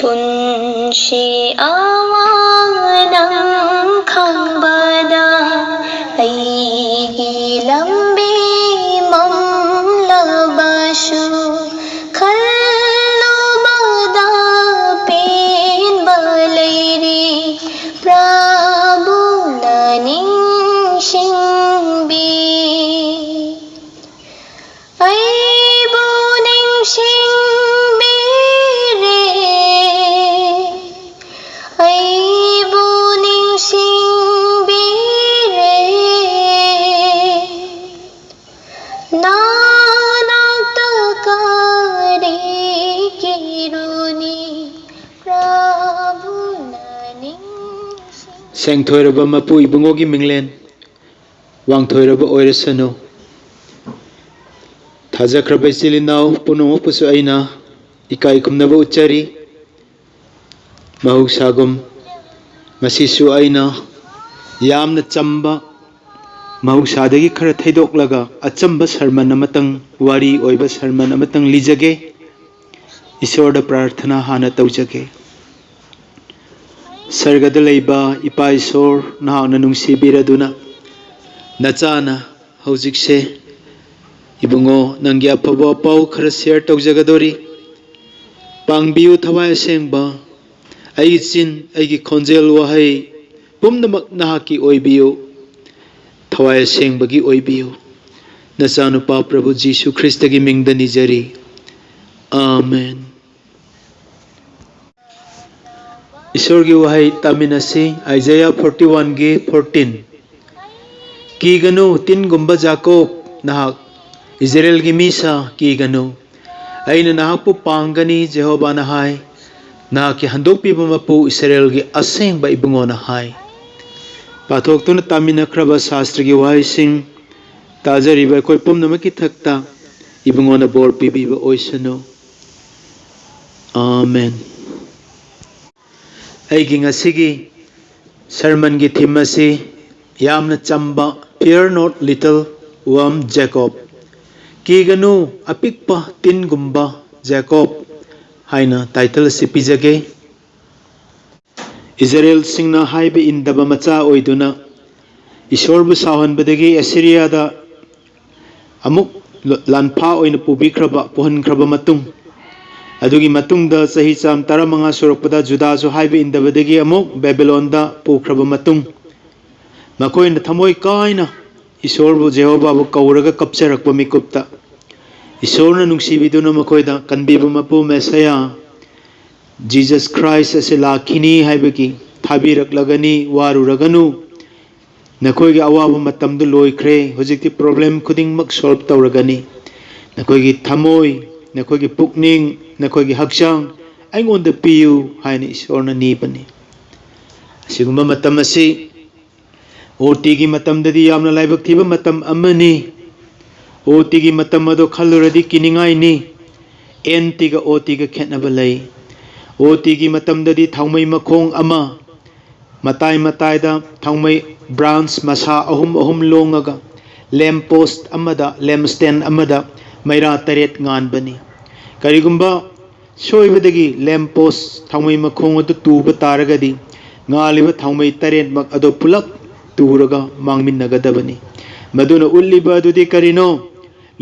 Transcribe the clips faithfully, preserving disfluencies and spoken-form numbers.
ꯄꯨꯟꯁꯤ ꯑꯋꯥ ꯅꯪ ꯈꯪꯕꯗ ꯑꯩꯒꯤ ꯂꯝꯕꯤ ꯃꯝꯂꯕꯁꯨ ꯈꯜꯂꯨꯕꯗ ꯄꯦꯟꯕ ꯂꯩꯔꯤ꯫ ꯄ꯭ꯔꯚꯨꯅ ꯅꯤꯡꯁꯤꯡꯕꯤ꯫ ꯑꯩꯕꯨ ꯅꯤꯡꯁꯤꯡꯕꯤꯔꯦ꯫ ꯑꯩꯕꯨ ꯅꯤꯡꯁꯤꯡꯕꯤꯔꯦ꯫ ꯅꯥꯅꯥꯛꯇ ꯀꯔꯤꯒꯤꯔꯨꯅꯤ? ꯄ꯭ꯔꯚꯨꯅ ꯅꯤꯡꯁꯤꯡ- ꯁꯦꯡꯊꯣꯏꯔꯕ ꯃꯄꯨ ꯏꯕꯨꯡꯉꯣꯒꯤ ꯃꯤꯡꯂꯦꯟ ꯋꯥꯡꯊꯣꯏꯔꯕ ꯑꯣꯏꯔꯁꯅꯨ꯫ ꯊꯥꯖꯈ꯭ꯔꯕ ꯏꯆꯤꯜ ꯏꯅꯥꯎ ꯄꯨꯝꯅꯃꯛꯄꯨꯁꯨ ꯑꯩꯅ ꯏꯀꯥꯏ ꯈꯨꯝꯅꯕ ꯎꯠꯆꯔꯤ꯫ ꯃꯍꯧꯁꯥꯒꯨꯝ ꯉꯁꯤꯁꯨ ꯑꯩꯅ ꯌꯥꯝꯅ ꯆꯝꯕ, ꯃꯍꯧꯁꯥꯗꯒꯤ ꯈꯔ ꯊꯩꯗꯣꯛꯂꯒ ꯑꯆꯝꯕ ꯁꯔꯃꯟ ꯑꯃꯇꯪ, ꯋꯥꯔꯤ ꯑꯣꯏꯕ ꯁꯔꯃꯟ ꯑꯃꯇꯪ ꯂꯤꯖꯒꯦ꯫ ꯏꯁꯣꯔꯗ ꯄ꯭ꯔꯥꯔꯊꯅꯥ ꯍꯥꯟꯅ ꯇꯧꯖꯒꯦ꯫ ꯁꯔꯒꯗ ꯂꯩꯕ ꯏꯄꯥ ꯏꯁꯣꯔ, ꯅꯍꯥꯛꯅ ꯅꯨꯡꯁꯤꯕꯤꯔꯗꯨꯅ ꯅꯆꯥꯅ ꯍꯧꯖꯤꯛꯁꯦ ꯏꯕꯨꯡꯉꯣ ꯅꯪꯒꯤ ꯑꯐꯕ ꯄꯥꯎ ꯈꯔ ꯁꯤꯌꯔ ꯇꯧꯖꯒꯗꯣꯔꯤ꯫ ꯄꯥꯡꯕꯤꯌꯨ ꯊꯋꯥꯏ ꯑꯁꯦꯡꯕ꯫ ꯑꯩꯒꯤ ꯆꯤꯟ, ꯑꯩꯒꯤ ꯈꯣꯟꯖꯦꯜ, ꯋꯥꯍꯩ ꯄꯨꯝꯅꯃꯛ ꯅꯍꯥꯛꯀꯤ ꯑꯣꯏꯕꯤꯌꯨ꯫ ꯊꯋꯥꯏ ꯑꯁꯦꯡꯕꯒꯤ ꯑꯣꯏꯕꯤꯌꯨ꯫ ꯅꯆꯥꯅꯨꯄꯥ ꯄ꯭ꯔꯚꯨ ꯖꯤꯁꯨ ꯈ꯭ꯔꯤꯁꯇꯒꯤ ꯃꯤꯡꯗ ꯅꯤꯖꯔꯤ꯫ ꯑꯥꯃꯦꯟ꯫ ꯏꯁꯣꯔꯒꯤ ꯋꯥꯍꯩ ꯇꯥꯃꯤꯟꯅꯁꯤ, ꯑꯥꯏꯖꯥꯌꯥ ꯐꯣꯔꯇꯤ ꯋꯥꯟꯒꯤ ꯐꯣꯔꯇꯤꯟ꯫ "ꯀꯤꯒꯅꯨ, ꯇꯤꯟꯒꯨꯝꯕ ꯖꯥꯀꯣꯕ, ꯅꯍꯥꯛ ꯏꯖꯔꯦꯜꯒꯤ ꯃꯤꯁꯥ, ꯀꯤꯒꯅꯨ꯫ ꯑꯩꯅ ꯅꯍꯥꯛꯄꯨ ꯄꯥꯡꯒꯅꯤ," ꯖꯦꯍꯣꯚꯥꯅ ꯍꯥꯏ꯫ "ꯅꯍꯥꯛꯀꯤ ꯍꯟꯗꯣꯛꯄꯤꯕ ꯃꯄꯨ ꯏꯁꯔꯦꯜꯒꯤ ꯑꯁꯦꯡꯕ ꯏꯕꯨꯡꯉꯣꯅ ꯍꯥꯏ꯫" ꯄꯥꯊꯣꯛꯇꯨꯅ ꯇꯥꯃꯤꯟꯅꯈ꯭ꯔꯕ ꯁꯥꯁꯇ꯭ꯔꯒꯤ ꯋꯥꯍꯩꯁꯤꯡ ꯇꯥꯖꯔꯤꯕ ꯑꯩꯈꯣꯏ ꯄꯨꯝꯅꯃꯛꯀꯤ ꯊꯛꯇ ꯏꯕꯨꯡꯉꯣꯅ ꯕꯣꯔ ꯄꯤꯕꯤꯕ ꯑꯣꯏꯁꯅꯨ꯫ ꯑꯥꯃꯦꯟ꯫ ꯑꯩꯒꯤ ꯉꯁꯤꯒꯤ ꯁꯔꯃꯟꯒꯤ ꯊꯤꯝ ꯑꯁꯤ ꯌꯥꯝꯅ ꯆꯝꯕ, "Fear not, little worm Jacob"꯫ "ꯀꯤꯒꯅꯨ, ꯑꯄꯤꯛꯄ ꯇꯤꯟꯒꯨꯝꯕ ꯖꯦꯀꯣꯕ" ꯍꯥꯏꯅ ꯇꯥꯏꯇꯜ ꯑꯁꯤ ꯄꯤꯖꯒꯦ꯫ ꯏꯖꯔꯦꯜꯁꯤꯡꯅ ꯍꯥꯏꯕ ꯏꯟꯗꯕ ꯃꯆꯥ ꯑꯣꯏꯗꯨꯅ ꯏꯁꯣꯔꯕꯨ ꯁꯥꯎꯍꯟꯕꯗꯒꯤ ꯑꯁꯤꯔꯤꯌꯥꯗ ꯑꯃꯨꯛ ꯂꯥꯟꯐꯥ ꯑꯣꯏꯅ ꯄꯨꯕꯤꯈ꯭ꯔꯕ, ꯄꯨꯍꯟꯈ꯭ꯔꯕ ꯃꯇꯨꯡ, ꯑꯗꯨꯒꯤ ꯃꯇꯨꯡꯗ ꯆꯍꯤ ꯆꯥꯝ ꯇꯔꯥꯃꯉꯥ ꯁꯨꯔꯛꯄꯗ ꯖꯨꯗꯥꯁꯨ ꯍꯥꯏꯕ ꯏꯟꯗꯕꯗꯒꯤ ꯑꯃꯨꯛ ꯕꯦꯕꯤꯂꯣꯟꯗ ꯄꯨꯈ꯭ꯔꯕ ꯃꯇꯨꯡ, ꯃꯈꯣꯏꯅ ꯊꯃꯣꯏ ꯀꯥꯏꯅ ꯏꯁꯣꯔꯕꯨ, ꯖꯦꯍꯣꯚꯥꯕꯨ ꯀꯧꯔꯒ ꯀꯞꯆꯔꯛꯄ ꯃꯤꯀꯨꯞꯇ, ꯏꯁꯣꯔꯅ ꯅꯨꯡꯁꯤꯕꯤꯗꯨꯅ ꯃꯈꯣꯏꯗ ꯀꯟꯕꯤꯕ ꯃꯄꯨ ꯃꯦꯁꯥꯌꯥ ꯖꯤꯖꯁ ꯈ꯭ꯔꯥꯏꯁ ꯑꯁꯤ ꯂꯥꯛꯈꯤꯅꯤ ꯍꯥꯏꯕꯒꯤ ꯊꯥꯕꯤꯔꯛꯂꯒꯅꯤ, ꯋꯥꯔꯨꯔꯒꯅꯨ, ꯅꯈꯣꯏꯒꯤ ꯑꯋꯥꯕ ꯃꯇꯝꯗꯨ ꯂꯣꯏꯈ꯭ꯔꯦ, ꯍꯧꯖꯤꯛꯇꯤ ꯄ꯭ꯔꯣꯕ꯭ꯂꯦꯝ ꯈꯨꯗꯤꯡꯃꯛ ꯁꯣꯜꯕ ꯇꯧꯔꯒꯅꯤ, ꯅꯈꯣꯏꯒꯤ ꯊꯃꯣꯏ, ꯅꯈꯣꯏꯒꯤ ꯄꯨꯛꯅꯤꯡ, ꯅꯈꯣꯏꯒꯤ ꯍꯛꯆꯥꯡ ꯑꯩꯉꯣꯟꯗ ꯄꯤꯌꯨ ꯍꯥꯏꯅ ꯏꯁꯣꯔꯅ ꯅꯤꯕꯅꯤ꯫ ꯑꯁꯤꯒꯨꯝꯕ ꯃꯇꯝ ꯑꯁꯤ ꯑꯣ ꯇꯤꯒꯤ ꯃꯇꯝꯗꯗꯤ ꯌꯥꯝꯅ ꯂꯥꯏꯕꯛ ꯊꯤꯕ ꯃꯇꯝ ꯑꯃꯅꯤ꯫ ꯑꯣ ꯇꯤꯒꯤ ꯃꯇꯝ ꯑꯗꯣ ꯈꯜꯂꯨꯔꯗꯤ ꯀꯤꯅꯤꯡꯉꯥꯏꯅꯤ꯫ ꯑꯦꯟ ꯇꯤꯒ ꯑꯣ ꯇꯤꯒ ꯈꯦꯠꯅꯕ ꯂꯩ꯫ ꯑꯣ ꯇꯤꯒꯤ ꯃꯇꯝꯗꯗꯤ ꯊꯥꯎꯃꯩ ꯃꯈꯣꯡ ꯑꯃ, ꯃꯇꯥꯏ ꯃꯇꯥꯏꯗ ꯊꯥꯎꯃꯩ ꯕ꯭ꯔꯥꯟꯁ ꯃꯁꯥ ꯑꯍꯨꯝ ꯑꯍꯨꯝ ꯂꯣꯡꯉꯒ ꯂꯦꯝ ꯄꯣꯁ ꯑꯃꯗ, ꯂꯦꯝ ꯁ꯭ꯇꯦꯟ ꯑꯃꯗ ꯃꯩꯔꯥ ꯇꯔꯦꯠ ꯉꯥꯟꯕꯅꯤ꯫ ꯀꯔꯤꯒꯨꯝꯕ ꯁꯣꯏꯕꯗꯒꯤ ꯂꯦꯝ ꯄꯣꯁ ꯊꯥꯎꯃꯩ ꯃꯈꯣꯡ ꯑꯗꯨ ꯇꯨꯕ ꯇꯥꯔꯒꯗꯤ, ꯉꯥꯜꯂꯤꯕ ꯊꯥꯎꯃꯩ ꯇꯔꯦꯠꯃꯛ ꯑꯗꯨ ꯄꯨꯂꯞ ꯇꯨꯔꯒ ꯃꯥꯡꯃꯤꯟꯅꯒꯗꯕꯅꯤ꯫ ꯃꯗꯨꯅ ꯎꯠꯂꯤꯕ ꯑꯗꯨꯗꯤ ꯀꯔꯤꯅꯣ?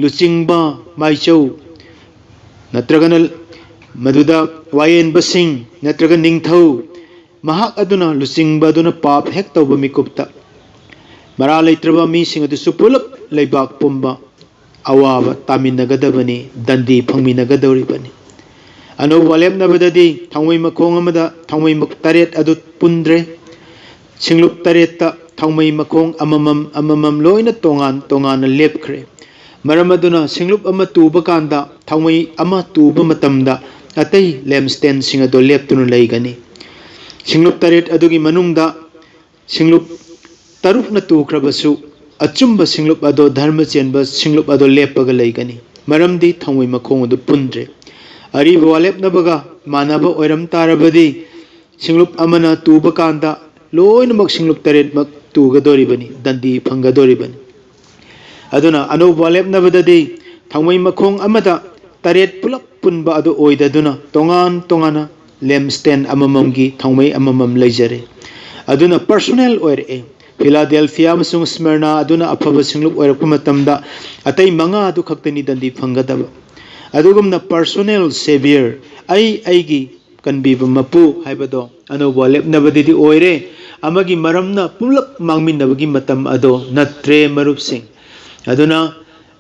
ꯂꯨꯆꯤꯡꯕ, ꯃꯥꯏꯆꯧ, ꯅꯠꯇ꯭ꯔꯒꯅ ꯃꯗꯨꯗ ꯋꯥꯌꯦꯟꯕꯁꯤꯡ ꯅꯠꯇ꯭ꯔꯒ ꯅꯤꯡꯊꯧ, ꯃꯍꯥꯛ ꯑꯗꯨꯅ, ꯂꯨꯆꯤꯡꯕ ꯑꯗꯨꯅ ꯄꯥꯞ ꯍꯦꯛ ꯇꯧꯕ ꯃꯤꯀꯨꯞꯇ, ꯃꯔꯥ ꯂꯩꯇ꯭ꯔꯕ ꯃꯤꯁꯤꯡ ꯑꯗꯨꯁꯨ ꯄꯨꯂꯞ ꯂꯩꯕꯥꯛ ꯄꯨꯝꯕ ꯑꯋꯥꯕ ꯇꯥꯃꯤꯟꯅꯒꯗꯕꯅꯤ, ꯗꯟꯗꯤ ꯐꯪꯃꯤꯟꯅꯒꯗꯧꯔꯤꯕꯅꯤ꯫ ꯑꯅꯧꯕ ꯋꯥꯂꯦꯞꯅꯕꯗꯗꯤ ꯊꯥꯎꯃꯩ ꯃꯈꯣꯡ ꯑꯃꯗ ꯊꯥꯎꯃꯩ ꯃ-, ꯇꯔꯦꯠ ꯑꯗꯨ ꯄꯨꯟꯗ꯭ꯔꯦ꯫ ꯁꯤꯡꯂꯨꯞ ꯇꯔꯦꯠꯇ ꯊꯥꯎꯃꯩ ꯃꯈꯣꯡ ꯑꯃꯃꯝ ꯑꯃꯃꯝ ꯂꯣꯏꯅ ꯇꯣꯉꯥꯟ ꯇꯣꯉꯥꯟꯅ ꯂꯦꯞꯈ꯭ꯔꯦ꯫ ꯃꯔꯝ ꯑꯗꯨꯅ ꯁꯤꯡꯂꯨꯞ ꯑꯃ ꯇꯨꯕ ꯀꯥꯟꯗ, ꯊꯥꯎꯃꯩ ꯑꯃ ꯇꯨꯕ ꯃꯇꯝꯗ ꯑꯇꯩ ꯂꯦꯝꯁ꯭ꯇꯦꯟꯁꯤꯡ ꯑꯗꯨ ꯂꯦꯞꯇꯨꯅ ꯂꯩꯒꯅꯤ꯫ ꯁꯤꯡꯂꯨꯞ ꯇꯔꯦꯠ ꯑꯗꯨꯒꯤ ꯃꯅꯨꯡꯗ ꯁꯤꯡꯂꯨꯞ ꯇꯔꯨꯛꯅ ꯇꯨꯈ꯭ꯔꯕꯁꯨ, ꯑꯆꯨꯝꯕ ꯁꯤꯡꯂꯨꯞ ꯑꯗꯣ, ꯙꯔꯃ ꯆꯦꯟꯕ ꯁꯤꯡꯂꯨꯞ ꯑꯗꯣ ꯂꯦꯞꯄꯒ ꯂꯩꯒꯅꯤ, ꯃꯔꯝꯗꯤ ꯊꯥꯎꯃꯩ ꯃꯈꯣꯡ ꯑꯗꯨ ꯄꯨꯟꯗ꯭ꯔꯦ꯫ ꯑꯔꯤꯕ ꯋꯥꯂꯦꯞꯅꯕꯒ ꯃꯥꯟꯅꯕ ꯑꯣꯏꯔꯝ ꯇꯥꯔꯕꯗꯤ, ꯁꯤꯡꯂꯨꯞ ꯑꯃꯅ ꯇꯨꯕ ꯀꯥꯟꯗ ꯂꯣꯏꯅꯃꯛ ꯁꯤꯡꯂꯨꯞ ꯇꯔꯦꯠꯃꯛ ꯇꯨꯒꯗꯧꯔꯤꯕꯅꯤ, ꯗꯟꯗꯤ ꯐꯪꯒꯗꯧꯔꯤꯕꯅꯤ꯫ ꯑꯗꯨꯅ ꯑꯅꯧꯕ ꯋꯥꯂꯦꯞꯅꯕꯗꯗꯤ ꯊꯥꯎꯃꯩ ꯃꯈꯣꯡ ꯑꯃꯗ ꯇꯔꯦꯠ ꯄꯨꯂꯞ ꯄꯨꯟꯕ ꯑꯗꯨ ꯑꯣꯏꯗꯗꯨꯅ ꯇꯣꯉꯥꯟ ꯇꯣꯉꯥꯟꯅ ꯂꯦꯝꯁꯇꯦꯟ ꯑꯃꯃꯝꯒꯤ ꯊꯧꯃꯩ ꯑꯃꯃꯝ ꯂꯩꯖꯔꯦ꯫ ꯑꯗꯨꯅ ꯄꯔꯁꯣꯅꯦꯜ ꯑꯣꯏꯔꯛꯑꯦ꯫ ꯐꯤꯂꯥꯗꯦꯜꯐꯤꯌꯥ ꯑꯃꯁꯨꯡ ꯁ꯭ꯃꯔꯅꯥ ꯑꯗꯨꯅ ꯑꯐꯕ ꯁꯤꯡꯂꯨꯞ ꯑꯣꯏꯔꯛꯄ ꯃꯇꯝꯗ ꯑꯇꯩ ꯃꯉꯥ ꯑꯗꯨ ꯈꯛꯇꯅꯤ ꯗꯟꯗꯤ ꯐꯪꯒꯗꯕ꯫ ꯑꯗꯨꯒꯨꯝꯅ ꯄꯔꯁꯣꯅꯦꯜ ꯁꯦꯚꯤꯌꯔ, ꯑꯩ ꯑꯩꯒꯤ ꯀꯟꯕꯤꯕ ꯃꯄꯨ ꯍꯥꯏꯕꯗꯣ ꯑꯅꯧꯕ ꯋꯥꯂꯦꯞꯅꯕꯗꯗꯤ ꯑꯣꯏꯔꯦ꯫ ꯑꯃꯒꯤ ꯃꯔꯝꯅ ꯄꯨꯝꯂꯞ ꯃꯥꯡꯃꯤꯟꯅꯕꯒꯤ ꯃꯇꯝ ꯑꯗꯣ ꯅꯠꯇ꯭ꯔꯦ, ꯃꯔꯨꯞꯁꯤꯡ꯫ ꯑꯗꯨꯅ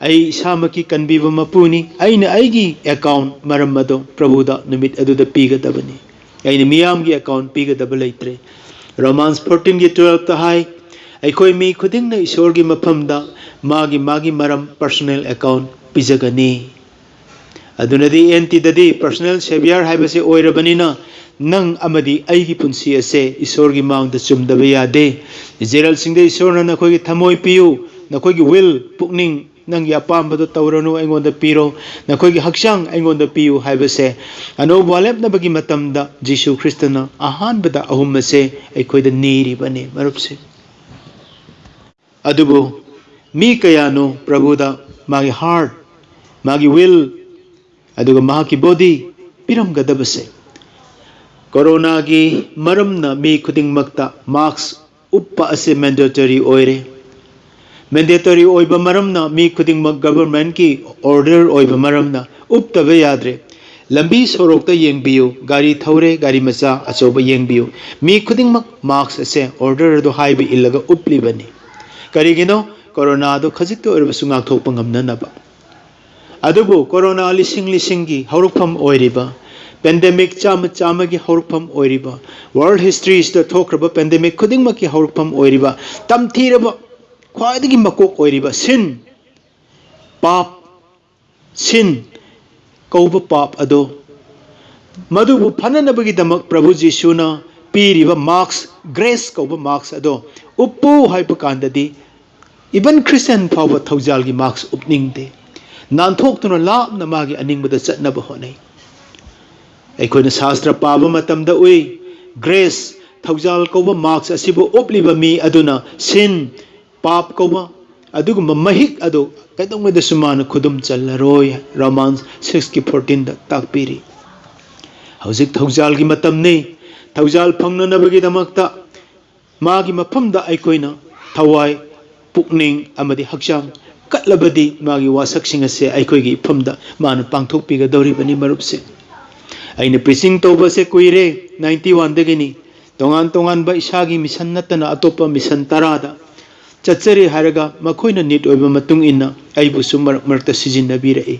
ꯑꯩ ꯏꯁꯥꯃꯛꯀꯤ ꯀꯟꯕꯤꯕ ꯃꯄꯨꯅꯤ꯫ ꯑꯩꯅ ꯑꯩꯒꯤ ꯑꯦꯀꯥꯎꯟ ꯃꯔꯝ ꯑꯗꯣ ꯄ꯭ꯔꯚꯨꯗ ꯅꯨꯃꯤꯠ ꯑꯗꯨꯗ ꯄꯤꯒꯗꯕꯅꯤ꯫ ꯑꯩꯅ ꯃꯤꯌꯥꯝꯒꯤ ꯑꯦꯀꯥꯎꯟ ꯄꯤꯒꯗꯕ ꯂꯩꯇ꯭ꯔꯦ꯫ ꯔꯣꯃꯥꯟꯁ ꯐꯣꯔꯇꯤꯟꯒꯤ ꯇꯨꯋꯦꯜꯐꯇ ꯍꯥꯏ, ꯑꯩꯈꯣꯏ ꯃꯤ ꯈꯨꯗꯤꯡꯅ ꯏꯁꯣꯔꯒꯤ ꯃꯐꯝꯗ ꯃꯥꯒꯤ ꯃꯥꯒꯤ ꯃꯔꯝ, ꯄꯔꯁꯣꯅꯦꯜ ꯑꯦꯀꯥꯎꯟ ꯄꯤꯖꯒꯅꯤ꯫ ꯑꯗꯨꯅꯗꯤ ꯑꯦꯟ ꯇꯤꯗꯗꯤ ꯄꯔꯁꯣꯅꯦꯜ ꯁꯦꯚꯤꯌꯔ ꯍꯥꯏꯕꯁꯦ ꯑꯣꯏꯔꯕꯅꯤꯅ, ꯅꯪ ꯑꯃꯗꯤ ꯑꯩꯒꯤ ꯄꯨꯟꯁꯤ ꯑꯁꯦ ꯏꯁꯣꯔꯒꯤ ꯃꯥꯡꯗ ꯆꯨꯝꯗꯕ ꯌꯥꯗꯦ꯫ ꯏꯖꯔꯦꯜꯁꯤꯡꯗ ꯏꯁꯣꯔꯅ ꯅꯈꯣꯏꯒꯤ ꯊꯃꯣꯏ ꯄꯤꯌꯨ, ꯅꯈꯣꯏꯒꯤ ꯋꯤꯜ, ꯄꯨꯛꯅꯤꯡ, ꯅꯪꯒꯤ ꯑꯄꯥꯝꯕꯗꯣ ꯇꯧꯔꯅꯨ, ꯑꯩꯉꯣꯟꯗ ꯄꯤꯔꯣ, ꯅꯈꯣꯏꯒꯤ ꯍꯛꯆꯥꯡ ꯑꯩꯉꯣꯟꯗ ꯄꯤꯌꯨ ꯍꯥꯏꯕꯁꯦ ꯑꯅꯧꯕ ꯋꯥꯂꯦꯞꯅꯕꯒꯤ ꯃꯇꯝꯗ ꯖꯤꯁꯨ ꯈ꯭ꯔꯤꯁꯇꯅ ꯑꯍꯥꯟꯕꯗ ꯑꯍꯨꯝ ꯑꯁꯦ ꯑꯩꯈꯣꯏꯗ ꯅꯤꯔꯤꯕꯅꯤ, ꯃꯔꯨꯞꯁꯤꯡ꯫ ꯑꯗꯨꯕꯨ ꯃꯤ ꯀꯌꯥꯅꯣ ꯄ꯭ꯔꯚꯨꯗ ꯃꯥꯒꯤ ꯍꯥꯔꯠ, ꯃꯥꯒꯤ ꯋꯤꯜ, ꯑꯗꯨꯒ ꯃꯍꯥꯛꯀꯤ ꯕꯣꯗꯤ ꯄꯤꯔꯝꯒꯗꯕꯁꯦ? ꯀꯣꯔꯣꯅꯥꯒꯤ ꯃꯔꯝꯅ ꯃꯤ ꯈꯨꯗꯤꯡꯃꯛꯇ ꯃꯥꯛꯁ ꯎꯞꯄ ꯑꯁꯤ ꯃꯦꯟꯗꯦꯇꯣꯔꯤ ꯑꯣꯏꯔꯦ꯫ ꯃꯦꯟꯗꯦꯇꯣꯔꯤ ꯑꯣꯏꯕ ꯃꯔꯝꯅ ꯃꯤ ꯈꯨꯗꯤꯡꯃꯛ ꯒꯚꯔꯟꯃꯦꯟꯠꯀꯤ ꯑꯣꯔꯗꯔ ꯑꯣꯏꯕ ꯃꯔꯝꯅ ꯎꯞꯇꯕ ꯌꯥꯗ꯭ꯔꯦ꯫ ꯂꯝꯕꯤ ꯁꯣꯔꯣꯛꯇ ꯌꯦꯡꯕꯤꯌꯨ, ꯒꯥꯔꯤ ꯊꯧꯔꯦ, ꯒꯥꯔꯤ ꯃꯆꯥ ꯑꯆꯧꯕ ꯌꯦꯡꯕꯤꯌꯨ, ꯃꯤ ꯈꯨꯗꯤꯡꯃꯛ ꯃꯥꯛꯁ ꯑꯁꯦ ꯑꯣꯔꯗꯔ ꯑꯗꯨ ꯍꯥꯏꯕ ꯏꯜꯂꯒ ꯎꯞꯂꯤꯕꯅꯤ꯫ ꯀꯔꯤꯒꯤꯅꯣ? ꯀꯣꯔꯣꯅꯥ ꯑꯗꯨ ꯈꯖꯤꯛꯇ ꯑꯣꯏꯔꯕꯁꯨ ꯉꯥꯛꯊꯣꯛꯄ ꯉꯝꯅꯅꯕ꯫ ꯑꯗꯨꯕꯨ ꯀꯣꯔꯣꯅꯥ ꯂꯤꯁꯤꯡ ꯂꯤꯁꯤꯡꯒꯤ ꯍꯧꯔꯛꯐꯝ ꯑꯣꯏꯔꯤꯕ, ꯄꯦꯟꯗꯦꯃꯤꯛ ꯆꯥꯝꯃ ꯆꯥꯝꯃꯒꯤ ꯍꯧꯔꯛꯐꯝ ꯑꯣꯏꯔꯤꯕ, ꯋꯥꯔꯜ ꯍꯤꯁꯇ꯭ꯔꯤꯁꯤꯗ ꯊꯣꯛꯈ꯭ꯔꯕ ꯄꯦꯟꯗꯦꯃꯤꯛ ꯈꯨꯗꯤꯡꯃꯛꯀꯤ ꯍꯧꯔꯛꯐꯝ ꯑꯣꯏꯔꯤꯕ, ꯇꯝꯊꯤꯔꯕ, ꯈ꯭ꯋꯥꯏꯗꯒꯤ ꯃꯀꯣꯛ ꯑꯣꯏꯔꯤꯕ ꯁꯤꯟ, ꯄꯥꯞ, ꯁꯤꯟ ꯀꯧꯕ ꯄꯥꯞ ꯑꯗꯣ, ꯃꯗꯨꯕꯨ ꯐꯅꯅꯕꯒꯤꯗꯃꯛ ꯄ꯭ꯔꯚꯨ ꯖꯤꯁꯨꯅ ꯄꯤꯔꯤꯕ ꯃꯥꯛꯁ, ꯒ꯭ꯔꯦꯁ ꯀꯧꯕ ꯃꯥꯛꯁ ꯑꯗꯣ ꯎꯞꯄꯨ ꯍꯥꯏꯕ ꯀꯥꯟꯗꯗꯤ, ꯏꯚꯟ ꯈ꯭ꯔꯤꯁꯇꯤꯌꯥꯟ ꯐꯥꯎꯕ ꯊꯧꯖꯥꯜꯒꯤ ꯃꯥꯛꯁ ꯎꯞꯅꯤꯡꯗꯦ꯫ ꯅꯥꯟꯊꯣꯛꯇꯨꯅ ꯂꯥꯞꯅ ꯃꯥꯒꯤ ꯑꯅꯤꯡꯕꯗ ꯆꯠꯅꯕ ꯍꯣꯠꯅꯩ꯫ ꯑꯩꯈꯣꯏꯅ ꯁꯥꯁꯇ꯭ꯔ ꯄꯥꯕ ꯃꯇꯝꯗ ꯎꯏ, ꯒ꯭ꯔꯦꯁ, ꯊꯧꯖꯥꯜ ꯀꯧꯕ ꯃꯥꯛꯁ ꯑꯁꯤꯕꯨ ꯎꯞꯂꯤꯕ ꯃꯤ ꯑꯗꯨꯅ ꯁꯤꯟ, ꯄꯥꯞ ꯀꯧꯕ, ꯑꯗꯨꯒꯨꯝꯕ ꯃꯍꯤꯛ ꯑꯗꯨ ꯀꯩꯗꯧꯉꯩꯗꯁꯨ ꯃꯥꯅ ꯈꯨꯗꯨꯝ ꯆꯜꯂꯔꯣꯏ꯫ ꯔꯣꯃꯥꯟ ꯁꯤꯛꯁꯀꯤ ꯐꯣꯔꯇꯤꯟꯗ ꯇꯥꯛꯄꯤꯔꯤ꯫ ꯍꯧꯖꯤꯛ ꯊꯧꯖꯥꯜꯒꯤ ꯃꯇꯝꯅꯤ꯫ ꯊꯧꯖꯥꯜ ꯐꯪꯅꯅꯕꯒꯤꯗꯃꯛꯇ ꯃꯥꯒꯤ ꯃꯐꯝꯗ ꯑꯩꯈꯣꯏꯅ ꯊꯋꯥꯏ, ꯄꯨꯛꯅꯤꯡ ꯑꯃꯗꯤ ꯍꯛꯆꯥꯡ ꯀꯠꯂꯕꯗꯤ ꯃꯥꯒꯤ ꯋꯥꯁꯛꯁꯤꯡ ꯑꯁꯦ ꯑꯩꯈꯣꯏꯒꯤ ꯏꯐꯝꯗ ꯃꯥꯅ ꯄꯥꯡꯊꯣꯛꯄꯤꯒꯗꯧꯔꯤꯕꯅꯤ꯫ ꯃꯔꯨꯞꯁꯦ, ꯑꯩꯅ ꯄ꯭ꯔꯤꯆꯤꯡ ꯇꯧꯕꯁꯦ ꯀꯨꯏꯔꯦ, ꯅꯥꯏꯟꯇꯤ ꯋꯥꯟꯗꯒꯤꯅꯤ꯫ ꯇꯣꯉꯥꯟ ꯇꯣꯉꯥꯟꯕ ꯏꯁꯥꯒꯤ ꯃꯤꯁꯟ ꯅꯠꯇꯅ ꯑꯇꯣꯞꯄ ꯃꯤꯁꯟ ꯇꯔꯥꯗ ꯆꯠꯆꯔꯤ ꯍꯥꯏꯔꯒ ꯃꯈꯣꯏꯅ ꯅꯤꯠ ꯑꯣꯏꯕ ꯃꯇꯨꯡ ꯏꯟꯅ ꯑꯩꯕꯨꯁꯨ ꯃꯔꯛ ꯃꯔꯛꯇ ꯁꯤꯖꯤꯟꯅꯕꯤꯔꯛꯏ꯫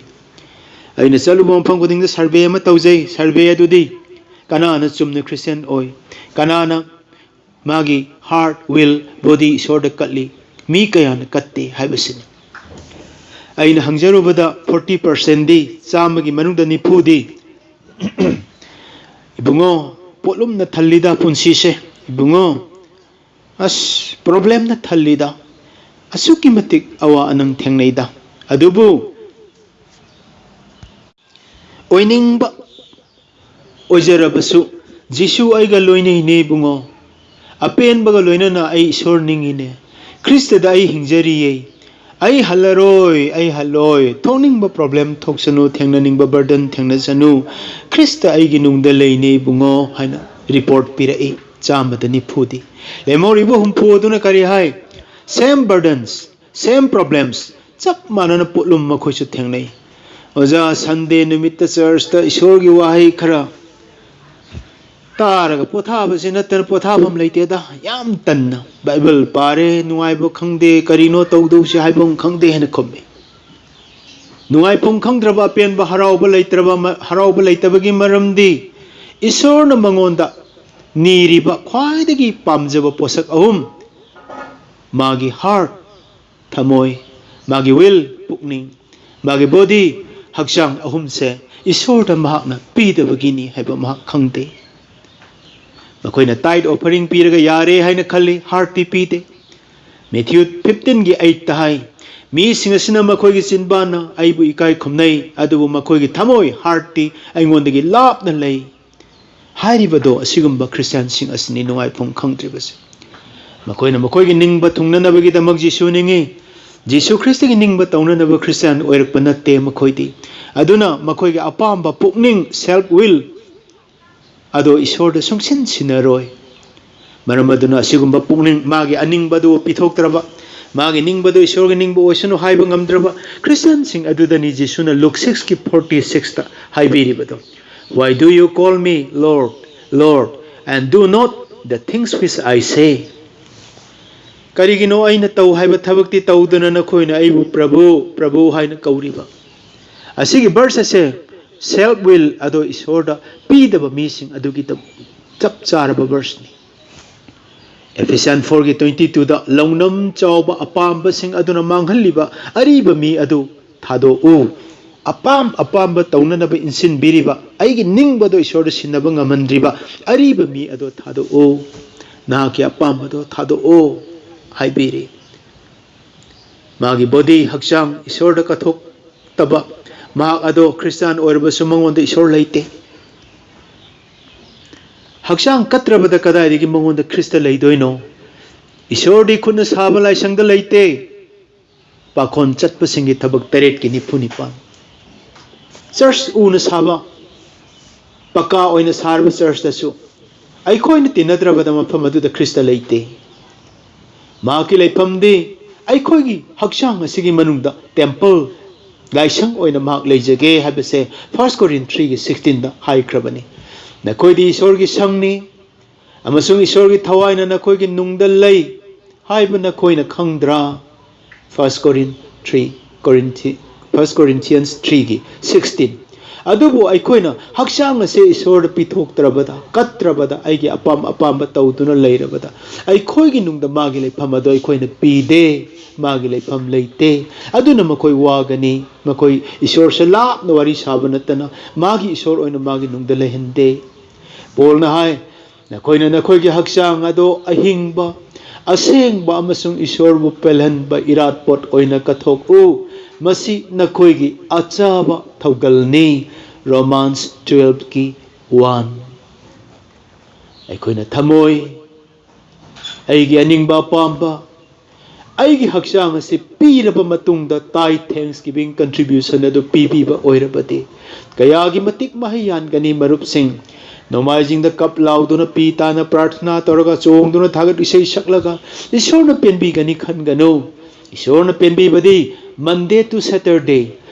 ꯑꯩꯅ ꯆꯠꯂꯨꯕ ꯃꯐꯝ ꯈꯨꯗꯤꯡꯗ ꯁꯔꯚꯦ ꯑꯃ ꯇꯧꯖꯩ꯫ ꯁꯔꯚꯦ ꯑꯗꯨꯗꯤ ꯀꯅꯥꯅ ꯆꯨꯝꯅ ꯈ꯭ꯔꯤꯁꯇꯤꯌꯥꯟ ꯑꯣꯏ, ꯀꯅꯥꯅ ꯃꯥꯒꯤ heart, will, body ꯏꯁꯣꯔꯗ ꯀꯠꯂꯤ, ꯃꯤ ꯀꯌꯥꯅ ꯀꯠꯇꯦ ꯍꯥꯏꯕꯁꯤꯅꯤ꯫ ꯑꯩꯅ ꯍꯪꯖꯔꯨꯕꯗ ꯐꯣꯔꯇꯤ ꯄꯥꯔꯁꯦꯟꯗꯤ, ꯆꯥꯝꯃꯒꯤ ꯃꯅꯨꯡꯗ ꯅꯤꯐꯨꯗꯤ, "ꯏꯕꯨꯡꯉꯣ, ꯄꯣꯠꯂꯨꯝꯅ ꯊꯜꯂꯤꯗ ꯄꯨꯟꯁꯤꯁꯦ, ꯏꯕꯨꯡꯉꯣ, ꯑꯁ, ꯄ꯭ꯔꯣꯕ꯭ꯂꯦꯝꯅ ꯊꯜꯂꯤꯗ, ꯑꯁꯨꯛꯀꯤ ꯃꯇꯤꯛ ꯑꯋꯥ ꯑꯅꯪ ꯊꯦꯡꯅꯩꯗ, ꯑꯗꯨꯕꯨ ꯑꯣꯏꯅꯤꯡꯕ ꯑꯣꯏꯖꯔꯕꯁꯨ, ꯖꯤꯁꯨ ꯑꯩꯒ ꯂꯣꯏꯅꯩꯅꯦ ꯏꯕꯨꯡꯉꯣ, ꯑꯄꯦꯟꯕꯒ ꯂꯣꯏꯅꯅ ꯑꯩ ꯏꯁꯣꯔ ꯅꯤꯡꯉꯤꯅꯦ, ꯈ꯭ꯔꯤꯁꯇꯗ ꯑꯩ ꯍꯤꯡꯖꯔꯤꯌꯦ, ꯑꯩ ꯍꯜꯂꯔꯣꯏ, ꯑꯩ ꯍꯜꯂꯣꯏ, ꯊꯣꯛꯅꯤꯡꯕ ꯄ꯭ꯔꯣꯕ꯭ꯂꯦꯝ ꯊꯣꯛꯁꯅꯨ, ꯊꯦꯡꯅꯅꯤꯡꯕ ꯕꯔꯗꯟ ꯊꯦꯡꯅꯁꯅꯨ, ꯈ꯭ꯔꯤꯁꯇ ꯑꯩꯒꯤ ꯅꯨꯡꯗ ꯂꯩꯅꯦ ꯏꯕꯨꯡꯉꯣ" ꯍꯥꯏꯅ ꯔꯤꯄꯣꯔꯠ ꯄꯤꯔꯛꯏ꯫ ꯆꯥꯝꯃꯗ ꯅꯤꯐꯨꯗꯤ꯫ ꯂꯦꯝꯍꯧꯔꯤꯕ ꯍꯨꯝꯐꯨ ꯑꯗꯨꯅ ꯀꯔꯤ ꯍꯥꯏ? Same burdens, same problems, ꯆꯞ ꯃꯥꯟꯅꯅ ꯄꯣꯠꯂꯨꯝ ꯃꯈꯣꯏꯁꯨ ꯊꯦꯡꯅꯩ꯫ "ꯑꯣꯖꯥ, ꯁꯟꯗꯦ ꯅꯨꯃꯤꯠꯇ ꯆꯔꯆꯇ ꯏꯁꯣꯔꯒꯤ ꯋꯥꯍꯩ ꯈꯔ ꯇꯥꯔꯒ ꯄꯣꯊꯥꯕꯁꯤ ꯅꯠꯇꯅ ꯄꯣꯊꯥꯐꯝ ꯂꯩꯇꯦꯗ, ꯌꯥꯝ ꯇꯟꯅ꯫ ꯕꯥꯏꯕꯜ ꯄꯥꯔꯦ, ꯅꯨꯡꯉꯥꯏꯕ ꯈꯪꯗꯦ, ꯀꯔꯤꯅꯣ ꯇꯧꯗꯧꯁꯤ ꯍꯥꯏꯕ ꯑꯃ ꯈꯪꯗꯦ" ꯍꯥꯏꯅ ꯈꯨꯝꯃꯤ꯫ ꯅꯨꯡꯉꯥꯏꯐꯝ ꯈꯪꯗ꯭ꯔꯕ, ꯑꯄꯦꯟꯕ, ꯍꯔꯥꯎꯕ ꯂꯩꯇ꯭ꯔꯕ ꯃ-, ꯍꯔꯥꯎꯕ ꯂꯩꯇꯕꯒꯤ ꯃꯔꯝꯗꯤ ꯏꯁꯣꯔꯅ ꯃꯉꯣꯟꯗ ꯅꯤꯔꯤꯕ ꯈ꯭ꯋꯥꯏꯗꯒꯤ ꯄꯥꯝꯖꯕ ꯄꯣꯠꯁꯛ ꯑꯍꯨꯝ, ꯃꯥꯒꯤ heart, ꯊꯃꯣꯏ, ꯃꯥꯒꯤ will, ꯄꯨꯛꯅꯤꯡ, ꯃꯥꯒꯤ body, ꯍꯛꯆꯥꯡ ꯑꯍꯨꯝꯁꯦ ꯏꯁꯣꯔꯗ ꯃꯍꯥꯛꯅ ꯄꯤꯗꯕꯒꯤꯅꯤ ꯍꯥꯏꯕ ꯃꯍꯥꯛ ꯈꯪꯗꯦ꯫ ꯃꯈꯣꯏꯅ tithe offering ꯄꯤꯔꯒ ꯌꯥꯔꯦ ꯍꯥꯏꯅ ꯈꯜꯂꯤ, heartꯇꯤ ꯄꯤꯗꯦ꯫ ꯃꯦꯊ꯭ꯌꯨ ꯐꯤꯐꯇꯤꯟꯒꯤ ꯑꯩꯠꯇ ꯍꯥꯏ, "ꯃꯤꯁꯤꯡ ꯑꯁꯤꯅ ꯃꯈꯣꯏꯒꯤ ꯆꯤꯟꯕꯥꯟꯅ ꯑꯩꯕꯨ ꯏꯀꯥꯏ ꯈꯨꯝꯅꯩ, ꯑꯗꯨꯕꯨ ꯃꯈꯣꯏꯒꯤ ꯊꯃꯣꯏ, heartꯇꯤ ꯑꯩꯉꯣꯟꯗꯒꯤ ꯂꯥꯞꯅ ꯂꯩ"꯫ ꯍꯥꯏꯔꯤꯕꯗꯣ ꯑꯁꯤꯒꯨꯝꯕ ꯈ꯭ꯔꯤꯁꯇꯤꯌꯥꯟꯁꯤꯡ ꯑꯁꯤꯅꯤ ꯅꯨꯡꯉꯥꯏꯐꯝ ꯈꯪꯗ꯭ꯔꯤꯕꯁꯦ꯫ ꯃꯈꯣꯏꯅ ꯃꯈꯣꯏꯒꯤ ꯅꯤꯡꯕ ꯊꯨꯡꯅꯅꯕꯒꯤꯗꯃꯛ ꯖꯤꯁꯨ ꯅꯤꯡꯉꯤ꯫ ꯖꯤꯁꯨ ꯈ꯭ꯔꯤꯁꯇꯒꯤ ꯅꯤꯡꯕ ꯇꯧꯅꯅꯕ ꯈ꯭ꯔꯤꯁꯇꯤꯌꯥꯟ ꯑꯣꯏꯔꯛꯄ ꯅꯠꯇꯦ ꯃꯈꯣꯏꯗꯤ꯫ ꯑꯗꯨꯅ ꯃꯈꯣꯏꯒꯤ ꯑꯄꯥꯝꯕ ꯄꯨꯛꯅꯤꯡ, self will, ꯑꯗꯣ ꯏꯁꯣꯔꯗ ꯁꯨꯡꯁꯤꯟ ꯁꯤꯟꯅꯔꯣꯏ꯫ ꯃꯔꯝ ꯑꯗꯨꯅ ꯑꯁꯤꯒꯨꯝꯕ ꯄꯨꯛꯅꯤꯡ, ꯃꯥꯒꯤ ꯑꯅꯤꯡꯕꯗꯨ ꯄꯤꯊꯣꯛꯇ꯭ꯔꯕ, ꯃꯥꯒꯤ ꯅꯤꯡꯕꯗꯨ ꯏꯁꯣꯔꯒꯤ ꯅꯤꯡꯕ ꯑꯣꯏꯁꯅꯨ ꯍꯥꯏꯕ ꯉꯝꯗ꯭ꯔꯕ ꯈ꯭ꯔꯤꯁꯇꯤꯌꯥꯟꯁꯤꯡ ꯑꯗꯨꯗꯅꯤ ꯖꯤꯁꯨꯅ ꯂꯨꯛ six ꯀꯤ forty six ꯇ ꯍꯥꯏꯕꯤꯔꯤꯕꯗꯣ, "Why do you call me Lord, Lord, and do not the things which I say?" ꯀꯔꯤꯒꯤꯅꯣ ꯑꯩꯅ ꯇꯧ ꯍꯥꯏꯕ ꯊꯕꯛꯇꯤ ꯇꯧꯗꯅ ꯅꯈꯣꯏꯅ ꯑꯩꯕꯨ ꯄ꯭ꯔꯚꯨ, ꯄ꯭ꯔꯚꯨ ꯍꯥꯏꯅ ꯀꯧꯔꯤꯕ? ꯑꯁꯤꯒꯤ verse ꯑꯁꯦ self will ꯑꯗꯣ ꯏꯁꯣꯔꯗ ꯄꯤꯗꯕ ꯃꯤꯁꯤꯡ ꯑꯗꯨꯒꯤꯗꯃꯛ ꯆꯞ ꯆꯥꯔꯕ verse ꯅꯤ꯫ Ephesians four ꯒꯤ twenty two ꯗ, "ꯂꯧꯅꯝ ꯆꯥꯎꯕ ꯑꯄꯥꯝꯕꯁꯤꯡ ꯑꯗꯨꯅ ꯃꯥꯡꯍꯜꯂꯤꯕ ꯑꯔꯤꯕ ꯃꯤ ꯑꯗꯨ ꯊꯥꯗꯣꯛꯎ꯫ ꯑꯄꯥꯝ ꯑꯄꯥꯝꯕ ꯇꯧꯅꯅꯕ ꯏꯟꯁꯤꯟꯕꯤꯔꯤꯕ, ꯑꯩꯒꯤ ꯅꯤꯡꯕꯗꯣ ꯏꯁꯣꯔꯗ ꯁꯤꯟꯅꯕ ꯉꯝꯍꯟꯗ꯭ꯔꯤꯕ ꯑꯔꯤꯕ ꯃꯤ ꯑꯗꯣ ꯊꯥꯗꯣꯛꯎ꯫ ꯅꯍꯥꯛꯀꯤ ꯑꯄꯥꯝꯕꯗꯣ ꯊꯥꯗꯣꯛꯑꯣ" ꯍꯥꯏꯕꯤꯔꯤ꯫ ꯃꯥꯒꯤ body, ꯍꯛꯆꯥꯡ ꯏꯁꯣꯔꯗ ꯀꯠꯊꯣꯛꯇꯕ ꯃꯍꯥꯛ ꯑꯗꯣ ꯈ꯭ꯔꯤꯁꯇꯥꯟ ꯑꯣꯏꯔꯕꯁꯨ ꯃꯉꯣꯟꯗ ꯏꯁꯣꯔ ꯂꯩꯇꯦ꯫ ꯍꯛꯆꯥꯡ ꯀꯠꯇ꯭ꯔꯕꯗ ꯀꯗꯥꯏꯗꯒꯤ ꯃꯉꯣꯟꯗ ꯈ꯭ꯔꯤꯁꯇ ꯂꯩꯗꯣꯏꯅꯣ? ꯏꯁꯣꯔꯗꯤ ꯈꯨꯠꯅ ꯁꯥꯕ ꯂꯥꯏꯁꯪꯗ ꯂꯩꯇꯦ꯫ ꯄꯥꯈꯣꯟ ꯆꯠꯄꯁꯤꯡꯒꯤ ꯊꯕꯛ ꯇꯔꯦꯠꯀꯤ ꯅꯤꯐꯨ ꯅꯤꯄꯥꯟ꯫ Church ꯎꯅ ꯁꯥꯕ, ꯄꯀꯥ ꯑꯣꯏꯅ ꯁꯥꯔꯕ church ꯇꯁꯨ ꯑꯩꯈꯣꯏꯅ ꯇꯤꯟꯅꯗ꯭ꯔꯕꯗ ꯃꯐꯝ ꯑꯗꯨꯗ ꯈ꯭ꯔꯤꯁꯇ ꯂꯩꯇꯦ꯫ ꯃꯍꯥꯛꯀꯤ ꯂꯩꯐꯝꯗꯤ ꯑꯩꯈꯣꯏꯒꯤ ꯍꯛꯆꯥꯡ ꯑꯁꯤꯒꯤ ꯃꯅꯨꯡꯗ temple, ꯂꯥꯏꯁꯪ ꯑꯣꯏꯅ ꯃꯍꯥꯛ ꯂꯩꯖꯒꯦ ꯍꯥꯏꯕꯁꯦ First Corinth three ꯒꯤ sixteen ꯗ ꯍꯥꯏꯈ꯭ꯔꯕꯅꯤ꯫ "ꯅꯈꯣꯏꯗꯤ ꯏꯁꯣꯔꯒꯤ ꯁꯪꯅꯤ ꯑꯃꯁꯨꯡ ꯏꯁꯣꯔꯒꯤ ꯊꯋꯥꯏꯅ ꯅꯈꯣꯏꯒꯤ ꯅꯨꯡꯗ ꯂꯩ ꯍꯥꯏꯕ ꯅꯈꯣꯏꯅ ꯈꯪꯗ꯭ꯔꯥ?" First Corinth three, Corinthi-, First Corinthians three ꯒꯤ sixteen꯫ ꯑꯗꯨꯕꯨ ꯑꯩꯈꯣꯏꯅ ꯍꯛꯆꯥꯡ ꯑꯁꯦ ꯏꯁꯣꯔꯗ ꯄꯤꯊꯣꯛꯇ꯭ꯔꯕꯗ, ꯀꯠꯇ꯭ꯔꯕꯗ, ꯑꯩꯒꯤ ꯑꯄꯥꯝ ꯑꯄꯥꯝꯕ ꯇꯧꯗꯨꯅ ꯂꯩꯔꯕꯗ, ꯑꯩꯈꯣꯏꯒꯤ ꯅꯨꯡꯗ ꯃꯥꯒꯤ ꯂꯩꯐꯝ ꯑꯗꯨ ꯑꯩꯈꯣꯏꯅ ꯄꯤꯗꯦ, ꯃꯥꯒꯤ ꯂꯩꯐꯝ ꯂꯩꯇꯦ꯫ ꯑꯗꯨꯅ ꯃꯈꯣꯏ ꯋꯥꯒꯅꯤ, ꯃꯈꯣꯏ ꯏꯁꯣꯔꯁꯦ ꯂꯥꯞꯅ ꯋꯥꯔꯤ ꯁꯥꯕ ꯅꯠꯇꯅ ꯃꯥꯒꯤ ꯏꯁꯣꯔ ꯑꯣꯏꯅ ꯃꯥꯒꯤ ꯅꯨꯡꯗ ꯂꯩꯍꯟꯗꯦ꯫ ꯄꯣꯜꯅ ꯍꯥꯏ, "ꯅꯈꯣꯏꯅ ꯅꯈꯣꯏꯒꯤ ꯍꯛꯆꯥꯡ ꯑꯗꯨ ꯑꯍꯤꯡꯕ, ꯑꯁꯦꯡꯕ ꯑꯃꯁꯨꯡ ꯏꯁꯣꯔꯕꯨ ꯄꯦꯜꯍꯟꯕ ꯏꯔꯥꯠꯄꯣꯠ ꯑꯣꯏꯅ ꯀꯠꯊꯣꯛꯎ꯫ ꯃꯁꯤ ꯅꯈꯣꯏꯒꯤ ꯑꯆꯥꯕ ꯊꯧꯒꯜꯅꯤ꯫" Romans twelve ꯀꯤ one꯫ ꯑꯩꯈꯣꯏꯅ ꯊꯝꯃꯣꯏ, ꯑꯩꯒꯤ ꯑꯅꯤꯡꯕ ꯑꯄꯥꯝꯕ, ꯑꯩꯒꯤ ꯍꯛꯆꯥꯡ ꯑꯁꯤ ꯄꯤꯔꯕ ꯃꯇꯨꯡꯗ tithe, thanksgiving contribution ꯑꯗꯨ ꯄꯤꯕꯤꯕ ꯑꯣꯏꯔꯕꯗꯤ ꯀꯌꯥꯒꯤ ꯃꯇꯤꯛ ꯃꯍꯩ ꯌꯥꯟꯒꯅꯤ, ꯃꯔꯨꯞꯁꯤꯡ? ꯅꯣꯡꯃꯥꯏꯖꯤꯡꯗ ꯀꯞ ꯂꯥꯎꯗꯨꯅ, ꯄꯤ ꯇꯥꯅ ꯄ꯭ꯔꯥꯔꯊꯅꯥ ꯇꯧꯔꯒ, ꯆꯣꯡꯗꯨꯅ, ꯊꯥꯒꯠ ꯏꯁꯩ ꯁꯛꯂꯒ ꯏꯁꯣꯔꯅ ꯄꯦꯟꯕꯤꯒꯅꯤ ꯈꯟꯒꯅꯨ꯫ ꯏꯁꯣꯔꯅ ꯄꯦꯟꯕꯤꯕꯗꯤ Monday to Saturday,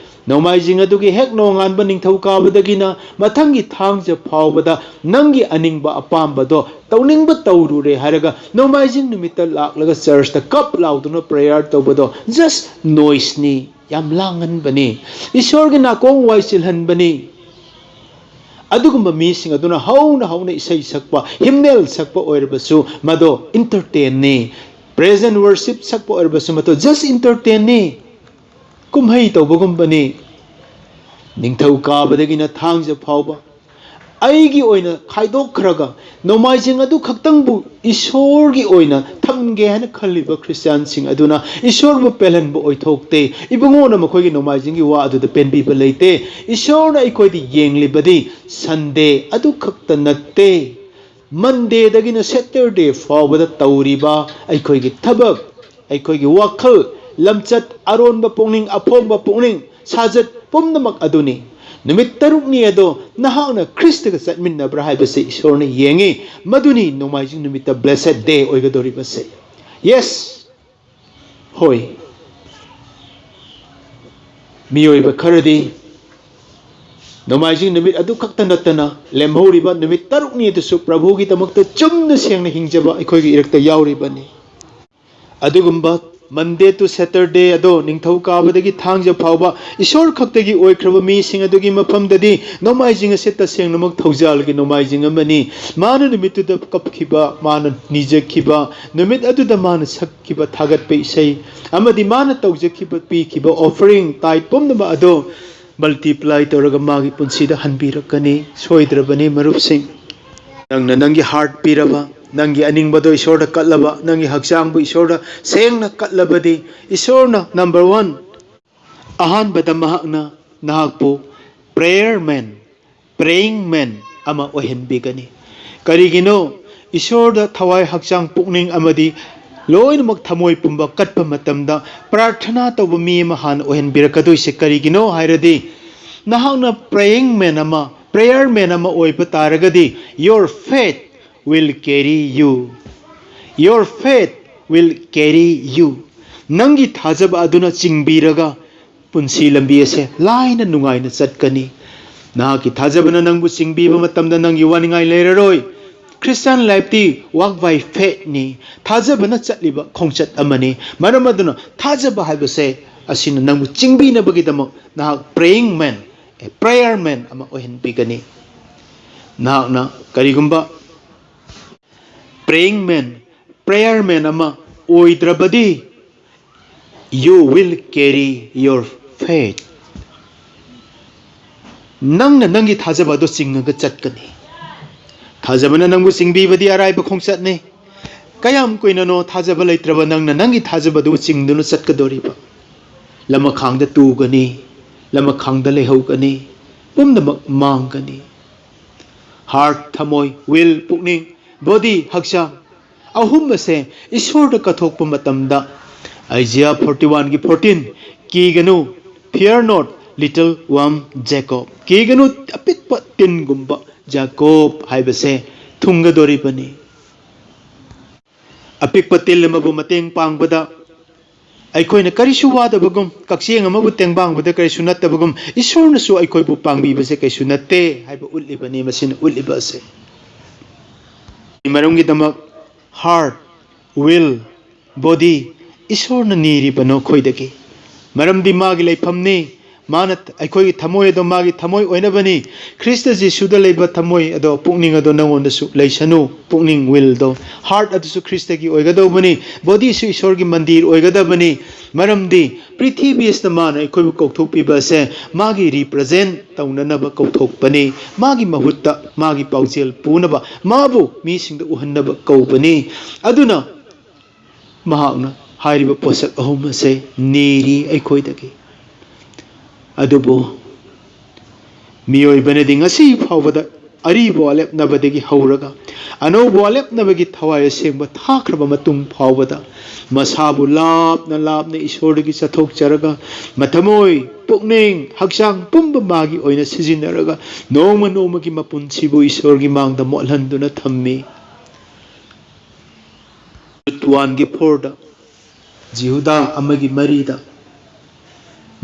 ꯅꯣꯡꯃꯥꯏꯖꯤꯡ ꯑꯗꯨꯒꯤ ꯍꯦꯛ ꯅꯣꯡꯉꯥꯟꯕ ꯅꯤꯡꯊꯧꯀꯥꯕꯗꯒꯤꯅ ꯃꯊꯪꯒꯤ ꯊꯥꯡꯖ ꯐꯥꯎꯕꯗ ꯅꯪꯒꯤ ꯑꯅꯤꯡꯕ ꯑꯄꯥꯝꯕꯗꯣ ꯇꯧꯅꯤꯡꯕ ꯇꯧꯔꯨꯔꯦ ꯍꯥꯏꯔꯒ, ꯅꯣꯡꯃꯥꯏꯖꯤꯡ ꯅꯨꯃꯤꯠꯇ ꯂꯥꯛꯂꯒ ꯆꯔꯆꯇ ꯀꯞ ꯂꯥꯎꯗꯨꯅ prayer ꯇꯧꯕꯗꯣ just noiseꯅꯤ, ꯌꯥꯝ ꯂꯥꯡꯍꯟꯕꯅꯤ, ꯏꯁꯣꯔꯒꯤ ꯅꯥꯀꯣꯡ ꯋꯥꯏ ꯆꯤꯜꯍꯟꯕꯅꯤ꯫ ꯑꯗꯨꯒꯨꯝꯕ ꯃꯤꯁꯤꯡ ꯑꯗꯨꯅ ꯍꯧꯅ ꯍꯧꯅ ꯏꯁꯩ ꯁꯛꯄ, ꯍꯤꯝꯅꯦꯜ ꯁꯛꯄ ꯑꯣꯏꯔꯕꯁꯨ ꯃꯗꯣ entertainꯅꯤ꯫ Praise and worship ꯁꯛꯄ ꯑꯣꯏꯔꯕꯁꯨ ꯃꯗꯣ just entertainꯅꯤ, ꯀꯨꯝꯍꯩ ꯇꯧꯕꯒꯨꯝꯕꯅꯤ꯫ ꯅꯤꯡꯊꯧꯀꯥꯕꯗꯒꯤꯅ ꯊꯥꯡꯖ ꯐꯥꯎꯕ ꯑꯩꯒꯤ ꯑꯣꯏꯅ ꯈꯥꯏꯗꯣꯛꯈ꯭ꯔꯒ ꯅꯣꯡꯃꯥꯏꯖꯤꯡ ꯑꯗꯨ ꯈꯛꯇꯪꯕꯨ ꯏꯁꯣꯔꯒꯤ ꯑꯣꯏꯅ ꯊꯝꯒꯦ ꯍꯥꯏꯅ ꯈꯜꯂꯤꯕ ꯈ꯭ꯔꯤꯁꯇꯤꯌꯥꯟꯁꯤꯡ ꯑꯗꯨꯅ ꯏꯁꯣꯔꯕꯨ ꯄꯦꯜꯍꯟꯕ ꯑꯣꯏꯊꯣꯛꯇꯦ꯫ ꯏꯕꯨꯡꯉꯣꯅ ꯃꯈꯣꯏꯒꯤ ꯅꯣꯡꯃꯥꯏꯖꯤꯡꯒꯤ ꯋꯥ ꯑꯗꯨꯗ ꯄꯦꯟꯕꯤꯕ ꯂꯩꯇꯦ꯫ ꯏꯁꯣꯔꯅ ꯑꯩꯈꯣꯏꯗ ꯌꯦꯡꯂꯤꯕꯗꯤ Sunday ꯑꯗꯨ ꯈꯛꯇ ꯅꯠꯇꯦ, Mondayꯗꯒꯤꯅ Saturday ꯐꯥꯎꯕꯗ ꯇꯧꯔꯤꯕ ꯑꯩꯈꯣꯏꯒꯤ ꯊꯕꯛ, ꯑꯩꯈꯣꯏꯒꯤ ꯋꯥꯈꯜ, ꯂꯝꯆꯠ, ꯑꯔꯣꯟꯕ ꯄꯨꯛꯅꯤꯡ, ꯑꯐꯣꯡꯕ ꯄꯨꯛꯅꯤꯡ, ꯁꯥꯖꯠ ꯄꯨꯝꯅꯃꯛ ꯑꯗꯨꯅꯤ꯫ ꯅꯨꯃꯤꯠ ꯇꯔꯨꯛꯅꯤ ꯑꯗꯣ ꯅꯍꯥꯛꯅ ꯈ꯭ꯔꯤꯁꯇꯒ ꯆꯠꯃꯤꯟꯅꯕ꯭ꯔꯥ ꯍꯥꯏꯕꯁꯤ ꯏꯁꯣꯔꯅ ꯌꯦꯡꯉꯤ꯫ ꯃꯗꯨꯅꯤ ꯅꯣꯡꯃꯥꯏꯖꯤꯡ ꯅꯨꯃꯤꯠꯇ blessed day ꯑꯣꯏꯒꯗꯧꯔꯤꯕꯁꯦ꯫ Yes, ꯍꯣꯏ, ꯃꯤꯑꯣꯏꯕ ꯈꯔꯗꯤ ꯅꯣꯡꯃꯥꯏꯖꯤꯡ ꯅꯨꯃꯤꯠ ꯑꯗꯨ ꯈꯛꯇ ꯅꯠꯇꯅ ꯂꯦꯝꯍꯧꯔꯤꯕ ꯅꯨꯃꯤꯠ ꯇꯔꯨꯛꯅꯤ ꯑꯗꯨꯁꯨ ꯄ꯭ꯔꯚꯨꯒꯤꯗꯃꯛꯇ ꯆꯨꯝꯅ ꯁꯦꯡꯅ ꯍꯤꯡꯖꯕ ꯑꯩꯈꯣꯏꯒꯤ ꯏꯔꯛꯇ ꯌꯥꯎꯔꯤꯕꯅꯤ꯫ ꯑꯗꯨꯒꯨꯝꯕ Monday to Saturday ꯑꯗꯣ, ꯅꯤꯡꯊꯧꯀꯥꯕꯗꯒꯤ ꯊꯥꯡꯖ ꯐꯥꯎꯕ ꯏꯁꯣꯔ ꯈꯛꯇꯒꯤ ꯑꯣꯏꯈ꯭ꯔꯕ ꯃꯤꯁꯤꯡ ꯑꯗꯨꯒꯤ ꯃꯐꯝꯗꯗꯤ ꯅꯣꯡꯃꯥꯏꯖꯤꯡ ꯑꯁꯤ ꯇꯁꯦꯡꯅꯃꯛ ꯊꯧꯖꯥꯜꯒꯤ ꯅꯣꯡꯃꯥꯏꯖꯤꯡ ꯑꯃꯅꯤ꯫ ꯃꯥꯅ ꯅꯨꯃꯤꯠꯇꯨꯗ ꯀꯞꯈꯤꯕ, ꯃꯥꯅ ꯅꯤꯖꯈꯤꯕ, ꯅꯨꯃꯤꯠ ꯑꯗꯨꯗ ꯃꯥꯅ ꯁꯛꯈꯤꯕ ꯊꯥꯒꯠꯄ ꯏꯁꯩ ꯑꯃꯗꯤ ꯃꯥꯅ ꯇꯧꯖꯈꯤꯕ, ꯄꯤꯈꯤꯕ offering, tithe ꯄꯨꯝꯅꯃꯛ ꯑꯗꯣ multiply ꯇꯧꯔꯒ ꯃꯥꯒꯤ ꯄꯨꯟꯁꯤꯗ ꯍꯟꯕꯤꯔꯛꯀꯅꯤ꯫ ꯁꯣꯏꯗ꯭ꯔꯕꯅꯤ, ꯃꯔꯨꯞꯁꯤꯡ꯫ ꯅꯪꯅ ꯅꯪꯒꯤ heart ꯄꯤꯔꯕ, ꯅꯪꯒꯤ ꯑꯅꯤꯡꯕꯗꯣ ꯏꯁꯣꯔꯗ ꯀꯠꯂꯕ, ꯅꯪꯒꯤ ꯍꯛꯆꯥꯡꯕꯨ ꯏꯁꯣꯔꯗ ꯁꯦꯡꯅ ꯀꯠꯂꯕꯗꯤ, ꯏꯁꯣꯔꯅ number one, ꯑꯍꯥꯟꯕꯗ ꯃꯍꯥꯛꯅ ꯅꯍꯥꯛꯄꯨ prayer man, praying man ꯑꯃ ꯑꯣꯏꯍꯟꯕꯤꯒꯅꯤ꯫ ꯀꯔꯤꯒꯤꯅꯣ? ꯏꯁꯣꯔꯗ ꯊꯋꯥꯏ, ꯍꯛꯆꯥꯡ, ꯄꯨꯛꯅꯤꯡ ꯑꯃꯗꯤ ꯂꯣꯏꯅꯃꯛ ꯊꯃꯣꯏ ꯄꯨꯝꯕ ꯀꯠꯄ ꯃꯇꯝꯗ ꯄ꯭ꯔꯥꯔꯊꯅꯥ ꯇꯧꯕ ꯃꯤ ꯑꯃ ꯍꯥꯟꯅ ꯑꯣꯏꯍꯟꯕꯤꯔꯛꯀꯗꯣꯏꯁꯦ ꯀꯔꯤꯒꯤꯅꯣ ꯍꯥꯏꯔꯗꯤ, ꯅꯍꯥꯛꯅ praying man ꯑꯃ, prayer man ꯑꯃ ꯑꯣꯏꯕ ꯇꯥꯔꯒꯗꯤ, your faith will carry you. Your faith will carry you. ꯅꯪꯒꯤ ꯊꯥꯖꯕ ꯑꯗꯨꯅ ꯆꯤꯡꯕꯤꯔꯒ ꯄꯨꯟꯁꯤ ꯂꯝꯕꯤ ꯑꯁꯦ ꯂꯥꯏꯅ ꯅꯨꯡꯉꯥꯏꯅ ꯆꯠꯀꯅꯤ꯫ ꯅꯍꯥꯛꯀꯤ ꯊꯥꯖꯕꯅ ꯅꯪꯕꯨ ꯆꯤꯡꯕꯤꯕ ꯃꯇꯝꯗ ꯅꯪꯒꯤ ꯋꯥꯅꯤꯡꯉꯥꯏ ꯂꯩꯔꯔꯣꯏ꯫ Christian lifeꯇꯤ walk by faithꯅꯤ꯫ ꯊꯥꯖꯕꯅ ꯆꯠꯂꯤꯕ ꯈꯣꯡꯆꯠ ꯑꯃꯅꯤ꯫ ꯃꯔꯝ ꯑꯗꯨꯅ ꯊꯥꯖꯕ ꯍꯥꯏꯕꯁꯦ ꯑꯁꯤꯅ ꯅꯪꯕꯨ ꯆꯤꯡꯕꯤꯅꯕꯒꯤꯗꯃꯛ ꯅꯍꯥꯛ praying man, a prayer man ꯑꯃ ꯑꯣꯏꯍꯟꯕꯤꯒꯅꯤ꯫ ꯅꯍꯥꯛꯅ ꯀꯔꯤꯒꯨꯝꯕ praying man, prayer man ꯑꯃ ꯑꯣꯏꯗ꯭ꯔꯕꯗꯤ, you will carry your faith. ꯅꯪꯅ ꯅꯪꯒꯤ ꯊꯥꯖꯕ ꯑꯗꯨ ꯆꯤꯡꯉꯒ ꯆꯠꯀꯅꯤ꯫ ꯊꯥꯖꯕꯅ ꯅꯪꯕꯨ ꯆꯤꯡꯕꯤꯕꯗꯤ ꯑꯔꯥꯏꯕ ꯈꯣꯡꯆꯠꯅꯤ꯫ ꯀꯌꯥꯝ ꯀꯨꯏꯅꯅꯣ ꯊꯥꯖꯕ ꯂꯩꯇ꯭ꯔꯕ ꯅꯪꯅ ꯅꯪꯒꯤ ꯊꯥꯖꯕ ꯑꯗꯨ ꯆꯤꯡꯗꯨꯅ ꯆꯠꯀꯗꯧꯔꯤꯕ? ꯂꯃꯈꯥꯡꯗ ꯇꯨꯒꯅꯤ, ꯂꯃꯈꯥꯡꯗ ꯂꯩꯍꯧꯒꯅꯤ, ꯄꯨꯝꯅꯃꯛ ꯃꯥꯡꯒꯅꯤ꯫ Heart, ꯊꯃꯣꯏ, will, ꯄꯨꯛꯅꯤꯡ, body, ꯍꯛꯆꯥꯡ, ꯑꯍꯨꯝ ꯑꯁꯦ ꯏꯁꯣꯔꯗ ꯀꯠꯊꯣꯛꯄ ꯃꯇꯝꯗ, Isaiah forty oneꯒꯤ fourteen, "ꯀꯤꯒꯅꯨ, fear not, little worm Jacob." ꯀꯤꯒꯅꯨ, ꯑꯄꯤꯛꯄ ꯇꯤꯟꯒꯨꯝꯕ ꯖꯥꯀꯣꯕ ꯍꯥꯏꯕꯁꯦ ꯊꯨꯡꯒꯗꯧꯔꯤꯕꯅꯤ꯫ ꯑꯄꯤꯛꯄ ꯇꯤꯜ ꯑꯃꯕꯨ ꯃꯇꯦꯡ ꯄꯥꯡꯕꯗ ꯑꯩꯈꯣꯏꯅ ꯀꯔꯤꯁꯨ ꯋꯥꯗꯕꯒꯨꯝ, ꯀꯛꯆꯦꯡ ꯑꯃꯕꯨ ꯇꯦꯡꯕꯥꯡꯕꯗ ꯀꯔꯤꯁꯨ ꯅꯠꯇꯕꯒꯨꯝ, ꯏꯁꯣꯔꯅꯁꯨ ꯑꯩꯈꯣꯏꯕꯨ ꯄꯥꯡꯕꯤꯕꯁꯦ ꯀꯩꯁꯨ ꯅꯠꯇꯦ ꯍꯥꯏꯕ ꯎꯠꯂꯤꯕꯅꯤ ꯃꯁꯤꯅ ꯎꯠꯂꯤꯕ ꯑꯁꯦ꯫ ꯃꯔꯝꯒꯤꯗꯃꯛ heart, will, body ꯏꯁꯣꯔꯅ ꯅꯤꯔꯤꯕꯅꯣ ꯑꯩꯈꯣꯏꯗꯒꯤ? ꯃꯔꯝꯗꯤ ꯃꯥꯒꯤ ꯂꯩꯐꯝꯅꯤ꯫ ꯃꯥꯅ ꯑꯩꯈꯣꯏꯒꯤ ꯊꯃꯣꯏ ꯑꯗꯣ ꯃꯥꯒꯤ ꯊꯃꯣꯏ ꯑꯣꯏꯅꯕꯅꯤ꯫ ꯈ꯭ꯔꯤꯁꯇ ꯖꯤꯁꯨꯗ ꯂꯩꯕ ꯊꯃꯣꯏ ꯑꯗꯣ, ꯄꯨꯛꯅꯤꯡ ꯑꯗꯣ ꯅꯉꯣꯟꯗꯁꯨ ꯂꯩꯁꯅꯨ꯫ ꯄꯨꯛꯅꯤꯡ, willꯗꯣ, heart ꯑꯗꯨꯁꯨ ꯈ꯭ꯔꯤꯁꯇꯒꯤ ꯑꯣꯏꯒꯗꯧꯕꯅꯤ꯫ Bodyꯁꯨ ꯏꯁꯣꯔꯒꯤ ꯃꯟꯗꯤꯔ ꯑꯣꯏꯒꯗꯕꯅꯤ꯫ ꯃꯔꯝꯗꯤ ꯄ꯭ꯔꯤꯊꯤꯕꯤ ꯑꯁꯤꯗ ꯃꯥꯅ ꯑꯩꯈꯣꯏꯕꯨ ꯀꯧꯊꯣꯛꯄꯤꯕ ꯑꯁꯦ ꯃꯥꯒꯤ represent ꯇꯧꯅꯅꯕ ꯀꯧꯊꯣꯛꯄꯅꯤ꯫ ꯃꯥꯒꯤ ꯃꯍꯨꯠꯇ ꯃꯥꯒꯤ ꯄꯥꯎꯖꯦꯜ ꯄꯨꯅꯕ, ꯃꯥꯕꯨ ꯃꯤꯁꯤꯡꯗ ꯎꯍꯟꯅꯕ ꯀꯧꯕꯅꯤ꯫ ꯑꯗꯨꯅ ꯃꯍꯥꯛꯅ ꯍꯥꯏꯔꯤꯕ ꯄꯣꯠꯁꯛ ꯑꯍꯨꯝ ꯑꯁꯦ ꯅꯤꯔꯤ ꯑꯩꯈꯣꯏꯗꯒꯤ꯫ ꯑꯗꯨꯕꯨ ꯃꯤꯑꯣꯏꯕꯅꯗꯤ ꯉꯁꯤ ꯐꯥꯎꯕꯗ ꯑꯔꯤꯕ ꯋꯥꯂꯦꯞꯅꯕꯗꯒꯤ ꯍꯧꯔꯒ ꯑꯅꯧꯕ ꯋꯥꯂꯦꯞꯅꯕꯒꯤ ꯊꯋꯥꯏ ꯑꯁꯦꯡꯕ ꯊꯥꯈ꯭ꯔꯕ ꯃꯇꯨꯡ ꯐꯥꯎꯕꯗ ꯃꯁꯥꯕꯨ ꯂꯥꯞꯅ ꯂꯥꯞꯅ ꯏꯁꯣꯔꯗꯒꯤ ꯆꯠꯊꯣꯛꯆꯔꯒ ꯃꯊꯃꯣꯏ, ꯄꯨꯛꯅꯤꯡ, ꯍꯛꯆꯥꯡ ꯄꯨꯝꯕ ꯃꯥꯒꯤ ꯑꯣꯏꯅ ꯁꯤꯖꯤꯟꯅꯔꯒ ꯅꯣꯡꯃ ꯅꯣꯡꯃꯒꯤ ꯃꯄꯨꯟꯁꯤꯕꯨ ꯏꯁꯣꯔꯒꯤ ꯃꯥꯡꯗ ꯃꯣꯠꯍꯟꯗꯨꯅ ꯊꯝꯃꯤ꯫ ꯋꯥꯟꯒꯤ ꯐꯣꯔꯗ, ꯖꯤꯍꯨꯗꯥ ꯑꯃꯒꯤ ꯃꯔꯤꯗ,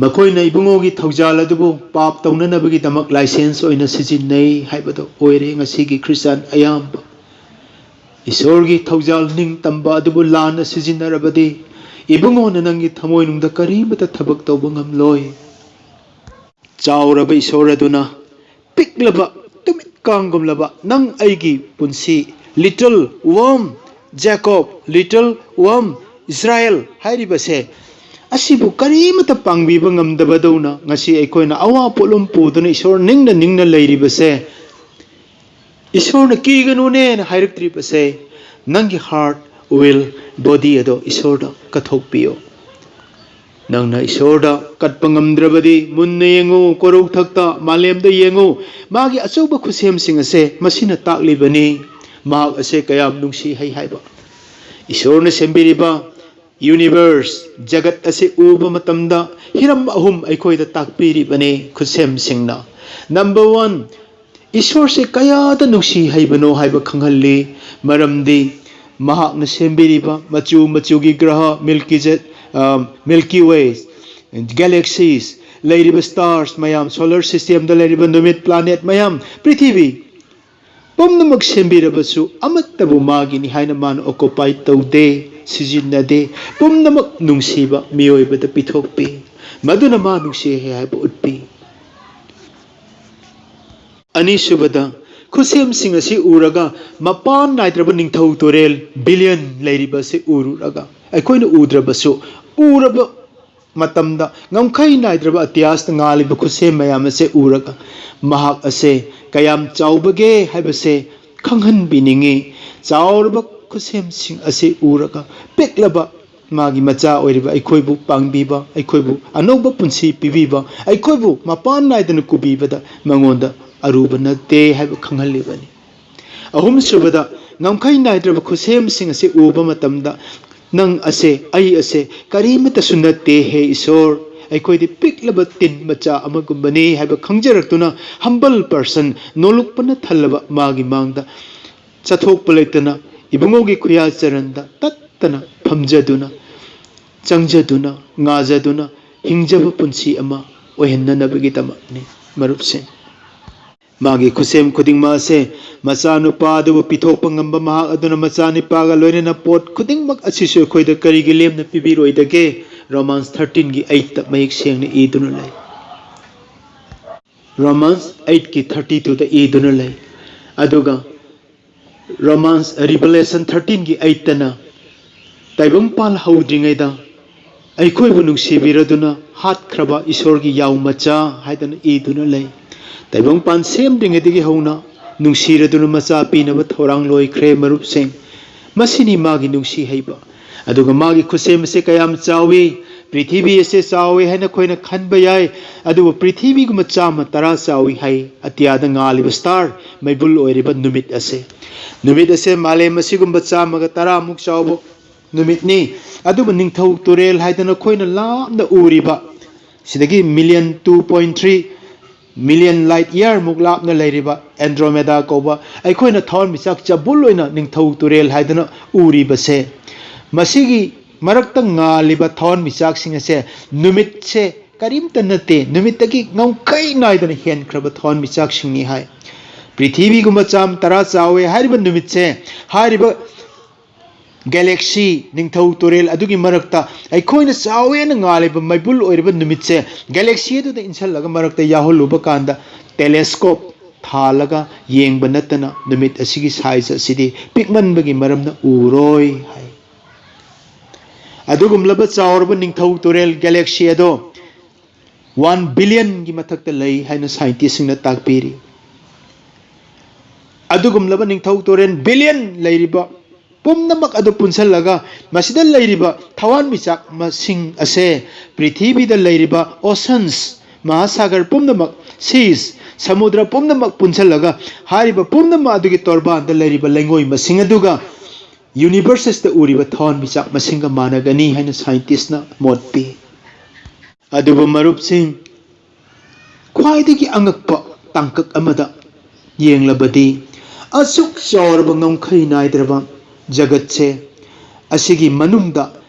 ꯃꯈꯣꯏꯅ ꯏꯕꯨꯡꯉꯣꯒꯤ ꯊꯧꯖꯥꯜ ꯑꯗꯨꯕꯨ ꯄꯥꯞ ꯇꯧꯅꯅꯕꯒꯤꯗꯃꯛ ꯂꯥꯏꯁꯦꯟꯁ ꯑꯣꯏꯅ ꯁꯤꯖꯤꯟꯅꯩ ꯍꯥꯏꯕꯗꯨ ꯑꯣꯏꯔꯦ ꯉꯁꯤꯒꯤ ꯈ꯭ꯔꯤꯁꯇꯥꯟ ꯑꯌꯥꯝꯕ꯫ ꯏꯁꯣꯔꯒꯤ ꯊꯧꯖꯥꯜ ꯅꯤꯡꯇꯝꯕ ꯑꯗꯨꯕꯨ ꯂꯥꯟꯅ ꯁꯤꯖꯤꯟꯅꯔꯕꯗꯤ, ꯏꯕꯨꯡꯉꯣꯅ ꯅꯪꯒꯤ ꯊꯃꯣꯏꯅꯨꯡꯗ ꯀꯔꯤꯃꯇ ꯊꯕꯛ ꯇꯧꯕ ꯉꯝꯂꯣꯏ꯫ ꯆꯥꯎꯔꯕ ꯏꯁꯣꯔ ꯑꯗꯨꯅ ꯄꯤꯛꯂꯕ ꯇꯨꯃꯤꯠ ꯀꯥꯡꯒꯨꯝꯂꯕ ꯅꯪ ꯑꯩꯒꯤ ꯄꯨꯟꯁꯤ, little worm Jacob, little worm Israel ꯍꯥꯏꯔꯤꯕꯁꯦ, ꯑꯁꯤꯕꯨ ꯀꯔꯤꯃꯇ ꯄꯥꯡꯕꯤꯕ ꯉꯝꯗꯕꯗꯧꯅ ꯉꯁꯤ ꯑꯩꯈꯣꯏꯅ ꯑꯋꯥ ꯄꯣꯠꯂꯨꯝ ꯄꯨꯗꯨꯅ ꯏꯁꯣꯔ ꯅꯤꯡꯅ ꯅꯤꯡꯅ ꯂꯩꯔꯤꯕꯁꯦ, ꯏꯁꯣꯔꯅ "ꯀꯤꯒꯅꯨꯅꯦꯅ" ꯍꯥꯏꯔꯛꯇ꯭ꯔꯤꯕꯁꯦ, ꯅꯪꯒꯤ heart, will, body ꯑꯗꯣ ꯏꯁꯣꯔꯗ ꯀꯠꯊꯣꯛꯄꯤꯌꯨ꯫ ꯅꯪꯅ ꯏꯁꯣꯔꯗ ꯀꯠꯄ ꯉꯝꯗ꯭ꯔꯕꯗꯤ, ꯃꯨꯟꯅ ꯌꯦꯡꯉꯨ, ꯀꯣꯔꯧꯊꯛꯇ, ꯃꯥꯂꯦꯝꯗ ꯌꯦꯡꯉꯨ꯫ ꯃꯥꯒꯤ ꯑꯆꯧꯕ ꯈꯨꯠꯁꯦꯝꯁꯤꯡ ꯑꯁꯦ ꯃꯁꯤꯅ ꯇꯥꯛꯂꯤꯕꯅꯤ, ꯃꯍꯥꯛ ꯑꯁꯦ ꯀꯌꯥꯝ ꯅꯨꯡꯁꯤ ꯍꯩ ꯍꯥꯏꯕ꯫ ꯏꯁꯣꯔꯅ ꯁꯦꯝꯕꯤꯔꯤꯕ universe, ꯖꯒꯠ ꯑꯁꯤ ꯎꯕ ꯃꯇꯝꯗ ꯍꯤꯔꯝ ꯑꯍꯨꯝ ꯑꯩꯈꯣꯏꯗ ꯇꯥꯛꯄꯤꯔꯤꯕꯅꯤ ꯈꯨꯠꯁꯦꯝꯁꯤꯡꯅ꯫ Number one, ꯏꯁꯣꯔꯁꯦ ꯀꯌꯥꯗ ꯅꯨꯡꯁꯤ ꯍꯩꯕꯅꯣ ꯍꯥꯏꯕ ꯈꯪꯍꯜꯂꯤ, ꯃꯔꯝꯗꯤ ꯃꯍꯥꯛꯅ ꯁꯦꯝꯕꯤꯔꯤꯕ ꯃꯆꯨ ꯃꯆꯨꯒꯤ ꯒ꯭ꯔꯍ, Milky Jet, ꯑ, Milky Way, galaxies, ꯂꯩꯔꯤꯕ stars ꯃꯌꯥꯝ, solar systemꯗ ꯂꯩꯔꯤꯕ ꯅꯨꯃꯤꯠ, planet ꯃꯌꯥꯝ, ꯄ꯭ꯔꯤꯊꯤꯕꯤ, ꯄꯨꯝꯅꯃꯛ ꯁꯦꯝꯕꯤꯔꯕꯁꯨ ꯑꯃꯠꯇꯕꯨ ꯃꯥꯒꯤꯅꯤ ꯍꯥꯏꯅ ꯃꯥꯅ occupy ꯇꯧꯗꯦ, ꯁꯤꯖꯤꯟꯅꯗꯦ꯫ ꯄꯨꯝꯅꯃꯛ ꯅꯨꯡꯁꯤꯕ ꯃꯤꯑꯣꯏꯕꯗ ꯄꯤꯊꯣꯛꯄꯤ꯫ ꯃꯗꯨꯅ ꯃꯥ ꯅꯨꯡꯁꯤ ꯍꯥꯏꯕ ꯎꯠꯄꯤ꯫ ꯑꯅꯤꯁꯨꯕꯗ, ꯈꯨꯠꯁꯦꯝꯁꯤꯡ ꯑꯁꯤ ꯎꯔꯒ, ꯃꯄꯥꯟ ꯅꯥꯏꯗ꯭ꯔꯕ ꯅꯤꯡꯊꯧ ꯇꯨꯔꯦꯜ billion ꯂꯩꯔꯤꯕ ꯑꯁꯤ ꯎꯔꯨꯔꯒ, ꯑꯩꯈꯣꯏꯅ ꯎꯗ꯭ꯔꯕꯁꯨ ꯎꯔꯕ ꯃꯇꯝꯗ ꯉꯝꯈꯩ ꯅꯥꯏꯗ꯭ꯔꯕ ꯑꯇꯤꯌꯥꯁꯇ ꯉꯥꯜꯂꯤꯕ ꯈꯨꯠꯁꯦꯝ ꯃꯌꯥꯝ ꯑꯁꯦ ꯎꯔꯒ ꯃꯍꯥꯛ ꯑꯁꯦ ꯀꯌꯥꯝ ꯆꯥꯎꯕꯒꯦ ꯍꯥꯏꯕꯁꯦ ꯈꯪꯍꯟꯕꯤꯅꯤꯡꯉꯤ꯫ ꯆꯥꯎꯔꯕ ꯈꯨꯠꯁꯦꯝꯁꯤꯡ ꯑꯁꯤ ꯎꯔꯒ ꯄꯤꯛꯂꯕ ꯃꯥꯒꯤ ꯃꯆꯥ ꯑꯣꯏꯔꯤꯕ ꯑꯩꯈꯣꯏꯕꯨ ꯄꯥꯡꯕꯤꯕ, ꯑꯩꯈꯣꯏꯕꯨ ꯑꯅꯧꯕ ꯄꯨꯟꯁꯤ ꯄꯤꯕꯤꯕ, ꯑꯩꯈꯣꯏꯕꯨ ꯃꯄꯥꯟ ꯅꯥꯏꯗꯅ ꯀꯨꯕꯤꯕꯗ ꯃꯉꯣꯟꯗ ꯑꯔꯨꯕ ꯅꯠꯇꯦ ꯍꯥꯏꯕ ꯈꯪꯍꯜꯂꯤꯕꯅꯤ꯫ ꯑꯍꯨꯝꯁꯨꯕꯗ, ꯉꯝꯈꯩ ꯅꯥꯏꯗ꯭ꯔꯕ ꯈꯨꯠꯁꯦꯝꯁꯤꯡ ꯑꯁꯤ ꯎꯕ ꯃꯇꯝꯗ, "ꯅꯪ ꯑꯁꯦ, ꯑꯩ ꯑꯁꯦ ꯀꯔꯤꯃꯠꯇꯁꯨ ꯅꯠꯇꯦ, ꯍꯦ ꯏꯁꯣꯔ, ꯑꯩꯈꯣꯏꯗꯤ ꯄꯤꯛꯂꯕ ꯇꯤꯟ ꯃꯆꯥ ꯑꯃꯒꯨꯝꯕꯅꯤ" ꯍꯥꯏꯕ ꯈꯪꯖꯔꯛꯇꯨꯅ, humble person, ꯅꯣꯂꯨꯛꯄꯅ ꯊꯜꯂꯕ ꯃꯥꯒꯤ ꯃꯥꯡꯗ ꯆꯠꯊꯣꯛꯄ ꯂꯩꯇꯅ ꯏꯕꯨꯡꯉꯣꯒꯤ ꯈꯨꯌꯥ ꯆꯔꯟꯗ ꯇꯠꯇꯅ ꯐꯝꯖꯗꯨꯅ, ꯆꯪꯖꯗꯨꯅ, ꯉꯥꯖꯗꯨꯅ ꯍꯤꯡꯖꯕ ꯄꯨꯟꯁꯤ ꯑꯃ ꯑꯣꯏꯍꯟꯅꯅꯕꯒꯤꯗꯃꯛꯅꯤ, ꯃꯔꯨꯞꯁꯤꯡ꯫ ꯃꯥꯒꯤ ꯈꯨꯠꯁꯦꯝ ꯈꯨꯗꯤꯡꯃꯛ ꯑꯁꯦ ꯃꯆꯥꯅꯨꯄꯥ ꯑꯗꯨꯕꯨ ꯄꯤꯊꯣꯛꯄ ꯉꯝꯕ ꯃꯍꯥꯛ ꯑꯗꯨꯅ ꯃꯆꯥꯅꯨꯄꯥꯒ ꯂꯣꯏꯅꯅ ꯄꯣꯠ ꯈꯨꯗꯤꯡꯃꯛ ꯑꯁꯤꯁꯨ ꯑꯩꯈꯣꯏꯗ ꯀꯔꯤꯒꯤ ꯂꯦꯝꯅ ꯄꯤꯕꯤꯔꯣꯏꯗꯒꯦ? ꯔꯣꯃꯥꯟꯁ ꯊꯥꯔꯇꯤꯟꯒꯤ ꯑꯩꯠꯇ ꯃꯌꯦꯛ ꯁꯦꯡꯅ ꯏꯗꯨꯅ ꯂꯩ꯫ ꯔꯣꯃꯥꯟꯁ ꯑꯩꯠꯀꯤ ꯊꯥꯔꯇꯤ ꯇꯨꯗ ꯏꯗꯨꯅ ꯂꯩ꯫ ꯑꯗꯨꯒ ꯔꯣꯃꯥꯟꯁ, ꯔꯤꯚꯦꯂꯦꯁꯟ ꯊꯥꯔꯇꯤꯟꯒꯤ ꯑꯩꯠꯇꯅ, "ꯇꯥꯏꯕꯪꯄꯥꯟ ꯍꯧꯗ꯭ꯔꯤꯉꯩꯗ ꯑꯩꯈꯣꯏꯕꯨ ꯅꯨꯡꯁꯤꯕꯤꯔꯗꯨꯅ ꯍꯥꯠꯈ꯭ꯔꯕ ꯏꯁꯣꯔꯒꯤ ꯌꯥꯎ ꯃꯆꯥ" ꯍꯥꯏꯗꯅ ꯏꯗꯨꯅ ꯂꯩ꯫ ꯇꯥꯏꯕꯪꯄꯥꯟ ꯁꯦꯝꯗ꯭ꯔꯤꯉꯩꯗꯒꯤ ꯍꯧꯅ ꯅꯨꯡꯁꯤꯔꯗꯨꯅ ꯃꯆꯥ ꯄꯤꯅꯕ ꯊꯧꯔꯥꯡ ꯂꯣꯏꯈ꯭ꯔꯦ, ꯃꯔꯨꯞꯁꯤꯡ꯫ ꯃꯁꯤꯅꯤ ꯃꯥꯒꯤ ꯅꯨꯡꯁꯤ ꯍꯩꯕ꯫ ꯑꯗꯨꯒ ꯃꯥꯒꯤ ꯈꯨꯠꯁꯦꯝ ꯑꯁꯤ ꯀꯌꯥꯝ ꯆꯥꯎꯏ, ꯄ꯭ꯔꯤꯊꯤꯕꯤ ꯑꯁꯤ ꯆꯥꯎꯏ ꯍꯥꯏꯅ ꯑꯩꯈꯣꯏꯅ ꯈꯟꯕ ꯌꯥꯏ, ꯑꯗꯨꯕꯨ ꯄ꯭ꯔꯤꯊꯤꯕꯤꯒꯨꯝꯕ ꯆꯥꯝꯃ ꯇꯔꯥ ꯆꯥꯎꯏ ꯍꯥꯏ ꯑꯇꯤꯌꯥꯗ ꯉꯥꯜꯂꯤꯕ ꯁ꯭ꯇꯥꯔ, ꯃꯩꯕꯨꯜ ꯑꯣꯏꯔꯤꯕ ꯅꯨꯃꯤꯠ ꯑꯁꯦ꯫ ꯅꯨꯃꯤꯠ ꯑꯁꯦ ꯃꯥꯂꯦꯝ ꯑꯁꯤꯒꯨꯝꯕ ꯆꯥꯝꯃꯒ ꯇꯔꯥꯃꯨꯛ ꯆꯥꯎꯕ ꯅꯨꯃꯤꯠꯅꯤ꯫ ꯑꯗꯨꯕꯨ ꯅꯤꯡꯊꯧ ꯇꯨꯔꯦꯜ ꯍꯥꯏꯗꯅ ꯑꯩꯈꯣꯏꯅ ꯂꯥꯞꯅ ꯎꯔꯤꯕ, ꯁꯤꯗꯒꯤ million two point three million light ꯏꯌꯥꯔꯃꯨꯛ ꯂꯥꯞꯅ ꯂꯩꯔꯤꯕ ꯑꯦꯟꯗ꯭ꯔꯣꯃꯦꯗꯥ ꯀꯧꯕ ꯑꯩꯈꯣꯏꯅ ꯊꯋꯥꯟꯃꯤꯆꯥꯛ ꯆꯕꯨꯜ ꯑꯣꯏꯅ ꯅꯤꯡꯊꯧ ꯇꯨꯔꯦꯜ ꯍꯥꯏꯗꯨꯅ ꯎꯔꯤꯕꯁꯦ, ꯃꯁꯤꯒꯤ ꯃꯔꯛꯇ ꯉꯥꯜꯂꯤꯕ ꯊꯋꯥꯟꯃꯤꯆꯥꯛꯁꯤꯡ ꯑꯁꯦ ꯅꯨꯃꯤꯠꯁꯦ ꯀꯔꯤꯝꯇ ꯅꯠꯇꯦ, ꯅꯨꯃꯤꯠꯇꯒꯤ ꯉꯝꯈꯩ ꯅꯥꯏꯗꯅ ꯍꯦꯟꯈ꯭ꯔꯕ ꯊꯋꯥꯟꯃꯤꯆꯥꯛꯁꯤꯡꯅꯤ ꯍꯥꯏ꯫ ꯄ꯭ꯔꯤꯊꯤꯕꯤꯒꯨꯝꯕ ꯆꯥꯝ ꯇꯔꯥ ꯆꯥꯎꯋꯦ ꯍꯥꯏꯔꯤꯕ ꯅꯨꯃꯤꯠꯁꯦ, ꯍꯥꯏꯔꯤꯕ ꯒꯦꯂꯦꯛꯁꯤ, ꯅꯤꯡꯊꯧ ꯇꯨꯔꯦꯜ ꯑꯗꯨꯒꯤ ꯃꯔꯛꯇ ꯑꯩꯈꯣꯏꯅ ꯆꯥꯎꯋꯦꯅ ꯉꯥꯜꯂꯤꯕ ꯃꯩꯕꯨꯜ ꯑꯣꯏꯔꯤꯕ ꯅꯨꯃꯤꯠꯁꯦ ꯒꯦꯂꯦꯛꯁꯤ ꯑꯗꯨꯗ ꯏꯟꯁꯤꯜꯂꯒ ꯃꯔꯛꯇ ꯌꯥꯎꯍꯜꯂꯨꯕ ꯀꯥꯟꯗ, ꯇꯦꯂꯦꯁꯀꯣꯞ ꯊꯥꯜꯂꯒ ꯌꯦꯡꯕ ꯅꯠꯇꯅ ꯅꯨꯃꯤꯠ ꯑꯁꯤꯒꯤ ꯁꯥꯏꯖ ꯑꯁꯤꯗꯤ ꯄꯤꯛꯃꯟꯕꯒꯤ ꯃꯔꯝꯅ ꯎꯔꯣꯏ ꯍꯥꯏ꯫ ꯑꯗꯨꯒꯨꯝꯂꯕ ꯆꯥꯎꯔꯕ ꯅꯤꯡꯊꯧ ꯇꯨꯔꯦꯜ ꯒꯦꯂꯦꯛꯁꯤ ꯑꯗꯣ ꯋꯥꯟ ꯕꯤꯂꯤꯌꯟꯒꯤ ꯃꯊꯛꯇ ꯂꯩ ꯍꯥꯏꯅ ꯁꯥꯏꯟꯇꯤꯁꯁꯤꯡꯅ ꯇꯥꯛꯄꯤꯔꯤ꯫ ꯑꯗꯨꯒꯨꯝꯂꯕ ꯅꯤꯡꯊꯧ ꯇꯨꯔꯦꯜ ꯕꯤꯂꯤꯌꯟ ꯂꯩꯔꯤꯕ ꯄꯨꯝꯅꯃꯛ ꯑꯗꯨ ꯄꯨꯟꯁꯤꯜꯂꯒ ꯃꯁꯤꯗ ꯂꯩꯔꯤꯕ ꯊꯋꯥꯟꯃꯤꯆꯥꯛ ꯃꯁꯤꯡ ꯑꯁꯦ ꯄ꯭ꯔꯤꯊꯤꯕꯤꯗ ꯂꯩꯔꯤꯕ ꯑꯣꯁꯟꯁ, ꯃꯍꯥꯁꯥꯒꯔ ꯄꯨꯝꯅꯃꯛ, ꯁꯤꯁ, ꯁꯃꯨꯗ꯭ꯔ ꯄꯨꯝꯅꯃꯛ ꯄꯨꯟꯁꯤꯜꯂꯒ ꯍꯥꯏꯔꯤꯕ ꯄꯨꯝꯅꯃꯛ ꯑꯗꯨꯒꯤ ꯇꯣꯔꯕꯥꯟꯗ ꯂꯩꯔꯤꯕ ꯂꯩꯉꯣꯏ ꯃꯁꯤꯡ ꯑꯗꯨꯒ ꯌꯨꯅꯤꯚꯔꯁꯇ ꯎꯔꯤꯕ ꯊꯋꯥꯟꯃꯤꯆꯥꯛ ꯃꯁꯤꯡꯒ ꯃꯥꯟꯅꯒꯅꯤ ꯍꯥꯏꯅ ꯁꯥꯏꯟꯇꯤꯁꯅ ꯃꯣꯠ ꯄꯤ꯫ ꯑꯗꯨꯕꯨ ꯃꯔꯨꯞꯁꯤꯡ, ꯈ꯭ꯋꯥꯏꯗꯒꯤ ꯑꯉꯛꯄ ꯇꯥꯡꯀꯛ ꯑꯃꯗ ꯌꯦꯡꯂꯕꯗꯤ, ꯑꯁꯨꯛ ꯆꯥꯎꯔꯕ ꯉꯝꯈꯩ ꯅꯥꯏꯗ꯭ꯔꯕ ꯖꯒꯠꯁꯦ ꯑꯁꯤꯒꯤ ꯃꯅꯨꯡꯗ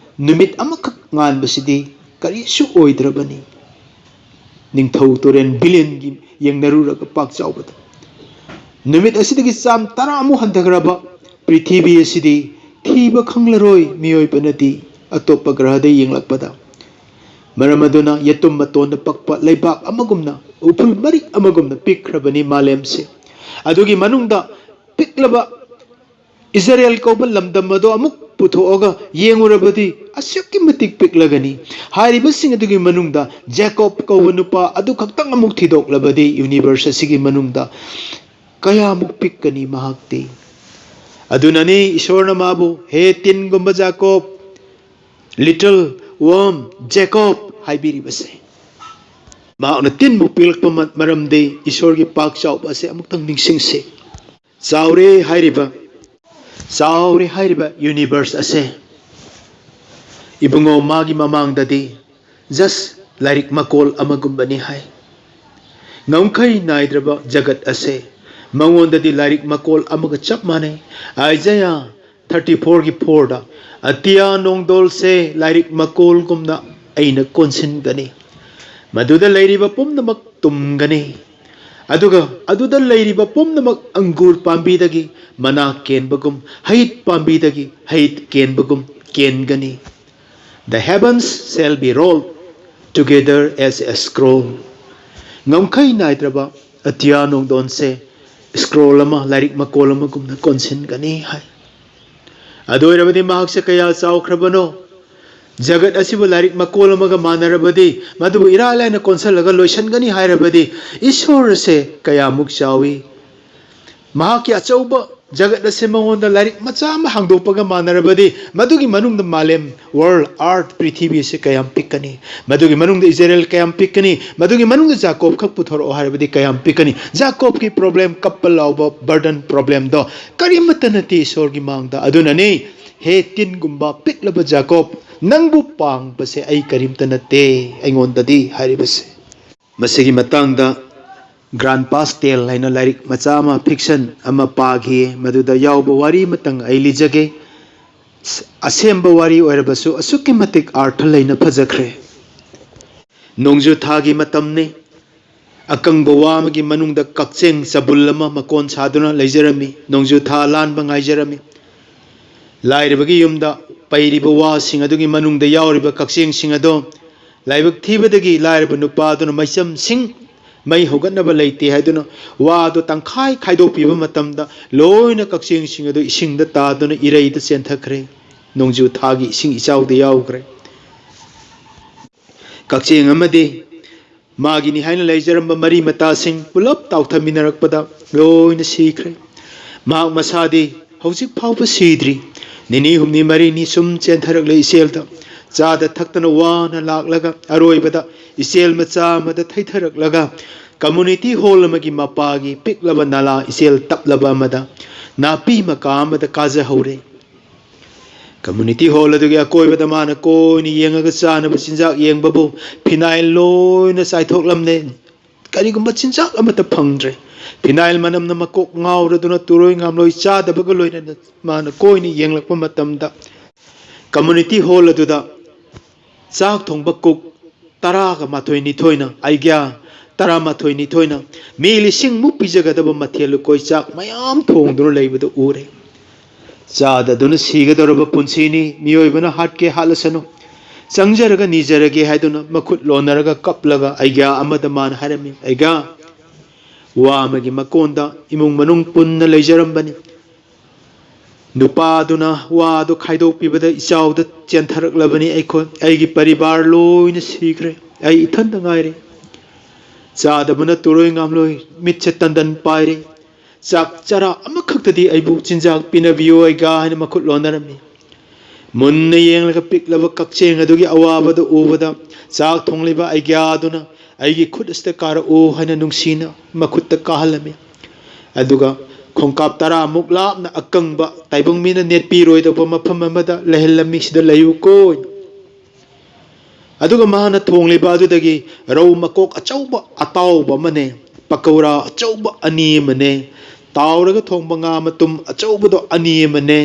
ꯅꯨꯃꯤꯠ ꯑꯃꯈꯛ ꯉꯥꯟꯕꯁꯤꯗꯤ ꯀꯔꯤꯁꯨ ꯑꯣꯏꯗ꯭ꯔꯕꯅꯤ꯫ ꯅꯤꯡꯊꯧ ꯇꯨꯔꯦꯜ ꯕꯤꯂꯤꯌꯟꯒꯤ ꯌꯦꯡꯅꯔꯨꯔꯒ ꯄꯥꯛ ꯆꯥꯎꯕꯗ, ꯅꯨꯃꯤꯠ ꯑꯁꯤꯗꯒꯤ ꯆꯥꯝ ꯇꯔꯥꯃꯨꯛ ꯍꯟꯊꯈ꯭ꯔꯕ ꯄ꯭ꯔꯤꯊꯤꯕꯤ ꯑꯁꯤꯗꯤ ꯊꯤꯕ ꯈꯪꯂꯔꯣꯏ ꯃꯤꯑꯣꯏꯕꯅꯗꯤ ꯑꯇꯣꯞꯄ ꯒ꯭ꯔꯍꯗ ꯌꯦꯡꯂꯛꯄꯗ꯫ ꯃꯔꯝ ꯑꯗꯨꯅ ꯌꯦꯇꯨꯝ ꯃꯇꯣꯟꯗ ꯄꯛꯄ ꯂꯩꯕꯥꯛ ꯑꯃꯒꯨꯝꯅ, ꯎꯐꯨꯜ ꯃꯔꯤꯛ ꯑꯃꯒꯨꯝꯅ ꯄꯤꯛꯈ꯭ꯔꯕꯅꯤ ꯃꯥꯂꯦꯝꯁꯦ꯫ ꯑꯗꯨꯒꯤ ꯃꯅꯨꯡꯗ ꯄꯤꯛꯂꯕ ꯏꯖꯔꯦꯜ ꯀꯧꯕ ꯂꯝꯗꯝ ꯑꯗꯣ ꯑꯃꯨꯛ ꯄꯨꯊꯣꯛꯑꯒ ꯌꯦꯡꯉꯨꯔꯕꯗꯤ ꯑꯁꯨꯛꯀꯤ ꯃꯇꯤꯛ ꯄꯤꯛꯂꯒꯅꯤ꯫ ꯍꯥꯏꯔꯤꯕꯁꯤꯡ ꯑꯗꯨꯒꯤ ꯃꯅꯨꯡꯗ ꯖꯦꯀꯣꯕ ꯀꯧꯕ ꯅꯨꯄꯥ ꯑꯗꯨ ꯈꯛꯇꯪ ꯑꯃꯨꯛ ꯊꯤꯗꯣꯛꯂꯕꯗꯤ ꯌꯨꯅꯤꯚꯔꯁ ꯑꯁꯤꯒꯤ ꯃꯅꯨꯡꯗ ꯀꯌꯥꯃꯨꯛ ꯄꯤꯛꯀꯅꯤ ꯃꯍꯥꯛꯇꯤ꯫ ꯑꯗꯨꯅꯅꯤ ꯏꯁꯣꯔꯅ ꯃꯥꯕꯨ, "ꯍꯦ ꯇꯤꯟꯒꯨꯝꯕ ꯖꯦꯀꯣꯕ, little worm ꯖꯦꯀꯣꯕ" ꯍꯥꯏꯕꯤꯔꯤꯕꯁꯦ꯫ ꯃꯍꯥꯛꯅ ꯇꯤꯟꯕꯨ ꯄꯤꯛꯂꯛꯄ ꯃ-, ꯃꯔꯝꯗꯤ ꯏꯁꯣꯔꯒꯤ ꯄꯥꯛ ꯆꯥꯎꯕ ꯑꯁꯦ ꯑꯃꯨꯛꯇꯪ ꯅꯤꯡꯁꯤꯡꯁꯤ꯫ ꯆꯥꯎꯔꯦ ꯍꯥꯏꯔꯤꯕ, ꯆꯥꯎꯔꯦ ꯍꯥꯏꯔꯤꯕ ꯌꯨꯅꯤꯚꯔꯁ ꯑꯁꯦ, ꯏꯕꯨꯡꯉꯣ, ꯃꯥꯒꯤ ꯃꯃꯥꯡꯗꯗꯤ just ꯂꯥꯏꯔꯤꯛ ꯃꯀꯣꯜ ꯑꯃꯒꯨꯝꯕꯅꯤ ꯍꯥꯏ꯫ ꯉꯝꯈꯩ ꯅꯥꯏꯗ꯭ꯔꯕ ꯖꯒꯠ ꯑꯁꯦ ꯃꯉꯣꯟꯗꯗꯤ ꯂꯥꯏꯔꯤꯛ ꯃꯀꯣꯜ ꯑꯃꯒ ꯆꯞ ꯃꯥꯟꯅꯩ꯫ ꯑꯥꯏꯖꯌꯥ ꯊꯥꯔꯇꯤ ꯐꯣꯔꯒꯤ ꯐꯣꯔꯗ, "ꯑꯇꯤꯌꯥ ꯅꯣꯡꯗꯣꯜꯁꯦ ꯂꯥꯏꯔꯤꯛ ꯃꯀꯣꯜꯒꯨꯝꯅ ꯑꯩꯅ ꯀꯣꯟꯁꯤꯟꯒꯅꯤ꯫ ꯃꯗꯨꯗ ꯂꯩꯔꯤꯕ ꯄꯨꯝꯅꯃꯛ ꯇꯨꯝꯒꯅꯤ꯫ ꯑꯗꯨꯒ ꯑꯗꯨꯗ ꯂꯩꯔꯤꯕ ꯄꯨꯝꯅꯃꯛ ꯑꯪꯒꯨꯔ ꯄꯥꯝꯕꯤꯗꯒꯤ ꯃꯅꯥ ꯀꯦꯟꯕꯒꯨꯝ, ꯍꯩ ꯄꯥꯝꯕꯤꯗꯒꯤ ꯍꯩ ꯀꯦꯟꯕꯒꯨꯝ ꯀꯦꯟꯒꯅꯤ꯫ The heavens shall be rolled together as a scroll." ꯉꯝꯈꯩ ꯅꯥꯏꯗ꯭ꯔꯕ ꯑꯇꯤꯌꯥ ꯅꯣꯡꯗꯣꯟꯁꯦ ꯁ꯭ꯀ꯭ꯔꯣꯜ ꯑꯃ, ꯂꯥꯏꯔꯤꯛ ꯃꯀꯣꯜ ꯑꯃꯒꯨꯝꯅ ꯀꯣꯟꯁꯤꯟꯒꯅꯤ ꯍꯥꯏ꯫ ꯑꯗꯨ ꯑꯣꯏꯔꯕꯗꯤ ꯃꯍꯥꯛꯁꯦ ꯀꯌꯥ ꯆꯥꯎꯈ꯭ꯔꯕꯅꯣ? ꯖꯒꯠ ꯑꯁꯤꯕꯨ ꯂꯥꯏꯔꯤꯛ ꯃꯀꯣꯜ ꯑꯃꯒ ꯃꯥꯟꯅꯔꯕꯗꯤ, ꯃꯗꯨꯕꯨ ꯏꯔꯥꯏ ꯂꯥꯏꯅ ꯀꯣꯟꯁꯤꯜꯂꯒ ꯂꯣꯏꯁꯤꯟꯒꯅꯤ ꯍꯥꯏꯔꯕꯗꯤ, ꯏꯁꯣꯔ ꯑꯁꯦ ꯀꯌꯥꯃꯨꯛ ꯆꯥꯎꯏ? ꯃꯍꯥꯛꯀꯤ ꯑꯆꯧꯕ ꯖꯒꯠ ꯑꯁꯤ ꯃꯉꯣꯟꯗ ꯂꯥꯏꯔꯤꯛ ꯃꯆꯥ ꯑꯃ ꯍꯥꯡꯗꯣꯛꯄꯒ ꯃꯥꯟꯅꯔꯕꯗꯤ, ꯃꯗꯨꯒꯤ ꯃꯅꯨꯡꯗ ꯃꯥꯂꯦꯝ, world, earth, ꯄ꯭ꯔꯤꯊꯤꯕꯤ ꯑꯁꯤ ꯀꯌꯥꯝ ꯄꯤꯛꯀꯅꯤ? ꯃꯗꯨꯒꯤ ꯃꯅꯨꯡꯗ ꯏꯖꯔꯦꯜ ꯀꯌꯥꯝ ꯄꯤꯛꯀꯅꯤ? ꯃꯗꯨꯒꯤ ꯃꯅꯨꯡꯗ ꯖꯥꯀꯣꯕ ꯈꯛ ꯄꯨꯊꯣꯔꯛꯑꯣ ꯍꯥꯏꯔꯕꯗꯤ ꯀꯌꯥꯝ ꯄꯤꯛꯀꯅꯤ? ꯖꯥꯀꯣꯕꯀꯤ problem, ꯀꯞꯄ ꯂꯥꯎꯕ, burden problemꯗꯣ ꯀꯔꯤꯃꯠꯇ ꯅꯠꯇꯦ ꯏꯁꯣꯔꯒꯤ ꯃꯥꯡꯗ꯫ ꯑꯗꯨꯅꯅꯤ, "ꯍꯦ ꯇꯤꯟꯒꯨꯝꯕ ꯄꯤꯛꯂꯕ ꯖꯥꯀꯣꯕ, ꯅꯪꯕꯨ ꯄꯥꯡꯕꯁꯦ ꯑꯩ ꯀꯔꯤꯝꯇ ꯅꯠꯇꯦ ꯑꯩꯉꯣꯟꯗꯗꯤ" ꯍꯥꯏꯔꯤꯕꯁꯦ꯫ ꯃꯁꯤꯒꯤ ꯃꯇꯥꯡꯗ Grandpa's Tale ꯍꯥꯏꯅ ꯂꯥꯏꯔꯤꯛ ꯃꯆꯥ ꯑꯃ, fiction ꯑꯃ ꯄꯥꯈꯤ꯫ ꯃꯗꯨꯗ ꯌꯥꯎꯕ ꯋꯥꯔꯤ ꯑꯃꯇꯪ ꯑꯩ ꯂꯤꯖꯒꯦ꯫ ꯑꯁꯦꯡꯕ ꯋꯥꯔꯤ ꯑꯣꯏꯔꯕꯁꯨ ꯑꯁꯨꯛꯀꯤ ꯃꯇꯤꯛ ꯑꯥꯔꯊ ꯂꯩꯅ ꯐꯖꯈ꯭ꯔꯦ꯫ ꯅꯣꯡꯖꯨ ꯊꯥꯒꯤ ꯃꯇꯝꯅꯤ꯫ ꯑꯀꯪꯕ ꯋꯥ ꯑꯃꯒꯤ ꯃꯅꯨꯡꯗ ꯀꯛꯆꯦꯡ ꯆꯕꯨꯜ ꯑꯃ ꯃꯀꯣꯟ ꯁꯥꯗꯨꯅ ꯂꯩꯖꯔꯝꯃꯤ꯫ ꯅꯣꯡꯖꯨ ꯊꯥ ꯂꯥꯟꯕ ꯉꯥꯏꯖꯔꯝꯃꯤ꯫ ꯂꯥꯏꯔꯕꯒꯤ ꯌꯨꯝꯗ ꯄꯩꯔꯤꯕ ꯋꯥꯁꯤꯡ ꯑꯗꯨꯒꯤ ꯃꯅꯨꯡꯗ ꯌꯥꯎꯔꯤꯕ ꯀꯛꯆꯦꯡꯁꯤꯡ ꯑꯗꯣ ꯂꯥꯏꯕꯛ ꯊꯤꯕꯗꯒꯤ ꯂꯥꯏꯔꯕ ꯅꯨꯄꯥ ꯑꯗꯨꯅ ꯃꯩꯆꯝꯁꯤꯡ, ꯃꯩ ꯍꯧꯒꯠꯅꯕ ꯂꯩꯇꯦ ꯍꯥꯏꯗꯨꯅ ꯋꯥꯗꯣ ꯇꯪꯈꯥꯏ ꯈꯥꯏꯗꯣꯛꯄꯤꯕ ꯃꯇꯝꯗ ꯂꯣꯏꯅ ꯀꯛꯆꯦꯡꯁꯤꯡ ꯑꯗꯨ ꯏꯁꯤꯡꯗ ꯇꯥꯗꯨꯅ ꯏꯔꯩꯗ ꯆꯦꯟꯊꯈ꯭ꯔꯦ꯫ ꯅꯣꯡꯖꯨ ꯊꯥꯒꯤ ꯏꯁꯤꯡ ꯏꯆꯥꯎꯗ ꯌꯥꯎꯈ꯭ꯔꯦ꯫ ꯀꯛꯆꯦꯡ ꯑꯃꯗꯤ ꯃꯥꯒꯤꯅꯤ ꯍꯥꯏꯅ ꯂꯩꯖꯔꯝꯕ ꯃꯔꯤ ꯃꯇꯥꯁꯤꯡ ꯄꯨꯂꯞ ꯇꯥꯎꯊꯃꯤꯟꯅꯔꯛꯄꯗ ꯂꯣꯏꯅ ꯁꯤꯈ꯭ꯔꯦ꯫ ꯃꯍꯥꯛ ꯃꯁꯥꯗꯤ ꯍꯧꯖꯤꯛ ꯐꯥꯎꯕ ꯁꯤꯗ꯭ꯔꯤ꯫ ꯅꯤꯅꯤ ꯍꯨꯝꯅꯤ ꯃꯔꯤꯅꯤ ꯁꯨꯝ ꯆꯦꯟꯊꯔꯛꯂꯦ ꯏꯆꯦꯜꯗ꯫ ꯆꯥꯗ ꯊꯛꯇꯅ ꯋꯥꯅ ꯂꯥꯛꯂꯒ ꯑꯔꯣꯏꯕꯗ ꯏꯆꯦꯜ ꯃꯆꯥ ꯑꯃꯗ ꯊꯩꯊꯔꯛꯂꯒ community hall ꯑꯃꯒꯤ ꯃꯄꯥꯒꯤ ꯄꯤꯛꯂꯕ ꯅꯂꯥ ꯏꯆꯦꯜ ꯇꯞꯂꯕ ꯑꯃꯗ ꯅꯥꯄꯤ ꯃꯀꯥ ꯑꯃꯗ ꯀꯥꯖꯍꯧꯔꯦ꯫ Community hall ꯑꯗꯨꯒꯤ ꯑꯀꯣꯏꯕꯗ ꯃꯥꯅ ꯀꯣꯏꯅ ꯌꯦꯡꯉꯒ ꯆꯥꯅꯕ ꯆꯤꯟꯖꯥꯛ ꯌꯦꯡꯕꯕꯨ ꯐꯤꯅꯥꯏꯜ ꯂꯣꯏꯅ ꯆꯥꯏꯊꯣꯛꯂꯝꯂꯦ꯫ ꯀꯔꯤꯒꯨꯝꯕ ꯆꯤꯟꯖꯥꯛ ꯑꯃꯠꯇ ꯐꯪꯗ꯭ꯔꯦ꯫ ꯐꯤꯅꯥꯏꯜ ꯃꯅꯝꯅ ꯃꯀꯣꯛ ꯉꯥꯎꯔꯗꯨꯅ ꯇꯨꯔꯣꯏ ꯉꯥꯝꯂꯣꯏ ꯆꯥꯗꯕꯒ ꯂꯣꯏꯅꯅ ꯃꯥꯅ ꯀꯣꯏꯅ ꯌꯦꯡꯂꯛꯄ ꯃꯇꯝꯗ community hall ꯑꯗꯨꯗ ꯆꯥꯛ ꯊꯣꯡꯕ cook ꯇꯔꯥꯒ ꯃꯥꯊꯣꯏ ꯅꯤꯊꯣꯏꯅ, ꯑꯩꯒ꯭ꯌꯥ, ꯇꯔꯥꯃꯥꯊꯣꯏ ꯅꯤꯊꯣꯏꯅ ꯃꯤ ꯂꯤꯁꯤꯡꯃꯨꯛ ꯄꯤꯖꯒꯗꯕ ꯃꯊꯦꯜ ꯂꯨꯀꯣꯏ ꯆꯥꯛ ꯃꯌꯥꯝ ꯊꯣꯡꯗꯨꯅ ꯂꯩꯕꯗꯨ ꯎꯔꯦ꯫ ꯆꯥꯗꯗꯨꯅ ꯁꯤꯒꯗꯧꯔꯕ ꯄꯨꯟꯁꯤꯅꯤ, ꯃꯤꯑꯣꯏꯕꯅ ꯍꯥꯠꯀꯦ ꯍꯥꯠꯂꯁꯅꯨ, ꯆꯪꯖꯔꯒ ꯅꯤꯖꯔꯒꯦ ꯍꯥꯏꯗꯨꯅ ꯃꯈꯨꯠ ꯂꯣꯟꯅꯔꯒ ꯀꯞꯂꯒ ꯑꯩꯒ꯭ꯌꯥ ꯑꯃꯗ ꯃꯥꯅ ꯍꯥꯏꯔꯝꯃꯤ, "ꯑꯩꯒ꯭ꯌꯥ, ꯋꯥ ꯑꯃꯒꯤ ꯃꯀꯣꯟꯗ ꯏꯃꯨꯡ ꯃꯅꯨꯡ ꯄꯨꯟꯅ ꯂꯩꯖꯔꯝꯕꯅꯤ꯫ ꯅꯨꯄꯥꯗꯨꯅ ꯋꯥꯗꯨ ꯈꯥꯏꯗꯣꯛꯄꯤꯕꯗ ꯏꯆꯥꯎꯗ ꯆꯦꯟꯊꯔꯛꯂꯕꯅꯤ ꯑꯩꯈꯣꯏ꯫ ꯑꯩꯒꯤ ꯄꯔꯤꯕꯥꯔ ꯂꯣꯏꯅ ꯁꯤꯈ꯭ꯔꯦ꯫ ꯑꯩ ꯏꯊꯟꯇ ꯉꯥꯏꯔꯦ꯫ ꯆꯥꯗꯕꯅ ꯇꯨꯔꯣꯏ ꯉꯥꯝꯂꯣꯏ ꯃꯤꯠꯁꯦ ꯇꯟꯗꯟ ꯄꯥꯏꯔꯦ꯫ ꯆꯥꯛ ꯆꯔꯥ ꯑꯃꯈꯛꯇꯗꯤ ꯑꯩꯕꯨ ꯆꯤꯟꯖꯥꯛ ꯄꯤꯅꯕꯤꯌꯨ ꯑꯩꯒ꯭ꯌꯥ ꯍꯥꯏꯅ ꯃꯈꯨꯠ ꯂꯣꯟꯅꯔꯝꯃꯤ꯫ ꯃꯨꯟꯅ ꯌꯦꯡꯂꯒ ꯄꯤꯛꯂꯕ ꯀꯛꯆꯦꯡ ꯑꯗꯨꯒꯤ ꯑꯋꯥꯕꯗꯨ ꯎꯕꯗ ꯆꯥꯛ ꯊꯣꯡꯂꯤꯕ ꯑꯩꯒ꯭ꯌꯥꯗꯨꯅ ꯑꯩꯒꯤ ꯈꯨꯠ ꯑꯁꯤꯗ ꯀꯥꯔꯛꯎ ꯍꯥꯏꯅ ꯅꯨꯡꯁꯤꯅ ꯃꯈꯨꯠꯇ ꯀꯥꯍꯜꯂꯝꯃꯤ꯫ ꯑꯗꯨꯒ ꯈꯣꯡꯀꯥꯞ ꯇꯔꯥꯃꯨꯛ ꯂꯥꯞꯅ ꯑꯀꯪꯕ ꯇꯥꯏꯕꯪ ꯃꯤꯅ ꯅꯦꯠꯄꯤꯔꯣꯏꯗꯧꯕ ꯃꯐꯝ ꯑꯃꯗ ꯂꯩꯍꯜꯂꯝꯃꯤ, "ꯁꯤꯗ ꯂꯩꯌꯨꯀꯣ"꯫ ꯑꯗꯨꯒ ꯃꯥꯅ ꯊꯣꯡꯂꯤꯕ ꯑꯗꯨꯗꯒꯤ ꯔꯧ ꯃꯀꯣꯛ ꯑꯆꯧꯕ ꯑꯇꯥꯎꯕ ꯑꯃꯅꯦ, ꯄꯀꯧꯔꯥ ꯑꯆꯧꯕ ꯑꯅꯤ ꯑꯃꯅꯦ, ꯇꯥꯎꯔꯒ ꯊꯣꯡꯕ ꯉꯥ ꯃꯇꯨꯝ ꯑꯆꯧꯕꯗꯣ ꯑꯅꯤ ꯑꯃꯅꯦ,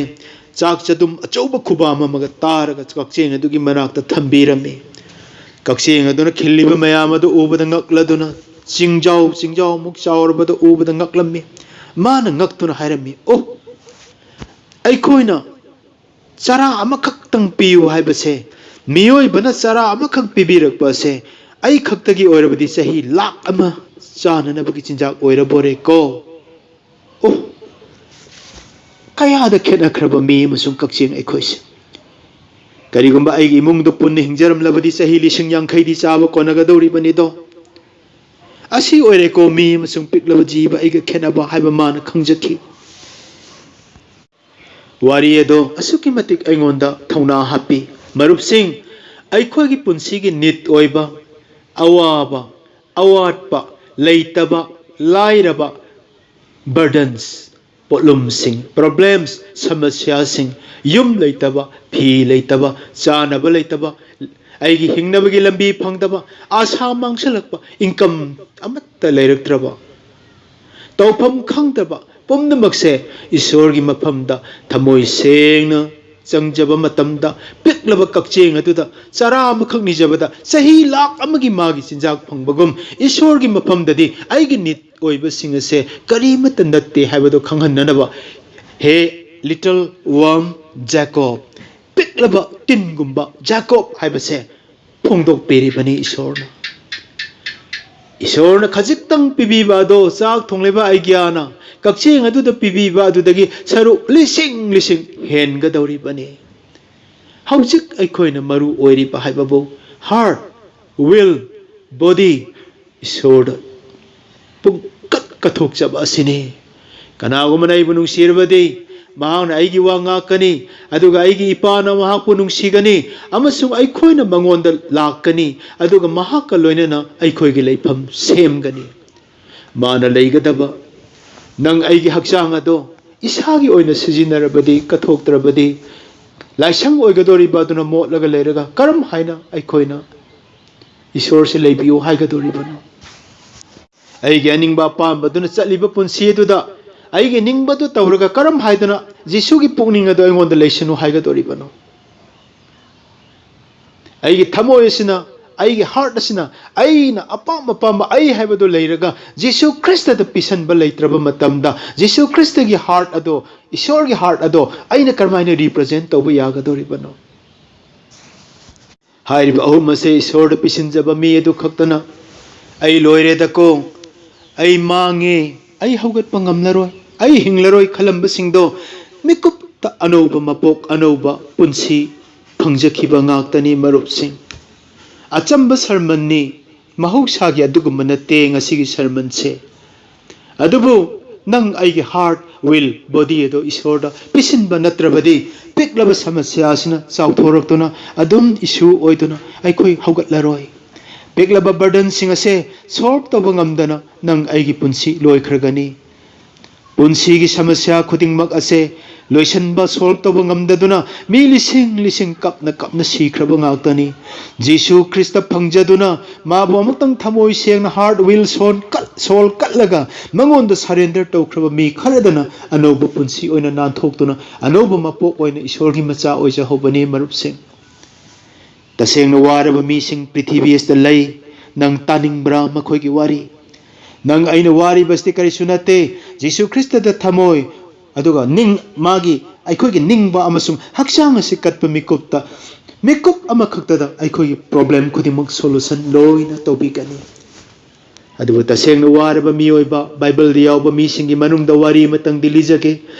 ꯆꯥꯛ ꯆꯗꯨꯝ ꯑꯆꯧꯕ ꯈꯨꯕꯥꯝ ꯑꯃꯒ ꯇꯥꯔꯒ ꯀꯛꯆꯦꯡ ꯑꯗꯨꯒꯤ ꯃꯅꯥꯛꯇ ꯊꯝꯕꯤꯔꯝꯃꯤ꯫ ꯀꯛꯆꯦꯡ ꯑꯗꯨꯅ ꯈꯤꯜꯂꯤꯕ ꯃꯌꯥꯝ ꯑꯗꯨ ꯎꯕꯗ ꯉꯛꯂꯗꯨꯅ, ꯆꯤꯡꯖꯥꯎ ꯆꯤꯡꯖꯥꯎꯃꯨꯛ ꯆꯥꯎꯔꯕꯗꯨ ꯎꯕꯗ ꯉꯛꯂꯝꯃꯤ꯫ ꯃꯥꯅ ꯉꯛꯇꯨꯅ ꯍꯥꯏꯔꯝꯃꯤ, "ꯑꯣ, ꯑꯩꯈꯣꯏꯅ ꯆꯔꯥ ꯑꯃꯈꯛꯇꯪ ꯄꯤꯌꯨ ꯍꯥꯏꯕꯁꯦ, ꯃꯤꯑꯣꯏꯕꯅ ꯆꯔꯥ ꯑꯃꯈꯛ ꯄꯤꯕꯤꯔꯛꯄ ꯑꯁꯦ ꯑꯩ ꯈꯛꯇꯒꯤ ꯑꯣꯏꯔꯕꯗꯤ ꯆꯍꯤ ꯂꯥꯛ ꯑꯃ ꯆꯥꯅꯅꯕꯒꯤ ꯆꯤꯟꯖꯥꯛ ꯑꯣꯏꯔꯕꯣꯔꯦꯀꯣ꯫ ꯑꯣ, ꯀꯌꯥꯗ ꯈꯦꯠꯅꯈ꯭ꯔꯕ ꯃꯤ ꯑꯃꯁꯨꯡ ꯀꯛꯆꯦꯡ ꯑꯩꯈꯣꯏꯁꯦ! ꯀꯔꯤꯒꯨꯝꯕ ꯑꯩꯒꯤ ꯏꯃꯨꯡꯗ ꯄꯨꯟꯅ ꯍꯤꯡꯖꯔꯝꯂꯕꯗꯤ ꯆꯍꯤ ꯂꯤꯁꯤꯡ ꯌꯥꯡꯈꯩꯗꯤ ꯆꯥꯕ ꯀꯣꯟꯅꯒꯗꯧꯔꯤꯕꯅꯤꯗꯣ꯫ ꯑꯁꯤ ꯑꯣꯏꯔꯦꯀꯣ ꯃꯤ ꯑꯃꯁꯨꯡ ꯄꯤꯛꯂꯕ ꯖꯤꯕ ꯑꯩꯒ ꯈꯦꯠꯅꯕ ꯍꯥꯏꯕ ꯃꯥꯅ ꯈꯪꯖꯈꯤ"꯫ ꯋꯥꯔꯤ ꯑꯗꯣ ꯑꯁꯨꯛꯀꯤ ꯃꯇꯤꯛ ꯑꯩꯉꯣꯟꯗ ꯊꯧꯅꯥ ꯍꯥꯞꯄꯤ꯫ ꯃꯔꯨꯞꯁꯤꯡ, ꯑꯩꯈꯣꯏꯒꯤ ꯄꯨꯟꯁꯤꯒꯤ ꯅꯤꯠ ꯑꯣꯏꯕ, ꯑꯋꯥꯕ, ꯑꯋꯥꯠꯄ, ꯂꯩꯇꯕ, ꯂꯥꯏꯔꯕ, ꯕꯔꯗꯟꯁ, ꯄꯣꯠꯂꯨꯝꯁꯤꯡ, ꯄ꯭ꯔꯣꯕ꯭ꯂꯦꯝꯁ, ꯁꯃꯁ꯭ꯌꯥꯁꯤꯡ, ꯌꯨꯝ ꯂꯩꯇꯕ, ꯐꯤ ꯂꯩꯇꯕ, ꯆꯥꯅꯕ ꯂꯩꯇꯕ, ꯑꯩꯒꯤ ꯍꯤꯡꯅꯕꯒꯤ ꯂꯝꯕꯤ ꯐꯪꯗꯕ, ꯑꯥꯁꯥ ꯃꯥꯡꯁꯤꯜꯂꯛꯄ, ꯏꯟꯀꯝ ꯑꯃꯠꯇ ꯂꯩꯔꯛꯇ꯭ꯔꯕ, ꯇꯧꯐꯝ ꯈꯪꯗꯕ ꯄꯨꯝꯅꯃꯛꯁꯦ ꯏꯁꯣꯔꯒꯤ ꯃꯐꯝꯗ ꯊꯃꯣꯏ ꯁꯦꯡꯅ ꯆꯪꯖꯕ ꯃꯇꯝꯗ, ꯄꯤꯛꯂꯕ ꯀꯛꯆꯦꯡ ꯑꯗꯨꯗ ꯆꯔꯥ ꯑꯃꯈꯛ ꯅꯤꯖꯕꯗ ꯆꯍꯤ ꯂꯥꯛ ꯑꯃꯒꯤ ꯃꯥꯒꯤ ꯆꯤꯟꯖꯥꯛ ꯐꯪꯕꯒꯨꯝ, ꯏꯁꯣꯔꯒꯤ ꯃꯐꯝꯗꯗꯤ ꯑꯩꯒꯤ ꯅꯤꯠ ꯑꯣꯏꯕꯁꯤꯡ ꯑꯁꯦ ꯀꯔꯤꯃꯠꯇ ꯅꯠꯇꯦ ꯍꯥꯏꯕꯗꯨ ꯈꯪꯍꯟꯅꯅꯕ, "Hey little worm Jacob", ꯄꯤꯛꯂꯕ ꯇꯤꯟꯒꯨꯝꯕ ꯖꯥꯀꯣꯕ ꯍꯥꯏꯕꯁꯦ ꯐꯣꯡꯗꯣꯛꯄꯤꯔꯤꯕꯅꯤ ꯏꯁꯣꯔꯅ꯫ ꯏꯁꯣꯔꯅ ꯈꯖꯤꯛꯇꯪ ꯄꯤꯕꯤꯕ ꯑꯗꯣ ꯆꯥꯛ ꯊꯣꯡꯂꯤꯕ ꯑꯩꯒ꯭ꯌꯥꯅ ꯀꯛꯆꯦꯡ ꯑꯗꯨꯗ ꯄꯤꯕꯤꯕ ꯑꯗꯨꯗꯒꯤ ꯁꯔꯨꯛ ꯂꯤꯁꯤꯡ ꯂꯤꯁꯤꯡ ꯍꯦꯟꯒꯗꯧꯔꯤꯕꯅꯤ꯫ ꯍꯧꯖꯤꯛ ꯑꯩꯈꯣꯏꯅ ꯃꯔꯨ ꯑꯣꯏꯔꯤꯕ ꯍꯥꯏꯕꯕꯨ heart, will, body, ꯏꯁꯣꯔꯗ ꯄꯨꯡꯀꯠ ꯀꯠꯊꯣꯛꯆꯕ ꯑꯁꯤꯅꯤ꯫ ꯀꯅꯥꯒꯨꯝꯕꯅ ꯑꯩꯕꯨ ꯅꯨꯡꯁꯤꯔꯕꯗꯤ ꯃꯍꯥꯛꯅ ꯑꯩꯒꯤ ꯋꯥ ꯉꯥꯛꯀꯅꯤ, ꯑꯗꯨꯒ ꯑꯩꯒꯤ ꯏꯄꯥꯅ ꯃꯍꯥꯛꯄꯨ ꯅꯨꯡꯁꯤꯒꯅꯤ, ꯑꯃꯁꯨꯡ ꯑꯩꯈꯣꯏꯅ ꯃꯉꯣꯟꯗ ꯂꯥꯛꯀꯅꯤ, ꯑꯗꯨꯒ ꯃꯍꯥꯛꯀ ꯂꯣꯏꯅꯅ ꯑꯩꯈꯣꯏꯒꯤ ꯂꯩꯐꯝ ꯁꯦꯝꯒꯅꯤ꯫ ꯃꯥꯅ ꯂꯩꯒꯗꯕ ꯅꯪ ꯑꯩꯒꯤ ꯍꯛꯆꯥꯡ ꯑꯗꯣ ꯏꯁꯥꯒꯤ ꯑꯣꯏꯅ ꯁꯤꯖꯤꯟꯅꯔꯕꯗꯤ, ꯀꯠꯊꯣꯛꯇ꯭ꯔꯕꯗꯤ, ꯂꯥꯏꯁꯪ ꯑꯣꯏꯒꯗꯧꯔꯤꯕ ꯑꯗꯨꯅ ꯃꯣꯠꯂꯒ ꯂꯩꯔꯒ ꯀꯔꯝ ꯍꯥꯏꯅ ꯑꯩꯈꯣꯏꯅ ꯏꯁꯣꯔꯁꯦ ꯂꯩꯕꯤꯌꯨ ꯍꯥꯏꯒꯗꯧꯔꯤꯕꯅꯣ? ꯑꯩꯒꯤ ꯑꯅꯤꯡꯕ ꯑꯄꯥꯝꯕꯗꯨꯅ ꯆꯠꯂꯤꯕ ꯄꯨꯟꯁꯤ ꯑꯗꯨꯗ ꯑꯩꯒꯤ ꯅꯤꯡꯕꯗꯨ ꯇꯧꯔꯒ ꯀꯔꯝ ꯍꯥꯏꯗꯅ ꯖꯤꯁꯨꯒꯤ ꯄꯨꯛꯅꯤꯡ ꯑꯗꯨ ꯑꯩꯉꯣꯟꯗ ꯂꯩꯁꯅꯨ ꯍꯥꯏꯒꯗꯧꯔꯤꯕꯅꯣ? ꯑꯩꯒꯤ ꯊꯃꯣꯏ ꯑꯁꯤꯅ, ꯑꯩꯒꯤ ꯍꯥꯔꯠ ꯑꯁꯤꯅ ꯑꯩꯅ ꯑꯄꯥꯝ ꯑꯄꯥꯝꯕ ꯑꯩ ꯍꯥꯏꯕꯗꯨ ꯂꯩꯔꯒ ꯖꯤꯁꯨ ꯈ꯭ꯔꯤꯁꯇꯗ ꯄꯤꯁꯟꯕ ꯂꯩꯇ꯭ꯔꯕ ꯃꯇꯝꯗ, ꯖꯤꯁꯨ ꯈ꯭ꯔꯤꯁꯇꯒꯤ ꯍꯥꯔꯠ ꯑꯗꯣ, ꯏꯁꯣꯔꯒꯤ ꯍꯥꯔꯠ ꯑꯗꯣ ꯑꯩꯅ ꯀꯔꯝꯍꯥꯏꯅ ꯔꯤꯄ꯭ꯔꯖꯦꯟ ꯇꯧꯕ ꯌꯥꯒꯗꯧꯔꯤꯕꯅꯣ? ꯍꯥꯏꯔꯤꯕ ꯑꯍꯨꯝ ꯑꯁꯦ ꯏꯁꯣꯔꯗ ꯄꯤꯁꯤꯟꯖꯕ ꯃꯤ ꯑꯗꯨ ꯈꯛꯇꯅ "ꯑꯩ ꯂꯣꯏꯔꯦꯗꯀꯣ, ꯑꯩ ꯃꯥꯡꯉꯦ, ꯑꯩ ꯍꯧꯒꯠꯄ ꯉꯝꯂꯔꯣꯏ, ꯑꯩ ꯍꯤꯡꯂꯔꯣꯏ" ꯈꯜꯂꯝꯕꯁꯤꯡꯗꯣ ꯃꯤꯀꯨꯞꯇ ꯑꯅꯧꯕ ꯃꯄꯣꯛ, ꯑꯅꯧꯕ ꯄꯨꯟꯁꯤ ꯐꯪꯖꯈꯤꯕ ꯉꯥꯛꯇꯅꯤ, ꯃꯔꯨꯞꯁꯤꯡ꯫ ꯑꯆꯝꯕ ꯁꯔꯃꯟꯅꯤ, ꯃꯍꯧꯁꯥꯒꯤ ꯑꯗꯨꯒꯨꯝꯕ ꯅꯠꯇꯦ ꯉꯁꯤꯒꯤ ꯁꯔꯃꯟꯁꯦ꯫ ꯑꯗꯨꯕꯨ ꯅꯪ ꯑꯩꯒꯤ ꯍꯥꯔꯠ, ꯋꯤꯜ, ꯕꯣꯗꯤ ꯑꯗꯨ ꯏꯁꯣꯔꯗ ꯄꯤꯁꯤꯟꯕ ꯅꯠꯇ꯭ꯔꯕꯗꯤ, ꯄꯤꯛꯂꯕ ꯁꯃꯁ꯭ꯌꯥ ꯑꯁꯤꯅ ꯆꯥꯎꯊꯣꯔꯛꯇꯨꯅ ꯑꯗꯨꯝ ꯏꯁꯨ ꯑꯣꯏꯗꯨꯅ ꯑꯩꯈꯣꯏ ꯍꯧꯒꯠꯂꯔꯣꯏ꯫ ꯄꯤꯛꯂꯕ ꯕꯔꯗꯟꯁꯤꯡ ꯑꯁꯦ ꯁꯣꯜꯕ ꯇꯧꯕ ꯉꯝꯗꯅ ꯅꯪ ꯑꯩꯒꯤ ꯄꯨꯟꯁꯤ ꯂꯣꯏꯈ꯭ꯔꯒꯅꯤ꯫ ꯄꯨꯟꯁꯤꯒꯤ ꯁꯃꯁ꯭ꯌꯥ ꯈꯨꯗꯤꯡꯃꯛ ꯑꯁꯦ ꯂꯣꯏꯁꯤꯟꯕ, ꯁꯣꯜꯕ ꯇꯧꯕ ꯉꯝꯗꯗꯨꯅ ꯃꯤ ꯂꯤꯁꯤꯡ ꯂꯤꯁꯤꯡ ꯀꯞꯅ ꯀꯞꯅ ꯁꯤꯈ꯭ꯔꯕ ꯉꯥꯛꯇꯅꯤ꯫ ꯖꯤꯁꯨ ꯈ꯭ꯔꯤꯁꯇ ꯐꯪꯖꯗꯨꯅ ꯃꯥꯕꯨ ꯑꯃꯨꯛꯇꯪ ꯊꯃꯣꯏ ꯁꯦꯡꯅ, ꯍꯥꯔꯠ, ꯋꯤꯜ, ꯁꯣꯜ ꯀꯠ-, ꯁꯣꯜ ꯀꯠꯂꯒ ꯃꯉꯣꯟꯗ ꯁꯔꯦꯟꯗꯔ ꯇꯧꯈ꯭ꯔꯕ ꯃꯤ ꯈꯔꯗꯅ ꯑꯅꯧꯕ ꯄꯨꯟꯁꯤ ꯑꯣꯏꯅ ꯅꯥꯟꯊꯣꯛꯇꯨꯅ ꯑꯅꯧꯕ ꯃꯄꯣꯛ ꯑꯣꯏꯅ ꯏꯁꯣꯔꯒꯤ ꯃꯆꯥ ꯑꯣꯏꯖꯍꯧꯕꯅꯤ, ꯃꯔꯨꯞꯁꯤꯡ꯫ ꯇꯁꯦꯡꯅ ꯋꯥꯔꯕ ꯃꯤꯁꯤꯡ ꯄ꯭ꯔꯤꯊꯤꯕꯤ ꯑꯁꯤꯗ ꯂꯩ꯫ ꯅꯪ ꯇꯥꯅꯤꯡꯕ꯭ꯔꯥ ꯃꯈꯣꯏꯒꯤ ꯋꯥꯔꯤ? ꯅꯪ ꯑꯩꯅ ꯋꯥꯔꯤꯕꯁꯤꯗꯤ ꯀꯔꯤꯁꯨ ꯅꯠꯇꯦ꯫ ꯖꯤꯁꯨ ꯈ꯭ꯔꯤꯁꯇꯗ ꯊꯃꯣꯏ ꯑꯗꯨꯒ ꯅꯤꯡ-, ꯃꯥꯒꯤ, ꯑꯩꯈꯣꯏꯒꯤ ꯅꯤꯡꯕ ꯑꯃꯁꯨꯡ ꯍꯛꯆꯥꯡ ꯑꯁꯤ ꯀꯠꯄ ꯃꯤꯀꯨꯞꯇ, ꯃꯤꯀꯨꯞ ꯑꯃꯈꯛꯇꯗ ꯑꯩꯈꯣꯏꯒꯤ ꯄ꯭ꯔꯣꯕ꯭ꯂꯦꯝ ꯈꯨꯗꯤꯡꯃꯛ ꯁꯣꯂꯨꯁꯟ ꯂꯣꯏꯅ ꯇꯧꯕꯤꯒꯅꯤ꯫ ꯑꯗꯨꯕꯨ ꯇꯁꯦꯡꯅ ꯋꯥꯔꯕ ꯃꯤꯑꯣꯏꯕ, ꯕꯥꯏꯕꯜꯗ ꯌꯥꯎꯕ ꯃꯤꯁꯤꯡꯒꯤ ꯃꯅꯨꯡꯗ ꯋꯥꯔꯤ ꯑꯃꯇꯪꯗꯤ ꯂꯤꯖꯒꯦ꯫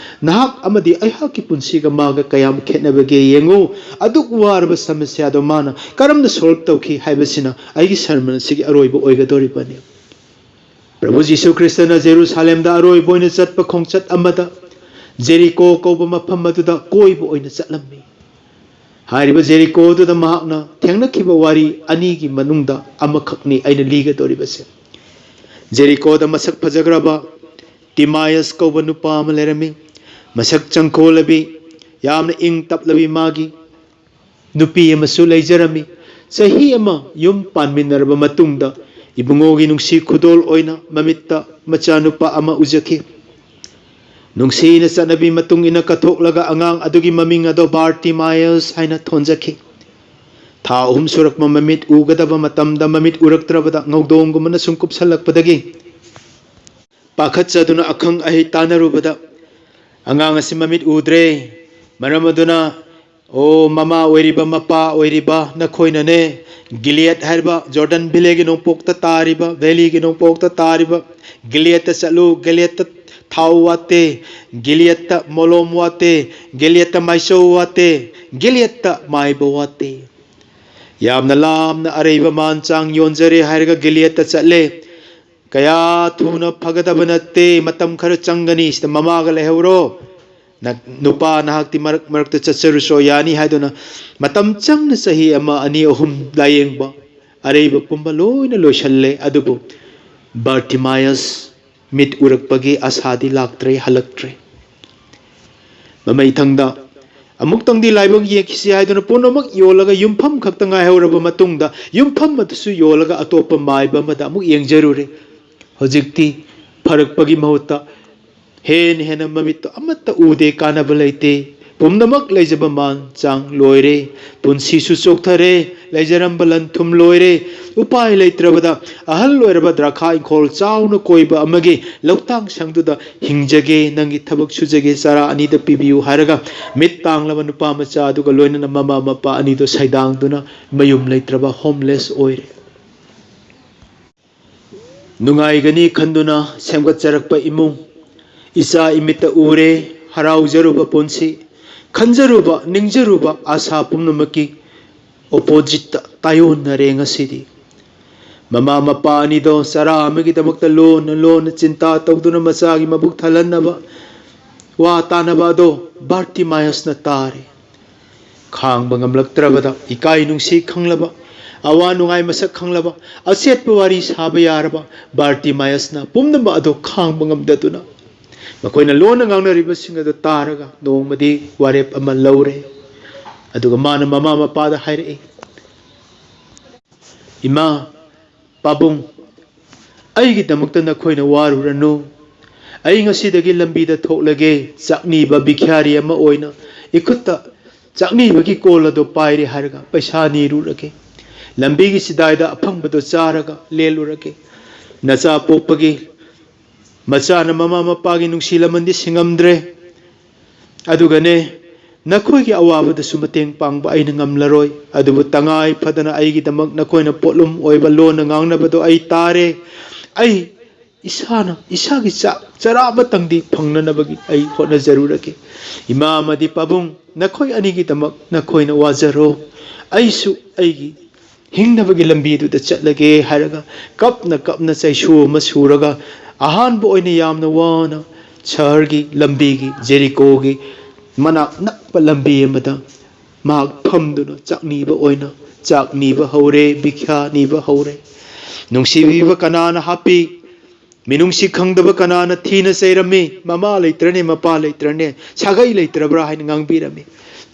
ꯅꯍꯥꯛ ꯑꯃꯗꯤ ꯑꯩꯍꯥꯛꯀꯤ ꯄꯨꯟꯁꯤꯒ ꯃꯥꯒ ꯀꯌꯥꯝ ꯈꯦꯠꯅꯕꯒꯦ ꯌꯦꯡꯉꯨ꯫ ꯑꯗꯨꯛ ꯋꯥꯔꯕ ꯁꯃꯁ꯭ꯌꯥꯗꯣ ꯃꯥꯅ ꯀꯔꯝꯅ ꯁꯣꯜꯕ ꯇꯧꯈꯤ ꯍꯥꯏꯕꯁꯤꯅ ꯑꯩꯒꯤ ꯁꯔꯃꯟ ꯑꯁꯤꯒꯤ ꯑꯔꯣꯏꯕ ꯑꯣꯏꯒꯗꯧꯔꯤꯕꯅꯤ꯫ ꯄ꯭ꯔꯚꯨ ꯖꯤꯁꯨ ꯈ꯭ꯔꯤꯁꯇꯅ ꯖꯦꯔꯨꯁꯥꯂꯦꯝꯗ ꯑꯔꯣꯏꯕ ꯑꯣꯏꯅ ꯆꯠꯄ ꯈꯣꯡꯆꯠ ꯑꯃꯗ ꯖꯦꯔꯤꯀꯣ ꯀꯧꯕ ꯃꯐꯝ ꯑꯗꯨꯗ ꯀꯣꯏꯕ ꯑꯣꯏꯅ ꯆꯠꯂꯝꯃꯤ꯫ ꯍꯥꯏꯔꯤꯕ ꯖꯦꯔꯤꯀꯣ ꯑꯗꯨꯗ ꯃꯍꯥꯛꯅ ꯊꯦꯡꯅꯈꯤꯕ ꯋꯥꯔꯤ ꯑꯅꯤꯒꯤ ꯃꯅꯨꯡꯗ ꯑꯃꯈꯛꯅꯤ ꯑꯩꯅ ꯂꯤꯒꯗꯧꯔꯤꯕꯁꯦ꯫ ꯖꯦꯔꯤꯀꯣꯗ ꯃꯁꯛ ꯐꯖꯈ꯭ꯔꯕ ꯇꯤꯃꯥꯌꯁ ꯀꯧꯕ ꯅꯨꯄꯥ ꯑꯃ ꯂꯩꯔꯝꯃꯤ꯫ ꯃꯁꯛ ꯆꯪꯈꯣꯜꯂꯕꯤ, ꯌꯥꯝꯅ ꯏꯪ ꯇꯞꯂꯕꯤ ꯃꯥꯒꯤ ꯅꯨꯄꯤ ꯑꯃꯁꯨ ꯂꯩꯖꯔꯝꯃꯤ꯫ ꯆꯍꯤ ꯑꯃ ꯌꯨꯝ ꯄꯥꯟꯃꯤꯟꯅꯔꯕ ꯃꯇꯨꯡꯗ ꯏꯕꯨꯡꯉꯣꯒꯤ ꯅꯨꯡꯁꯤ ꯈꯨꯗꯣꯜ ꯑꯣꯏꯅ ꯃꯃꯤꯠꯇ ꯃꯆꯥꯅꯨꯄꯥ ꯑꯃ ꯎꯖꯈꯤ꯫ ꯅꯨꯡꯁꯤꯅ ꯆꯠꯅꯕꯤ ꯃꯇꯨꯡ ꯏꯟꯅ ꯀꯠꯊꯣꯛꯂꯒ ꯑꯉꯥꯡ ꯑꯗꯨꯒꯤ ꯃꯃꯤꯡ ꯑꯗꯣ ꯕꯥꯔꯇꯤꯃꯥꯌꯁ ꯍꯥꯏꯅ ꯊꯣꯟꯖꯈꯤ꯫ ꯊꯥ ꯑꯍꯨꯝ ꯁꯨꯔꯛꯄ ꯃꯃꯤꯠ ꯎꯒꯗꯕ ꯃꯇꯝꯗ ꯃꯃꯤꯠ ꯎꯔꯛꯇ꯭ꯔꯕꯗ ꯉꯧꯗꯣꯡꯒꯨꯝꯕꯅ ꯁꯨꯝ ꯀꯨꯞꯁꯜꯂꯛꯄꯗꯒꯤ ꯄꯥꯈꯠꯆꯗꯨꯅ ꯑꯈꯪ ꯑꯍꯩ ꯇꯥꯟꯅꯔꯨꯕꯗ ꯑꯉꯥꯡ ꯑꯁꯤ ꯃꯃꯤꯠ ꯎꯗ꯭ꯔꯦ꯫ ꯃꯔꯝ ꯑꯗꯨꯅ, ꯑꯣ ꯃꯃꯥ ꯑꯣꯏꯔꯤꯕ, ꯃꯄꯥ ꯑꯣꯏꯔꯤꯕ ꯅꯈꯣꯏꯅꯅꯦ, ꯒꯤꯂꯤꯌꯠ ꯍꯥꯏꯔꯤꯕ ꯖꯣꯔꯗꯟ ꯚꯦꯂꯤꯒꯤ ꯅꯣꯡꯄꯣꯛꯇ ꯇꯥꯔꯤꯕ, ꯚꯦꯂꯤꯒꯤ ꯅꯣꯡꯄꯣꯛꯇ ꯇꯥꯔꯤꯕ ꯒꯤꯂꯤꯌꯠꯇ ꯆꯠꯂꯨ꯫ ꯒꯤꯂꯤꯌꯠꯇ ꯊꯥꯎ ꯋꯥꯠꯇꯦ, ꯒꯤꯂꯤꯌꯠꯇ ꯃꯣꯂꯣꯝ ꯋꯥꯠꯇꯦ, ꯒꯤꯂꯤꯌꯠꯇ ꯃꯥꯏꯆꯧ ꯋꯥꯠꯇꯦ, ꯒꯤꯂꯤꯌꯠꯇ ꯃꯥꯏꯕ ꯋꯥꯠꯇꯦ꯫ ꯌꯥꯝꯅ ꯂꯥꯝꯅ ꯑꯔꯩꯕ ꯃꯥꯟ ꯆꯥꯡ ꯌꯣꯟꯖꯔꯦ ꯍꯥꯏꯔꯒ ꯒꯤꯂꯤꯌꯠꯇ ꯆꯠꯂꯦ꯫ ꯀꯌꯥ ꯊꯨꯅ ꯐꯒꯗꯕ ꯅꯠꯇꯦ, ꯃꯇꯝ ꯈꯔ ꯆꯪꯒꯅꯤ꯫ ꯁꯤꯗ ꯃꯃꯥꯒ ꯂꯩꯍꯧꯔꯣ, ꯅ-, ꯅꯨꯄꯥ ꯅꯍꯥꯛꯇꯤ ꯃꯔꯛ ꯃꯔꯛꯇ ꯆꯠꯆꯔꯨꯁꯣ, ꯌꯥꯅꯤ ꯍꯥꯏꯗꯨꯅ ꯃꯇꯝ ꯆꯪꯅ ꯆꯍꯤ ꯑꯃ, ꯑꯅꯤ, ꯑꯍꯨꯝ ꯂꯥꯌꯦꯡꯕ, ꯑꯔꯩꯕ ꯄꯨꯝꯕ ꯂꯣꯏꯅ ꯂꯣꯏꯁꯜꯂꯦ꯫ ꯑꯗꯨꯕꯨ ꯕꯥꯔꯇꯤꯃꯥꯌꯁ ꯃꯤꯠ ꯎꯔꯛꯄꯒꯤ ꯑꯁꯥꯗꯤ ꯂꯥꯛꯇ꯭ꯔꯦ, ꯍꯜꯂꯛꯇ꯭ꯔꯦ꯫ ꯃꯃꯩꯊꯪꯗ ꯑꯃꯨꯛꯇꯪꯗꯤ ꯂꯥꯏꯕꯛ ꯌꯦꯡꯈꯤꯁꯤ ꯍꯥꯏꯗꯨꯅ ꯄꯨꯝꯅꯃꯛ ꯌꯣꯜꯂꯒ ꯌꯨꯝꯐꯝ ꯈꯛꯇ ꯉꯥꯏꯍꯧꯔꯕ ꯃꯇꯨꯡꯗ, ꯌꯨꯝꯐꯝ ꯑꯗꯨꯁꯨ ꯌꯣꯜꯂꯒ ꯑꯇꯣꯞꯄ ꯃꯥꯏꯕ ꯑꯃꯗ ꯑꯃꯨꯛ ꯌꯦꯡꯖꯔꯨꯔꯦ꯫ ꯍꯧꯖꯤꯛꯇꯤ ꯐꯔꯛꯄꯒꯤ ꯃꯍꯨꯠꯇ ꯍꯦꯟꯅ ꯍꯦꯟꯅ ꯃꯃꯤꯠꯇꯣ ꯑꯃꯠꯇ ꯎꯗꯦ, ꯀꯥꯟꯅꯕ ꯂꯩꯇꯦ꯫ ꯄꯨꯝꯅꯃꯛ ꯂꯩꯖꯕ ꯃꯥꯟ ꯆꯥꯡ ꯂꯣꯏꯔꯦ꯫ ꯄꯨꯟꯁꯤꯁꯨ ꯆꯣꯛꯊꯔꯦ꯫ ꯂꯩꯖꯔꯝꯕ ꯂꯟ ꯊꯨꯝ ꯂꯣꯏꯔꯦ꯫ ꯎꯄꯥꯏ ꯂꯩꯇ꯭ꯔꯕꯗ ꯑꯍꯜ ꯑꯣꯏꯔꯕ ꯗ꯭ꯔꯥꯈꯥ ꯏꯪꯈꯣꯜ ꯆꯥꯎꯅ ꯀꯣꯏꯕ ꯑꯃꯒꯤ ꯂꯧꯇꯥꯡ ꯁꯪꯗꯨꯗ ꯍꯤꯡꯖꯒꯦ, ꯅꯪꯒꯤ ꯊꯕꯛ ꯁꯨꯖꯒꯦ, ꯆꯔꯥ ꯑꯅꯤꯗ ꯄꯤꯕꯤꯌꯨ ꯍꯥꯏꯔꯒ ꯃꯤꯠ ꯇꯥꯡꯂꯕ ꯅꯨꯄꯥ ꯃꯆꯥ ꯑꯗꯨꯒ ꯂꯣꯏꯅꯅ ꯃꯃꯥ ꯃꯄꯥ ꯑꯅꯤꯗꯣ ꯁꯩꯗꯥꯡꯗꯨꯅ ꯃꯌꯨꯝ ꯂꯩꯇ꯭ꯔꯕ ꯍꯣꯝꯂꯦꯁ ꯑꯣꯏꯔꯦ꯫ ꯅꯨꯡꯉꯥꯏꯒꯅꯤ ꯈꯟꯗꯨꯅ ꯁꯦꯝꯒꯠꯆꯔꯛꯄ ꯏꯃꯨꯡ, ꯏꯆꯥ ꯏꯃꯤꯠꯇ ꯎꯔꯦ, ꯍꯔꯥꯎꯖꯔꯨꯕ ꯄꯨꯟꯁꯤ, ꯈꯟꯖꯔꯨꯕ, ꯅꯤꯡꯖꯔꯨꯕ ꯑꯥꯁꯥ ꯄꯨꯝꯅꯃꯛꯀꯤ ꯑꯣꯄꯣꯖꯤꯠꯇ ꯇꯥꯏꯑꯣꯟꯅꯔꯦ ꯉꯁꯤꯗꯤ꯫ ꯃꯃꯥ ꯃꯄꯥ ꯑꯅꯤꯗꯣ ꯆꯔꯥ ꯑꯃꯒꯤꯗꯃꯛꯇ ꯂꯣꯟꯅ ꯂꯣꯟꯅ ꯆꯤꯟꯇꯥ ꯇꯧꯗꯨꯅ ꯃꯆꯥꯒꯤ ꯃꯕꯨꯛ ꯊꯜꯍꯟꯅꯕ ꯋꯥ ꯇꯥꯅꯕ ꯑꯗꯣ ꯕꯥꯔꯇꯤꯃꯥꯌꯁꯅ ꯇꯥꯔꯦ꯫ ꯈꯥꯡꯕ ꯉꯝꯂꯛꯇ꯭ꯔꯕꯗ ꯏꯀꯥꯏ ꯅꯨꯡꯁꯤ ꯈꯪꯂꯕ, ꯑꯋꯥ ꯅꯨꯡꯉꯥꯏ ꯃꯁꯛ ꯈꯪꯂꯕ, ꯑꯆꯦꯠꯄ ꯋꯥꯔꯤ ꯁꯥꯕ ꯌꯥꯔꯕ ꯕꯥꯔꯇꯤꯃꯥꯌꯁꯅ ꯄꯨꯝꯅꯃꯛ ꯑꯗꯣ ꯈꯥꯡꯕ ꯉꯝꯗꯗꯨꯅ ꯃꯈꯣꯏꯅ ꯂꯣꯟꯅ ꯉꯥꯡꯅꯔꯤꯕꯁꯤꯡ ꯑꯗꯨ ꯇꯥꯔꯒ ꯅꯣꯡꯃꯗꯤ ꯋꯥꯔꯦꯞ ꯑꯃ ꯂꯧꯔꯦ꯫ ꯑꯗꯨꯒ ꯃꯥꯅ ꯃꯃꯥ ꯃꯄꯥꯗ ꯍꯥꯏꯔꯛꯏ, "ꯏꯃꯥ, ꯄꯥꯕꯨꯡ, ꯑꯩꯒꯤꯗꯃꯛꯇ ꯅꯈꯣꯏꯅ ꯋꯥꯔꯨꯔꯅꯨ꯫ ꯑꯩ ꯉꯁꯤꯗꯒꯤ ꯂꯝꯕꯤꯗ ꯊꯣꯛꯂꯒꯦ꯫ ꯆꯥꯛꯅꯤꯕ ꯚꯤꯈ꯭ꯌꯥꯔꯤ ꯑꯃ ꯑꯣꯏꯅ ꯏꯈꯨꯠꯇ ꯆꯥꯛꯅꯤꯕꯒꯤ ꯀꯣꯜ ꯑꯗꯨ ꯄꯥꯏꯔꯦ ꯍꯥꯏꯔꯒ ꯄꯩꯁꯥ ꯅꯤꯔꯨꯔꯒꯦ꯫ ꯂꯝꯕꯤꯒꯤ ꯆꯤꯗꯥꯏꯗ ꯑꯐꯪꯕꯗꯨ ꯆꯥꯔꯒ ꯂꯦꯜꯂꯨꯔꯒꯦ꯫ ꯅꯆꯥ ꯄꯣꯛꯄꯒꯤ ꯃꯆꯥꯅ ꯃꯃꯥ ꯃꯄꯥꯒꯤ ꯅꯨꯡꯁꯤ ꯂꯃꯟꯗꯤ ꯁꯤꯡꯉꯝꯗ꯭ꯔꯦ꯫ ꯑꯗꯨꯒꯅꯦ, ꯅꯈꯣꯏꯒꯤ ꯑꯋꯥꯕꯗꯁꯨ ꯃꯇꯦꯡ ꯄꯥꯡꯕ ꯑꯩꯅ ꯉꯝꯂꯔꯣꯏ꯫ ꯑꯗꯨꯕꯨ ꯇꯉꯥꯏ ꯐꯗꯅ ꯑꯩꯒꯤꯗꯃꯛ ꯅꯈꯣꯏꯅ ꯄꯣꯠꯂꯨꯝ ꯑꯣꯏꯕ ꯂꯣꯟꯅ ꯉꯥꯡꯅꯕꯗꯣ ꯑꯩ ꯇꯥꯔꯦ꯫ ꯑꯩ ꯏꯁꯥꯅ ꯏꯁꯥꯒꯤ ꯆꯥꯛ ꯆꯔꯥ ꯑꯃꯇꯪꯗꯤ ꯐꯪꯅꯅꯕꯒꯤ ꯑꯩ ꯍꯣꯠꯅꯖꯔꯨꯔꯒꯦ꯫ ꯏꯃꯥ ꯑꯃꯗꯤ ꯄꯥꯕꯨꯡ, ꯅꯈꯣꯏ ꯑꯅꯤꯒꯤꯗꯃꯛ ꯅꯈꯣꯏꯅ ꯋꯥꯖꯔꯣ꯫ ꯑꯩꯁꯨ ꯑꯩꯒꯤ ꯍꯤꯡꯅꯕꯒꯤ ꯂꯝꯕꯤꯗꯨꯗ ꯆꯠꯂꯒꯦ" ꯍꯥꯏꯔꯒ ꯀꯞꯅ ꯀꯞꯅ ꯆꯩꯁꯨ ꯑꯃ ꯁꯨꯔꯒ ꯑꯍꯥꯟꯕ ꯑꯣꯏꯅ ꯌꯥꯝꯅ ꯋꯥꯅ ꯁꯍꯔꯒꯤ ꯂꯝꯕꯤꯒꯤ, ꯖꯦꯔꯤꯀꯣꯒꯤ ꯃꯅꯥꯛ ꯅꯛꯄ ꯂꯝꯕꯤ ꯑꯃꯗ ꯃꯍꯥꯛ ꯐꯝꯗꯨꯅ ꯆꯥꯛ ꯅꯤꯕ ꯑꯣꯏꯅ ꯆꯥꯛ ꯅꯤꯕ ꯍꯧꯔꯦ, ꯚꯤꯈ꯭ꯌꯥ ꯅꯤꯕ ꯍꯧꯔꯦ꯫ ꯅꯨꯡꯁꯤꯕꯤꯕ ꯀꯅꯥꯅ ꯍꯥꯞꯄꯤ? ꯃꯤꯅꯨꯡꯁꯤ ꯈꯪꯗꯕ ꯀꯅꯥꯅ ꯊꯤꯅ ꯆꯩꯔꯝꯃꯤ? ꯃꯃꯥ ꯂꯩꯇ꯭ꯔꯅꯦ, ꯃꯄꯥ ꯂꯩꯇ꯭ꯔꯅꯦ, ꯁꯥꯒꯩ ꯂꯩꯇ꯭ꯔꯕ꯭ꯔꯥ ꯍꯥꯏꯅ ꯉꯥꯡꯕꯤꯔꯝꯃꯤ꯫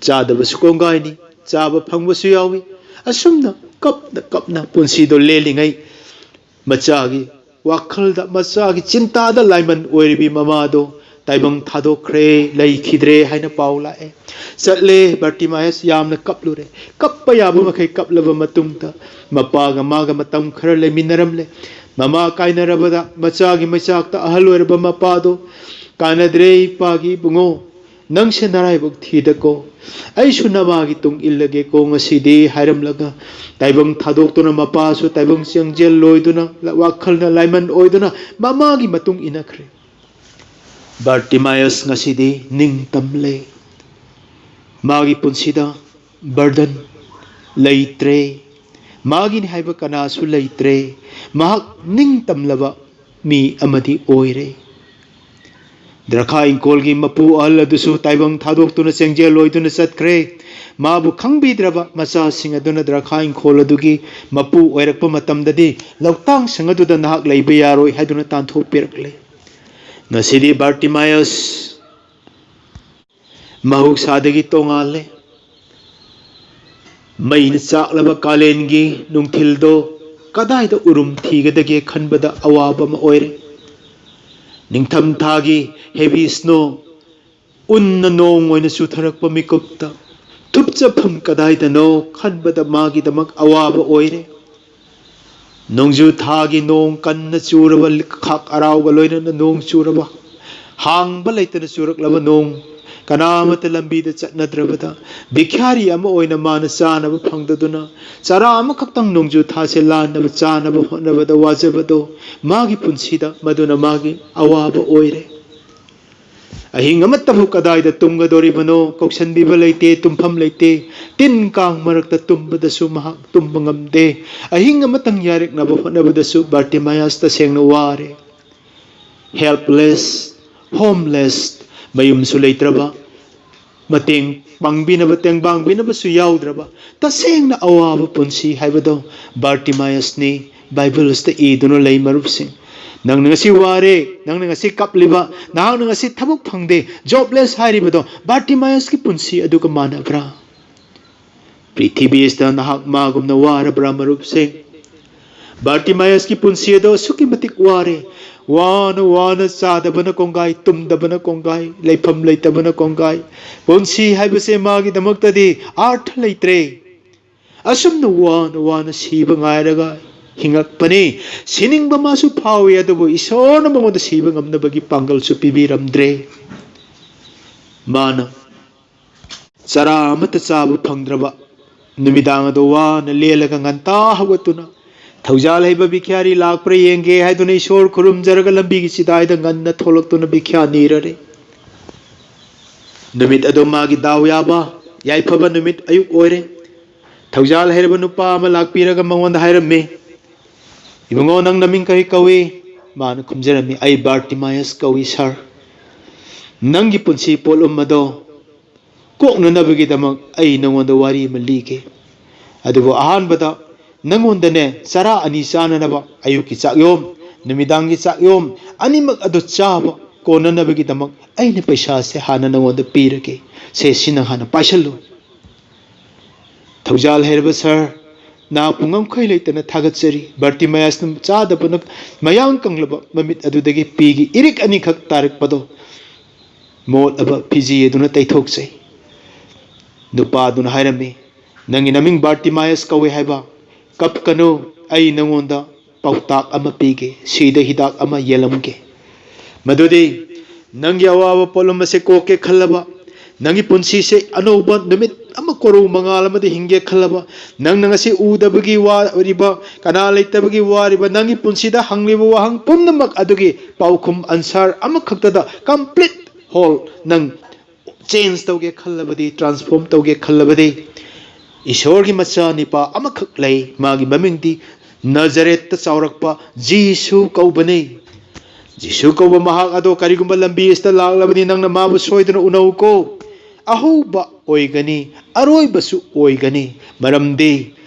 ꯆꯥꯗꯕꯁꯨ ꯀꯣꯡꯒꯥꯏꯅꯤ, ꯆꯥꯕ ꯐꯪꯕꯁꯨ ꯌꯥꯎꯏ꯫ ꯑꯁꯨꯝꯅ ꯀꯞꯅ ꯀꯞꯅ ꯄꯨꯟꯁꯤꯗꯣ ꯂꯦꯜꯂꯤꯉꯩ, ꯃꯆꯥꯒꯤ ꯋꯥꯈꯜꯗ, ꯃꯆꯥꯒꯤ ꯆꯤꯟꯇꯥꯗ ꯂꯥꯏꯃꯟ ꯑꯣꯏꯔꯤꯕꯤ ꯃꯃꯥꯗꯣ ꯇꯥꯏꯕꯪ ꯊꯥꯗꯣꯛꯈ꯭ꯔꯦ, ꯂꯩꯈꯤꯗ꯭ꯔꯦ ꯍꯥꯏꯅ ꯄꯥꯎ ꯂꯥꯛꯑꯦ꯫ ꯆꯠꯂꯦ, ꯕꯥꯔꯇꯤꯃꯥꯌꯁ ꯌꯥꯝꯅ ꯀꯞꯂꯨꯔꯦ꯫ ꯀꯞꯄ ꯌꯥꯕ ꯃꯈꯩ ꯀꯞꯂꯕ ꯃꯇꯨꯡꯗ ꯃꯄꯥꯒ ꯃꯥꯒ ꯃꯇꯝ ꯈꯔ ꯂꯩꯃꯤꯟꯅꯔꯝꯂꯦ꯫ ꯃꯃꯥ ꯀꯥꯏꯅꯔꯕꯗ ꯃꯆꯥꯒꯤ ꯃꯩꯆꯥꯛꯇ ꯑꯍꯜ ꯑꯣꯏꯔꯕ ꯃꯄꯥꯗꯣ, "ꯀꯥꯟꯅꯗ꯭ꯔꯦ ꯏꯄꯥꯒꯤ ꯏꯕꯨꯡꯉꯣ, ꯅꯪꯁꯦ ꯅꯔꯥꯏꯕꯛ ꯊꯤꯗꯀꯣ꯫ ꯑꯩꯁꯨ ꯅꯃꯥꯒꯤ ꯇꯨꯡ ꯏꯜꯂꯒꯦꯀꯣ ꯉꯁꯤꯗꯤ" ꯍꯥꯏꯔꯝꯂꯒ ꯇꯥꯏꯕꯪ ꯊꯥꯗꯣꯛꯇꯨꯅ ꯃꯄꯥꯁꯨ ꯇꯥꯏꯕꯪ ꯆꯦꯡꯖꯦꯜ ꯂꯣꯏꯗꯨꯅ, ꯋꯥꯈꯜꯅ ꯂꯥꯏꯃꯟ ꯑꯣꯏꯗꯨꯅ ꯃꯃꯥꯒꯤ ꯃꯇꯨꯡ ꯏꯟꯅꯈ꯭ꯔꯦ꯫ ꯕꯥꯔꯇꯤꯃꯥꯌꯁ ꯉꯁꯤꯗꯤ ꯅꯤꯡꯇꯝꯂꯦ꯫ ꯃꯥꯒꯤ ꯄꯨꯟꯁꯤꯗ ꯕꯔꯗꯟ ꯂꯩꯇ꯭ꯔꯦ꯫ ꯃꯥꯒꯤꯅꯤ ꯍꯥꯏꯕ ꯀꯅꯥꯁꯨ ꯂꯩꯇ꯭ꯔꯦ꯫ ꯃꯍꯥꯛ ꯅꯤꯡꯇꯝꯂꯕ ꯃꯤ ꯑꯃꯗꯤ ꯑꯣꯏꯔꯦ꯫ ꯗ꯭ꯔꯈꯥ ꯏꯪꯈꯣꯜꯒꯤ ꯃꯄꯨ ꯑꯍꯜ ꯑꯗꯨꯁꯨ ꯇꯥꯏꯕꯪ ꯊꯥꯗꯣꯛꯇꯨꯅ ꯆꯦꯡꯖꯦꯜ ꯑꯣꯏꯗꯨꯅ ꯆꯠꯈ꯭ꯔꯦ꯫ ꯃꯥꯕꯨ ꯈꯪꯕꯤꯗ꯭ꯔꯕ ꯃꯆꯥꯁꯤꯡ ꯑꯗꯨꯅ ꯗ꯭ꯔꯈꯥ ꯏꯪꯈꯣꯜ ꯑꯗꯨꯒꯤ ꯃꯄꯨ ꯑꯣꯏꯔꯛꯄ ꯃꯇꯝꯗꯗꯤ ꯂꯧꯇꯥꯡ ꯁꯪ ꯑꯗꯨꯗ ꯅꯍꯥꯛ ꯂꯩꯕ ꯌꯥꯔꯣꯏ ꯍꯥꯏꯗꯨꯅ ꯇꯥꯟꯊꯣꯛꯄꯤꯔꯛꯂꯦ꯫ ꯉꯁꯤꯗꯤ ꯕꯥꯔꯇꯤꯃꯥꯌꯁ ꯃꯍꯧꯁꯥꯗꯒꯤ ꯇꯣꯉꯥꯜꯂꯦ꯫ ꯃꯩꯅ ꯆꯥꯛꯂꯕ ꯀꯥꯂꯦꯟꯒꯤ ꯅꯨꯡꯊꯤꯜꯗꯣ ꯀꯗꯥꯏꯗ ꯎꯔꯨꯝ ꯊꯤꯒꯗꯒꯦ ꯈꯟꯕꯗ ꯑꯋꯥꯕ ꯑꯃ ꯑꯣꯏꯔꯦ꯫ ꯅꯤꯡꯊꯝꯊꯥꯒꯤ heavy snow, ꯎꯟꯅ ꯅꯣꯡ ꯑꯣꯏꯅ ꯆꯨꯊꯔꯛꯄ ꯃꯤꯀꯨꯞꯇ ꯊꯨꯞꯆꯐꯝ ꯀꯗꯥꯏꯗꯅꯣ ꯈꯟꯕꯗ ꯃꯥꯒꯤꯗꯃꯛ ꯑꯋꯥꯕ ꯑꯣꯏꯔꯦ꯫ ꯅꯣꯡꯖꯨ ꯊꯥꯒꯤ ꯅꯣꯡ ꯀꯟꯅ ꯆꯨꯔꯕ ꯈꯥꯛ ꯑꯔꯥꯎꯒ ꯂꯣꯏꯅꯅ ꯅꯣꯡ ꯆꯨꯔꯕ, ꯍꯥꯡꯕ ꯂꯩꯇꯅ ꯆꯨꯔꯛꯂꯕ ꯅꯣꯡ, ꯀꯅꯥꯃꯠꯇ ꯂꯝꯕꯤꯗ ꯆꯠꯅꯗ꯭ꯔꯕꯗ ꯚꯤꯈ꯭ꯌꯥꯔꯤ ꯑꯃ ꯑꯣꯏꯅ ꯃꯥꯅ ꯆꯥꯅꯕ ꯐꯪꯗꯗꯨꯅ ꯆꯔꯥ ꯑꯃꯈꯛꯇꯪ ꯅꯣꯡꯖꯨ ꯊꯥꯁꯦ ꯂꯥꯟꯅꯕ ꯆꯥꯅꯕ ꯍꯣꯠꯅꯕꯗ ꯋꯥꯖꯕꯗꯣ ꯃꯥꯒꯤ ꯄꯨꯟꯁꯤꯗ ꯃꯗꯨꯅ ꯃꯥꯒꯤ ꯑꯋꯥꯕ ꯑꯣꯏꯔꯦ꯫ ꯑꯍꯤꯡ ꯑꯃꯠꯇꯕꯨ ꯀꯗꯥꯏꯗ ꯇꯨꯝꯒꯗꯧꯔꯤꯕꯅꯣ ꯀꯧꯁꯟꯕꯤꯕ ꯂꯩꯇꯦ, ꯇꯨꯝꯐꯝ ꯂꯩꯇꯦ꯫ ꯇꯤꯟ ꯀꯥꯡ ꯃꯔꯛꯇ ꯇꯨꯝꯕꯗꯁꯨ ꯃꯍꯥꯛ ꯇꯨꯝꯕ ꯉꯝꯗꯦ꯫ ꯑꯍꯤꯡ ꯑꯃꯇꯪ ꯌꯥꯔꯦꯛꯅꯕ ꯍꯣꯠꯅꯕꯗꯁꯨ ꯕꯥꯔꯇꯤꯃꯥꯌꯥꯁ ꯇꯁꯦꯡꯅ ꯋꯥꯔꯦ꯫ Helpless, homeless, ꯃꯌꯨꯝꯁꯨ ꯂꯩꯇ꯭ꯔꯕ, ꯃꯇꯦꯡ ꯄꯥꯡꯕꯤꯅꯕ, ꯇꯦꯡꯕꯥꯡꯕꯤꯅꯕꯁꯨ ꯌꯥꯎꯗ꯭ꯔꯕ, ꯇꯁꯦꯡꯅ ꯑꯋꯥꯕ ꯄꯨꯟꯁꯤ ꯍꯥꯏꯕꯗꯣ ꯕꯥꯔꯇꯤꯃꯥꯌꯁꯅꯤ꯫ ꯕꯥꯏꯕꯜꯁꯤꯗ ꯏꯗꯨꯅ ꯂꯩ, ꯃꯔꯨꯞꯁꯤꯡ꯫ ꯅꯪꯅ ꯉꯁꯤ ꯋꯥꯔꯦ, ꯅꯪꯅ ꯉꯁꯤ ꯀꯞꯂꯤꯕ, ꯅꯍꯥꯛꯅ ꯉꯁꯤ ꯊꯕꯛ ꯐꯪꯗꯦ, jobless ꯍꯥꯏꯔꯤꯕꯗꯣ ꯕꯥꯔꯇꯤꯃꯥꯌꯁꯀꯤ ꯄꯨꯟꯁꯤ ꯑꯗꯨꯒ ꯃꯥꯟꯅꯕ꯭ꯔꯥ? ꯄ꯭ꯔꯤꯊꯤꯕꯤ ꯑꯁꯤꯗ ꯅꯍꯥꯛ ꯃꯥꯒꯨꯝꯅ ꯋꯥꯔꯕ꯭ꯔꯥ, ꯃꯔꯨꯞꯁꯤꯡ? ꯕꯥꯔꯇꯤꯃꯥꯌꯁꯀꯤ ꯄꯨꯟꯁꯤ ꯑꯗꯣ ꯑꯁꯨꯛꯀꯤ ꯃꯇꯤꯛ ꯋꯥꯔꯦ꯫ ꯋꯥꯅ ꯋꯥꯅ ꯆꯥꯗꯕꯅ ꯀꯣꯡꯒꯥꯏ, ꯇꯨꯝꯗꯕꯅ ꯀꯣꯡꯒꯥꯏ, ꯂꯩꯐꯝ ꯂꯩꯇꯕꯅ ꯀꯣꯡꯒꯥꯏ꯫ ꯄꯨꯟꯁꯤ ꯍꯥꯏꯕꯁꯦ ꯃꯥꯒꯤꯗꯃꯛꯇꯗꯤ ꯑꯥꯔꯊ ꯂꯩꯇ꯭ꯔꯦ꯫ ꯑꯁꯨꯝꯅ ꯋꯥꯅ ꯋꯥꯅ ꯁꯤꯕ ꯉꯥꯏꯔꯒ ꯍꯤꯡꯉꯛꯄꯅꯤ꯫ ꯁꯤꯅꯤꯡꯕ ꯃꯥꯁꯨ ꯐꯥꯎꯏ, ꯑꯗꯨꯕꯨ ꯏꯁꯣꯔꯅ ꯃꯉꯣꯟꯗ ꯁꯤꯕ ꯉꯝꯅꯕꯒꯤ ꯄꯥꯡꯒꯜꯁꯨ ꯄꯤꯕꯤꯔꯝꯗ꯭ꯔꯦ꯫ ꯃꯥꯅ ꯆꯔꯥ ꯑꯃꯠꯇ ꯆꯥꯕ ꯐꯪꯗ꯭ꯔꯕ ꯅꯨꯃꯤꯗꯥꯡ ꯑꯗꯨ ꯋꯥꯅ ꯂꯦꯜꯂꯒ ꯉꯟꯇꯥ ꯍꯧꯒꯠꯇꯨꯅ ꯊꯧꯖꯥꯜ ꯍꯩꯕ ꯕꯤꯈ꯭ꯌꯥꯔꯤ ꯂꯥꯛꯄ꯭ꯔꯥ ꯌꯦꯡꯒꯦ ꯍꯥꯏꯗꯨꯅ ꯏꯁꯣꯔ ꯈꯨꯔꯨꯝꯖꯔꯒ ꯂꯝꯕꯤꯒꯤ ꯆꯤꯗꯥꯏꯗ ꯉꯟꯅ ꯊꯣꯛꯂꯛꯇꯨꯅ ꯕꯤꯈ꯭ꯌꯥ ꯅꯤꯔꯔꯦ꯫ ꯅꯨꯃꯤꯠ ꯑꯗꯨ ꯃꯥꯒꯤ ꯗꯥꯎ ꯌꯥꯕ, ꯌꯥꯏꯐꯕ ꯅꯨꯃꯤꯠ ꯑꯌꯨꯛ ꯑꯣꯏꯔꯦ꯫ ꯊꯧꯖꯥꯜ ꯍꯩꯔꯕ ꯅꯨꯄꯥ ꯑꯃ ꯂꯥꯛꯄꯤꯔꯒ ꯃꯉꯣꯟꯗ ꯍꯥꯏꯔꯝꯃꯤ, "ꯏꯕꯨꯡꯉꯣ, ꯅꯪ ꯅꯃꯤꯡ ꯀꯔꯤ ꯀꯧꯏ?" ꯃꯥꯅ ꯈꯨꯝꯖꯔꯝꯃꯤ, "ꯑꯩ ꯕꯥꯔꯇꯤꯃꯥꯌꯁ ꯀꯧꯏ, ꯁꯥꯔ꯫ ꯅꯪꯒꯤ ꯄꯨꯟꯁꯤ ꯄꯣꯠꯂꯨꯝ ꯑꯗꯣ ꯀꯣꯛꯅꯅꯕꯒꯤꯗꯃꯛ ꯑꯩ ꯅꯉꯣꯟꯗ ꯋꯥꯔꯤ ꯑꯃ ꯂꯤꯒꯦ꯫ ꯑꯗꯨꯕꯨ ꯑꯍꯥꯟꯕꯗ ꯅꯉꯣꯟꯗꯅꯦ, ꯆꯔꯥ ꯑꯅꯤ ꯆꯥꯅꯅꯕ, ꯑꯌꯨꯛꯀꯤ ꯆꯥꯛꯌꯣꯝ, ꯅꯨꯃꯤꯗꯥꯡꯒꯤ ꯆꯥꯛꯌꯣꯝ, ꯑꯅꯤꯃꯛ ꯑꯗꯨ ꯆꯥꯕ ꯀꯣꯟꯅꯅꯕꯒꯤꯗꯃꯛ ꯑꯩꯅ ꯄꯩꯁꯥꯁꯦ ꯍꯥꯟꯅ ꯅꯉꯣꯟꯗ ꯄꯤꯔꯒꯦ꯫ ꯁꯦ, ꯁꯤ ꯅꯪ ꯍꯥꯟꯅ ꯄꯥꯏꯁꯜꯂꯨ꯫" "ꯊꯧꯖꯥꯜ ꯍꯩꯔꯕ ꯁꯥꯔ, ꯅꯍꯥꯛꯄꯨ ꯉꯝꯈꯩ ꯂꯩꯇꯅ ꯊꯥꯒꯠꯆꯔꯤ꯫" ꯕꯥꯔꯇꯤꯃꯥꯌꯁꯅ ꯆꯥꯗꯕꯅ ꯃꯌꯥꯡ ꯀꯪꯂꯕ ꯃꯃꯤꯠ ꯑꯗꯨꯗꯒꯤ ꯄꯤꯒꯤ ꯏꯔꯤꯛ ꯑꯅꯤꯈꯛ ꯇꯥꯔꯛꯄꯗꯣ ꯃꯣꯠꯂꯕ ꯐꯤꯖꯤ ꯑꯗꯨꯅ ꯇꯩꯊꯣꯛꯆꯩ꯫ ꯅꯨꯄꯥꯗꯨꯅ ꯍꯥꯏꯔꯝꯃꯤ, "ꯅꯪꯒꯤ ꯅꯃꯤꯡ ꯕꯥꯔꯇꯤꯃꯥꯌꯁ ꯀꯧꯏ ꯍꯥꯏꯕ? ꯀꯞꯀꯅꯨ, ꯑꯩ ꯅꯉꯣꯟꯗ ꯄꯥꯎꯇꯥꯛ ꯑꯃ ꯄꯤꯒꯦ, ꯁꯤꯗ ꯍꯤꯗꯥꯛ ꯑꯃ ꯌꯦꯜꯂꯝꯒꯦ꯫ ꯃꯗꯨꯗꯤ ꯅꯪꯒꯤ ꯑꯋꯥꯕ ꯄꯣꯠꯂꯨꯝ ꯑꯁꯦ ꯀꯣꯛꯀꯦ ꯈꯜꯂꯕ, ꯅꯪꯒꯤ ꯄꯨꯟꯁꯤꯁꯦ ꯑꯅꯧꯕ ꯅꯨꯃꯤꯠ ꯑꯃ ꯀꯣꯔꯧ ꯃꯉꯥꯜ ꯑꯃꯗ ꯍꯤꯡꯒꯦ ꯈꯜꯂꯕ, ꯅꯪꯅ ꯉꯁꯤ ꯎꯗꯕꯒꯤ ꯋꯥꯔꯤꯕ, ꯀꯅꯥ ꯂꯩꯇꯕꯒꯤ ꯋꯥꯔꯤꯕ, ꯅꯪꯒꯤ ꯄꯨꯟꯁꯤꯗ ꯍꯪꯂꯤꯕ ꯋꯥꯍꯪ ꯄꯨꯝꯅꯃꯛ ꯑꯗꯨꯒꯤ ꯄꯥꯎꯈꯨꯝ, ꯑꯟꯁꯥꯔ ꯑꯃꯈꯛꯇꯗ complete whole ꯅꯪ change ꯇꯧꯒꯦ ꯈꯜꯂꯕꯗꯤ, transform ꯇꯧꯒꯦ ꯈꯜꯂꯕꯗꯤ, ꯏꯁꯣꯔꯒꯤ ꯃꯆꯥ ꯅꯤꯄꯥ ꯑꯃꯈꯛ ꯂꯩ, ꯃꯥꯒꯤ ꯃꯃꯤꯡꯗꯤ ꯅꯖꯔꯦꯠꯇ ꯆꯥꯎꯔꯛꯄ ꯖꯤꯁꯨ ꯀꯧꯕꯅꯤ꯫ ꯖꯤꯁꯨ ꯀꯧꯕ ꯃꯍꯥꯛ ꯑꯗꯣ ꯀꯔꯤꯒꯨꯝꯕ ꯂꯝꯕꯤ ꯑꯁꯤꯗ ꯂꯥꯛꯂꯕꯗꯤ ꯅꯪꯅ ꯃꯥꯕꯨ ꯁꯣꯏꯗꯅ ꯎꯅꯧꯀꯣ꯫ ꯑꯍꯧꯕ ꯑꯣꯏꯒꯅꯤ, ꯑꯔꯣꯏꯕꯁꯨ ꯑꯣꯏꯒꯅꯤ꯫ ꯃꯔꯝꯗꯤ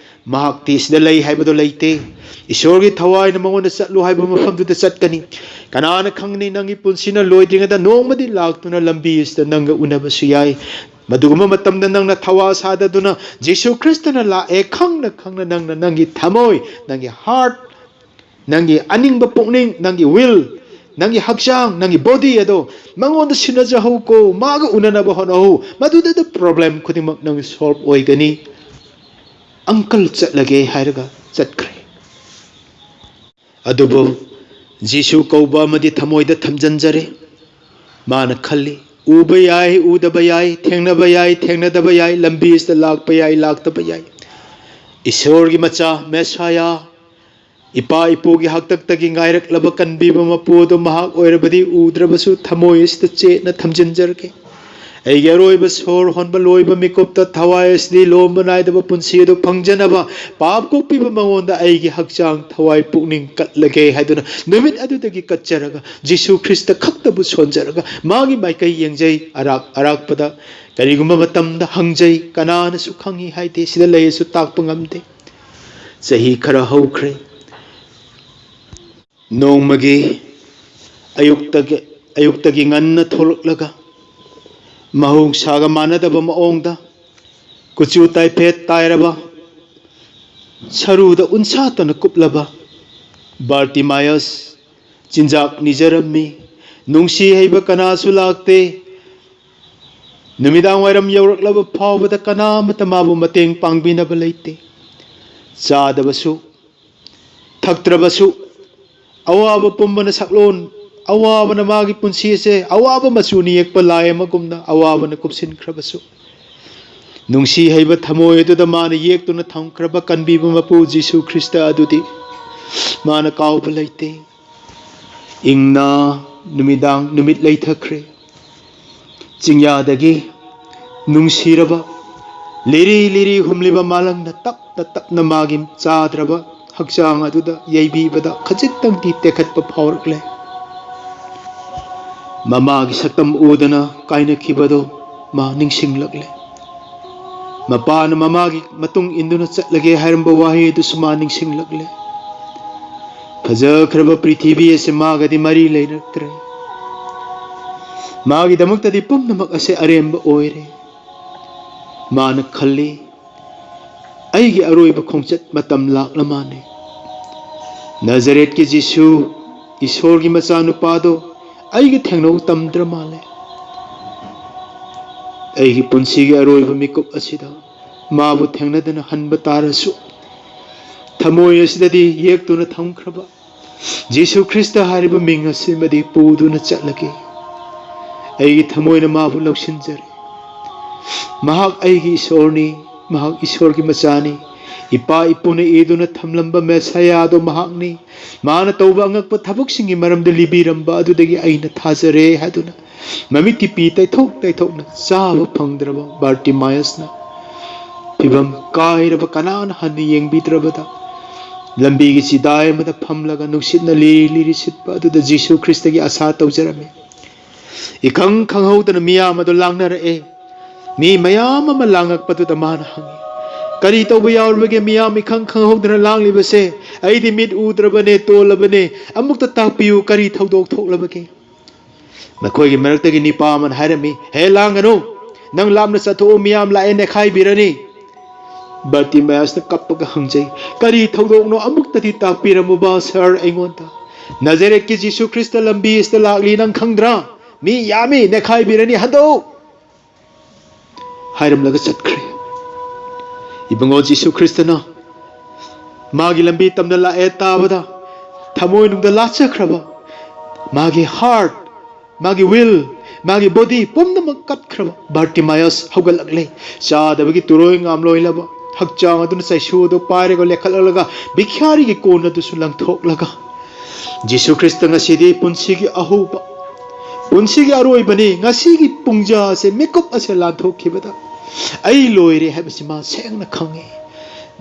ꯃꯍꯥꯛꯇꯤ ꯁꯤꯗ ꯂꯩ ꯍꯥꯏꯕꯗꯣ ꯂꯩꯇꯦ꯫ ꯏꯁꯣꯔꯒꯤ ꯊꯋꯥꯏꯅ ꯃꯉꯣꯟꯗ ꯆꯠꯂꯨ ꯍꯥꯏꯕ ꯃꯐꯝꯗꯨꯗ ꯆꯠꯀꯅꯤ꯫ ꯀꯅꯥꯅ ꯈꯪꯅꯤ, ꯅꯪꯒꯤ ꯄꯨꯟꯁꯤꯅ ꯂꯣꯏꯗ꯭ꯔꯤꯉꯩꯗ ꯅꯣꯡꯃꯗꯤ ꯂꯥꯛꯇꯨꯅ ꯂꯝꯕꯤ ꯑꯁꯤꯗ ꯅꯪꯒ ꯎꯅꯕꯁꯨ ꯌꯥꯏ꯫ ꯃꯗꯨꯒꯨꯝꯕ ꯃꯇꯝꯗ ꯅꯪꯅ ꯊꯋꯥ ꯁꯥꯗꯗꯨꯅ ꯖꯤꯁꯨ ꯈ꯭ꯔꯤꯁꯇꯅ ꯂꯥꯛꯑꯦ ꯈꯪꯅ ꯈꯪꯅ ꯅꯪꯅ ꯅꯪꯒꯤ ꯊꯃꯣꯏ, ꯅꯪꯒꯤ heart, ꯅꯪꯒꯤ ꯑꯅꯤꯡꯕ ꯄꯨꯛꯅꯤꯡ, ꯅꯪꯒꯤ will, ꯅꯪꯒꯤ ꯍꯛꯆꯥꯡ, ꯅꯪꯒꯤ body ꯑꯗꯣ ꯃꯉꯣꯟꯗ ꯁꯤꯟꯅꯖꯍꯧꯀꯣ, ꯃꯥꯒ ꯎꯅꯅꯕ ꯍꯣꯠꯅꯍꯧ꯫ ꯃꯗꯨꯗꯗ problem ꯈꯨꯗꯤꯡꯃꯛ ꯅꯪ solve ꯑꯣꯏꯒꯅꯤ, uncle ꯆꯠꯂꯒꯦ ꯍꯥꯏꯔꯒ ꯆꯠꯈ꯭ꯔꯦ꯫ ꯑꯗꯨꯕꯨ ꯖꯤꯁꯨ ꯀꯧꯕ ꯑꯃꯗꯤ ꯊꯃꯣꯏꯗ ꯊꯝꯖꯤꯟꯖꯔꯦ꯫ ꯃꯥꯅ ꯈꯜꯂꯤ, "ꯎꯕ ꯌꯥꯏ, ꯎꯗꯕ ꯌꯥꯏ, ꯊꯦꯡꯅꯕ ꯌꯥꯏ, ꯊꯦꯡꯅꯗꯕ ꯌꯥꯏ, ꯂꯝꯕꯤ ꯑꯁꯤꯗ ꯂꯥꯛꯄ ꯌꯥꯏ, ꯂꯥꯛꯇꯕ ꯌꯥꯏ꯫ ꯏꯁꯣꯔꯒꯤ ꯃꯆꯥ ꯃꯦꯁꯥꯌꯥ, ꯏꯄꯥ ꯏꯄꯨꯒꯤ ꯍꯥꯛꯇꯛꯇꯒꯤ ꯉꯥꯏꯔꯛꯂꯕ ꯀꯟꯕꯤꯕ ꯃꯄꯨ ꯑꯗꯨ ꯃꯍꯥꯛ ꯑꯣꯏꯔꯕꯗꯤ ꯎꯗ꯭ꯔꯕꯁꯨ ꯊꯃꯣꯏ ꯑꯁꯤꯗ ꯆꯦꯠꯅ ꯊꯝꯖꯤꯟꯖꯔꯒꯦ꯫ ꯑꯩꯒꯤ ꯑꯔꯣꯏꯕ ꯁꯣꯔ ꯍꯣꯟꯕ ꯂꯣꯏꯕ ꯃꯤꯀꯨꯞꯇ ꯊꯋꯥꯏ ꯑꯁꯤꯗꯤ ꯂꯣꯝꯕ ꯅꯥꯏꯗꯕ ꯄꯨꯟꯁꯤ ꯑꯗꯨ ꯐꯪꯖꯅꯕ ꯄꯥꯞ ꯀꯣꯛꯄꯤꯕ ꯃꯉꯣꯟꯗ ꯑꯩꯒꯤ ꯍꯛꯆꯥꯡ ꯊꯋꯥꯏ ꯄꯨꯛꯅꯤꯡ ꯀꯠꯂꯒꯦ ꯍꯥꯏꯗꯨꯅ ꯅꯨꯃꯤꯠ ꯑꯗꯨꯗꯒꯤ ꯀꯠꯆꯔꯒ ꯖꯤꯁꯨ ꯈ꯭ꯔꯤꯁꯇ ꯈꯛꯇꯕꯨ ꯁꯣꯟꯖꯔꯒ ꯃꯥꯒꯤ ꯃꯥꯏꯀꯩ ꯌꯦꯡꯖꯩ꯫ ꯑꯔꯥꯛ ꯑꯔꯥꯛꯄꯗ ꯀꯔꯤꯒꯨꯝꯕ ꯃꯇꯝꯗ ꯍꯪꯖꯩ, ꯀꯅꯥꯅꯁꯨ ꯈꯪꯏ ꯍꯥꯏꯗꯦ, ꯁꯤꯗ ꯂꯩꯔꯁꯨ ꯇꯥꯛꯄ ꯉꯝꯗꯦ꯫ ꯆꯍꯤ ꯈꯔ ꯍꯧꯈ꯭ꯔꯦ꯫ ꯅꯣꯡꯃꯒꯤ ꯑꯌꯨꯛꯇꯒꯤ ꯑꯌꯨꯛꯇꯒꯤ ꯉꯟꯅ ꯊꯣꯛꯂꯛꯂꯒ ꯃꯍꯧꯁꯥꯒ ꯃꯥꯟꯅꯗꯕ ꯃꯑꯣꯡꯗ ꯀꯨꯆꯨ ꯇꯥꯏꯐꯦꯠ ꯇꯥꯏꯔꯕ, ꯁꯔꯨꯗ ꯎꯟꯁꯥꯇꯅ ꯀꯨꯞꯂꯕ ꯕꯥꯔꯇꯤꯃꯥꯌꯁ ꯆꯤꯟꯖꯥꯛ ꯅꯤꯖꯔꯝꯃꯤ꯫ ꯅꯨꯡꯁꯤ ꯍꯩꯕ ꯀꯅꯥꯁꯨ ꯂꯥꯛꯇꯦ꯫ ꯅꯨꯃꯤꯗꯥꯡ ꯋꯥꯏꯔꯝ ꯌꯧꯔꯛꯂꯕ ꯐꯥꯎꯕꯗ ꯀꯅꯥꯃꯠꯇ ꯃꯥꯕꯨ ꯃꯇꯦꯡ ꯄꯥꯡꯕꯤꯅꯕ ꯂꯩꯇꯦ꯫ ꯆꯥꯗꯕꯁꯨ ꯊꯛꯇ꯭ꯔꯕꯁꯨ ꯑꯋꯥꯕ ꯄꯨꯝꯕꯅ ꯁꯛꯂꯣꯟ, ꯑꯋꯥꯕꯅ ꯃꯥꯒꯤ ꯄꯨꯟꯁꯤ ꯑꯁꯦ ꯑꯋꯥꯕ ꯃꯆꯨꯅ ꯌꯦꯛꯄ ꯂꯥꯏ ꯑꯃꯒꯨꯝꯅ ꯑꯋꯥꯕꯅ ꯀꯨꯞꯁꯤꯟꯈ꯭ꯔꯕꯁꯨ, ꯅꯨꯡꯁꯤ ꯍꯩꯕ ꯊꯃꯣꯏ ꯑꯗꯨꯗ ꯃꯥꯅ ꯌꯦꯛꯇꯨꯅ ꯊꯝꯈ꯭ꯔꯕ ꯀꯟꯕꯤꯕ ꯃꯄꯨ ꯖꯤꯁꯨ ꯈ꯭ꯔꯤꯁꯇ ꯑꯗꯨꯗꯤ ꯃꯥꯅ ꯀꯥꯎꯕ ꯂꯩꯇꯦ꯫ ꯏꯪꯅ ꯅꯨꯃꯤꯗꯥꯡ ꯅꯨꯃꯤꯠ ꯂꯩꯊꯈ꯭ꯔꯦ꯫ ꯆꯤꯡꯌꯥꯗꯒꯤ ꯅꯨꯡꯁꯤꯔꯕ ꯂꯤꯔꯤ ꯂꯤꯔꯤ ꯍꯨꯝꯂꯤꯕ ꯃꯥꯂꯪꯅ ꯇꯞꯅ ꯇꯞꯅ ꯃꯥꯒꯤ ꯆꯥꯗ꯭ꯔꯕ ꯍꯛꯆꯥꯡ ꯑꯗꯨꯗ ꯌꯩꯕꯤꯕꯗ ꯈꯖꯤꯛꯇꯪꯗꯤ ꯇꯦꯛꯈꯠꯄ ꯐꯥꯎꯔꯛꯂꯦ꯫ ꯃꯃꯥꯒꯤ ꯁꯛꯇꯝ ꯎꯗꯅ ꯀꯥꯏꯅꯈꯤꯕꯗꯣ ꯃꯥ ꯅꯤꯡꯁꯤꯡꯂꯛꯂꯦ꯫ ꯃꯄꯥꯅ ꯃꯃꯥꯒꯤ ꯃꯇꯨꯡ ꯏꯟꯗꯨꯅ ꯆꯠꯂꯒꯦ ꯍꯥꯏꯔꯝꯕ ꯋꯥꯍꯩ ꯑꯗꯨꯁꯨ ꯃꯥ ꯅꯤꯡꯁꯤꯡꯂꯛꯂꯦ꯫ ꯐꯖꯈ꯭ꯔꯕ ꯄ꯭ꯔꯤꯊꯤꯕꯤ ꯑꯁꯤ ꯃꯥꯒꯗꯤ ꯃꯔꯤ ꯂꯩꯅꯔꯛꯇ꯭ꯔꯦ꯫ ꯃꯥꯒꯤꯗꯃꯛꯇꯗꯤ ꯄꯨꯝꯅꯃꯛ ꯑꯁꯤ ꯑꯔꯦꯝꯕ ꯑꯣꯏꯔꯦ꯫ ꯃꯥꯅ ꯈꯜꯂꯤ, "ꯑꯩꯒꯤ ꯑꯔꯣꯏꯕ ꯈꯣꯡꯆꯠ ꯃꯇꯝ ꯂꯥꯛꯂ ꯃꯥꯜꯂꯦ꯫ ꯅꯥꯖꯔꯦꯠꯀꯤ ꯖꯤꯁꯨ, ꯏꯁꯣꯔꯒꯤ ꯃꯆꯥꯅꯨꯄꯥꯗꯣ ꯑꯩꯒ ꯊꯦꯡꯅꯧ ꯇꯝꯗ꯭ꯔ ꯃꯥꯜꯂꯦ꯫ ꯑꯩꯒꯤ ꯄꯨꯟꯁꯤꯒꯤ ꯑꯔꯣꯏꯕ ꯃꯤꯀꯨꯞ ꯑꯁꯤꯗ ꯃꯥꯕꯨ ꯊꯦꯡꯅꯗꯅ ꯍꯟꯕ ꯇꯥꯔꯁꯨ, ꯊꯃꯣꯏ ꯑꯁꯤꯗꯗꯤ ꯌꯦꯛꯇꯨꯅ ꯊꯝꯈ꯭ꯔꯕ ꯖꯤꯁꯨ ꯈ꯭ꯔꯤꯁꯇ ꯍꯥꯏꯔꯤꯕ ꯃꯤꯡ ꯑꯁꯤꯃꯗꯤ ꯄꯨꯗꯨꯅ ꯆꯠꯂꯒꯦ꯫ ꯑꯩꯒꯤ ꯊꯃꯣꯏꯅ ꯃꯥꯕꯨ ꯂꯧꯁꯤꯟꯖꯔꯦ꯫ ꯃꯍꯥꯛ ꯑꯩꯒꯤ ꯏꯁꯣꯔꯅꯤ, ꯃꯍꯥꯛ ꯏꯁꯣꯔꯒꯤ ꯃꯆꯥꯅꯤ, ꯏꯄꯥ ꯏꯄꯨꯅ ꯏꯗꯨꯅ ꯊꯝꯂꯝꯕ ꯃꯦꯁꯥꯌꯥꯗꯣ ꯃꯍꯥꯛꯅꯤ꯫ ꯃꯥꯅ ꯇꯧꯕ ꯑꯉꯛꯄ ꯊꯕꯛꯁꯤꯡꯒꯤ ꯃꯔꯝꯗ ꯂꯤꯕꯤꯔꯝꯕ ꯑꯗꯨꯗꯒꯤ ꯑꯩꯅ ꯊꯥꯖꯔꯦ ꯍꯥꯏꯗꯨꯅ ꯃꯃꯤꯠꯀꯤ ꯄꯤ ꯇꯩꯊꯣꯛ ꯇꯩꯊꯣꯛꯅ ꯆꯥꯕ ꯐꯪꯗ꯭ꯔꯕ ꯕꯥꯔꯇꯤꯃꯥꯌꯁꯅ ꯐꯤꯕꯝ ꯀꯥꯏꯔꯕ ꯀꯅꯥꯅ ꯍꯟꯅ ꯌꯦꯡꯕꯤꯗ꯭ꯔꯕꯗ ꯂꯝꯕꯤꯒꯤ ꯆꯤꯗꯥꯏ ꯑꯃꯗ ꯐꯝꯂꯒ ꯅꯨꯡꯁꯤꯠꯅ ꯂꯤꯔꯤ ꯂꯤꯔꯤ ꯁꯤꯠꯄ ꯑꯗꯨꯗ ꯖꯤꯁꯨ ꯈ꯭ꯔꯤꯁꯇꯒꯤ ꯑꯁꯥ ꯇꯧꯖꯔꯝꯃꯤ꯫ ꯏꯈꯪ ꯈꯪꯍꯧꯗꯅ ꯃꯤꯌꯥꯝ ꯑꯗꯨ ꯂꯥꯡꯅꯔꯛꯑꯦ꯫ ꯃꯤ ꯃꯌꯥꯝ ꯑꯃ ꯂꯥꯡꯉꯛꯄꯗꯨꯗ ꯃꯥꯅ ꯍꯪꯉꯤ, "ꯀꯔꯤ ꯇꯧꯕ ꯌꯥꯎꯔꯕꯒꯦ ꯃꯤꯌꯥꯝ ꯏꯈꯪ ꯈꯪꯍꯧꯗꯅ ꯂꯥꯡꯂꯤꯕꯁꯦ? ꯑꯩꯗꯤ ꯃꯤꯠ ꯎꯗ꯭ꯔꯕꯅꯦ, ꯇꯣꯜꯂꯕꯅꯦ꯫ ꯑꯃꯨꯛꯇ ꯇꯥꯛꯄꯤꯌꯨ, ꯀꯔꯤ ꯊꯧꯗꯣꯛ ꯊꯣꯛꯂꯕꯒꯦ?" ꯃꯈꯣꯏꯒꯤ ꯃꯔꯛꯇꯒꯤ ꯅꯤꯄꯥ ꯑꯃꯅ ꯍꯥꯏꯔꯝꯃꯤ, "ꯍꯦ, ꯂꯥꯡꯒꯅꯨ, ꯅꯪ ꯂꯥꯞꯅ ꯆꯠꯊꯣꯛꯎ, ꯃꯤꯌꯥꯝ ꯂꯥꯛꯑꯦ, ꯅꯦꯈꯥꯏꯕꯤꯔꯅꯤ꯫" ꯕꯥꯔꯇꯤꯃꯥꯌꯁꯅ ꯀꯞꯄꯒ ꯍꯪꯖꯩ, "ꯀꯔꯤ ꯊꯧꯗꯣꯛꯅꯣ? ꯑꯃꯨꯛꯇꯗꯤ ꯇꯥꯛꯄꯤꯔꯝꯃꯨꯕ ꯁꯥꯔ ꯑꯩꯉꯣꯟꯗ꯫ ꯅꯖꯔꯦꯠꯀꯤ ꯖꯤꯁꯨ ꯈ꯭ꯔꯤꯁꯇ ꯂꯝꯕꯤ ꯑꯁꯤꯗ ꯂꯥꯛꯂꯤ, ꯅꯪ ꯈꯪꯗ꯭ꯔꯥ? ꯃꯤ ꯌꯥꯝꯃꯤ, ꯅꯦꯈꯥꯏꯕꯤꯔꯅꯤ, ꯍꯟꯗꯣꯛꯎ!" ꯍꯥꯏꯔꯝꯂꯒ ꯆꯠꯈ꯭ꯔꯦ꯫ ꯏꯕꯨꯡꯉꯣ, ꯖꯤꯁꯨ ꯈ꯭ꯔꯤꯁꯇꯅ ꯃꯥꯒꯤ ꯂꯝꯕꯤ ꯇꯝꯅ ꯂꯥꯛꯑꯦ ꯇꯥꯕꯗ ꯊꯃꯣꯏꯅꯨꯡꯗ ꯂꯥꯠꯆꯈ꯭ꯔꯕ ꯃꯥꯒꯤ ꯍꯥꯔꯠ, ꯃꯥꯒꯤ ꯋꯤꯜ, ꯃꯥꯒꯤ ꯕꯣꯗꯤ ꯄꯨꯝꯅꯃꯛ ꯀꯠꯈ꯭ꯔꯕ ꯕꯥꯔꯇꯤꯃꯥꯌꯁ ꯍꯧꯒꯠꯂꯛꯂꯦ꯫ ꯆꯥꯗꯕꯒꯤ ꯇꯨꯔꯣꯏ ꯉꯥꯝꯂꯣꯏꯂꯕ ꯍꯛꯆꯥꯡ ꯑꯗꯨꯅ ꯆꯩꯁꯨ ꯑꯗꯨ ꯄꯥꯏꯔꯒ ꯂꯦꯈꯠꯂꯛꯂꯒ ꯚꯤꯈꯥꯔꯤꯒꯤ ꯀꯣꯟ ꯑꯗꯨꯁꯨ ꯂꯪꯊꯣꯛꯂꯒ ꯖꯤꯁꯨ ꯈ꯭ꯔꯤꯁꯇ ꯉꯁꯤꯗꯤ ꯄꯨꯟꯁꯤꯒꯤ ꯑꯍꯧꯕ, ꯄꯨꯟꯁꯤꯒꯤ ꯑꯔꯣꯏꯕꯅꯤ꯫ ꯉꯁꯤꯒꯤ ꯄꯨꯡꯖꯥ ꯑꯁꯦ, ꯃꯤꯀꯨꯞ ꯑꯁꯦ ꯂꯥꯟꯊꯣꯛꯈꯤꯕꯗ ꯑꯩ ꯂꯣꯏꯔꯦ ꯍꯥꯏꯕꯁꯤ ꯃꯥ ꯁꯦꯡꯅ ꯈꯪꯉꯤ꯫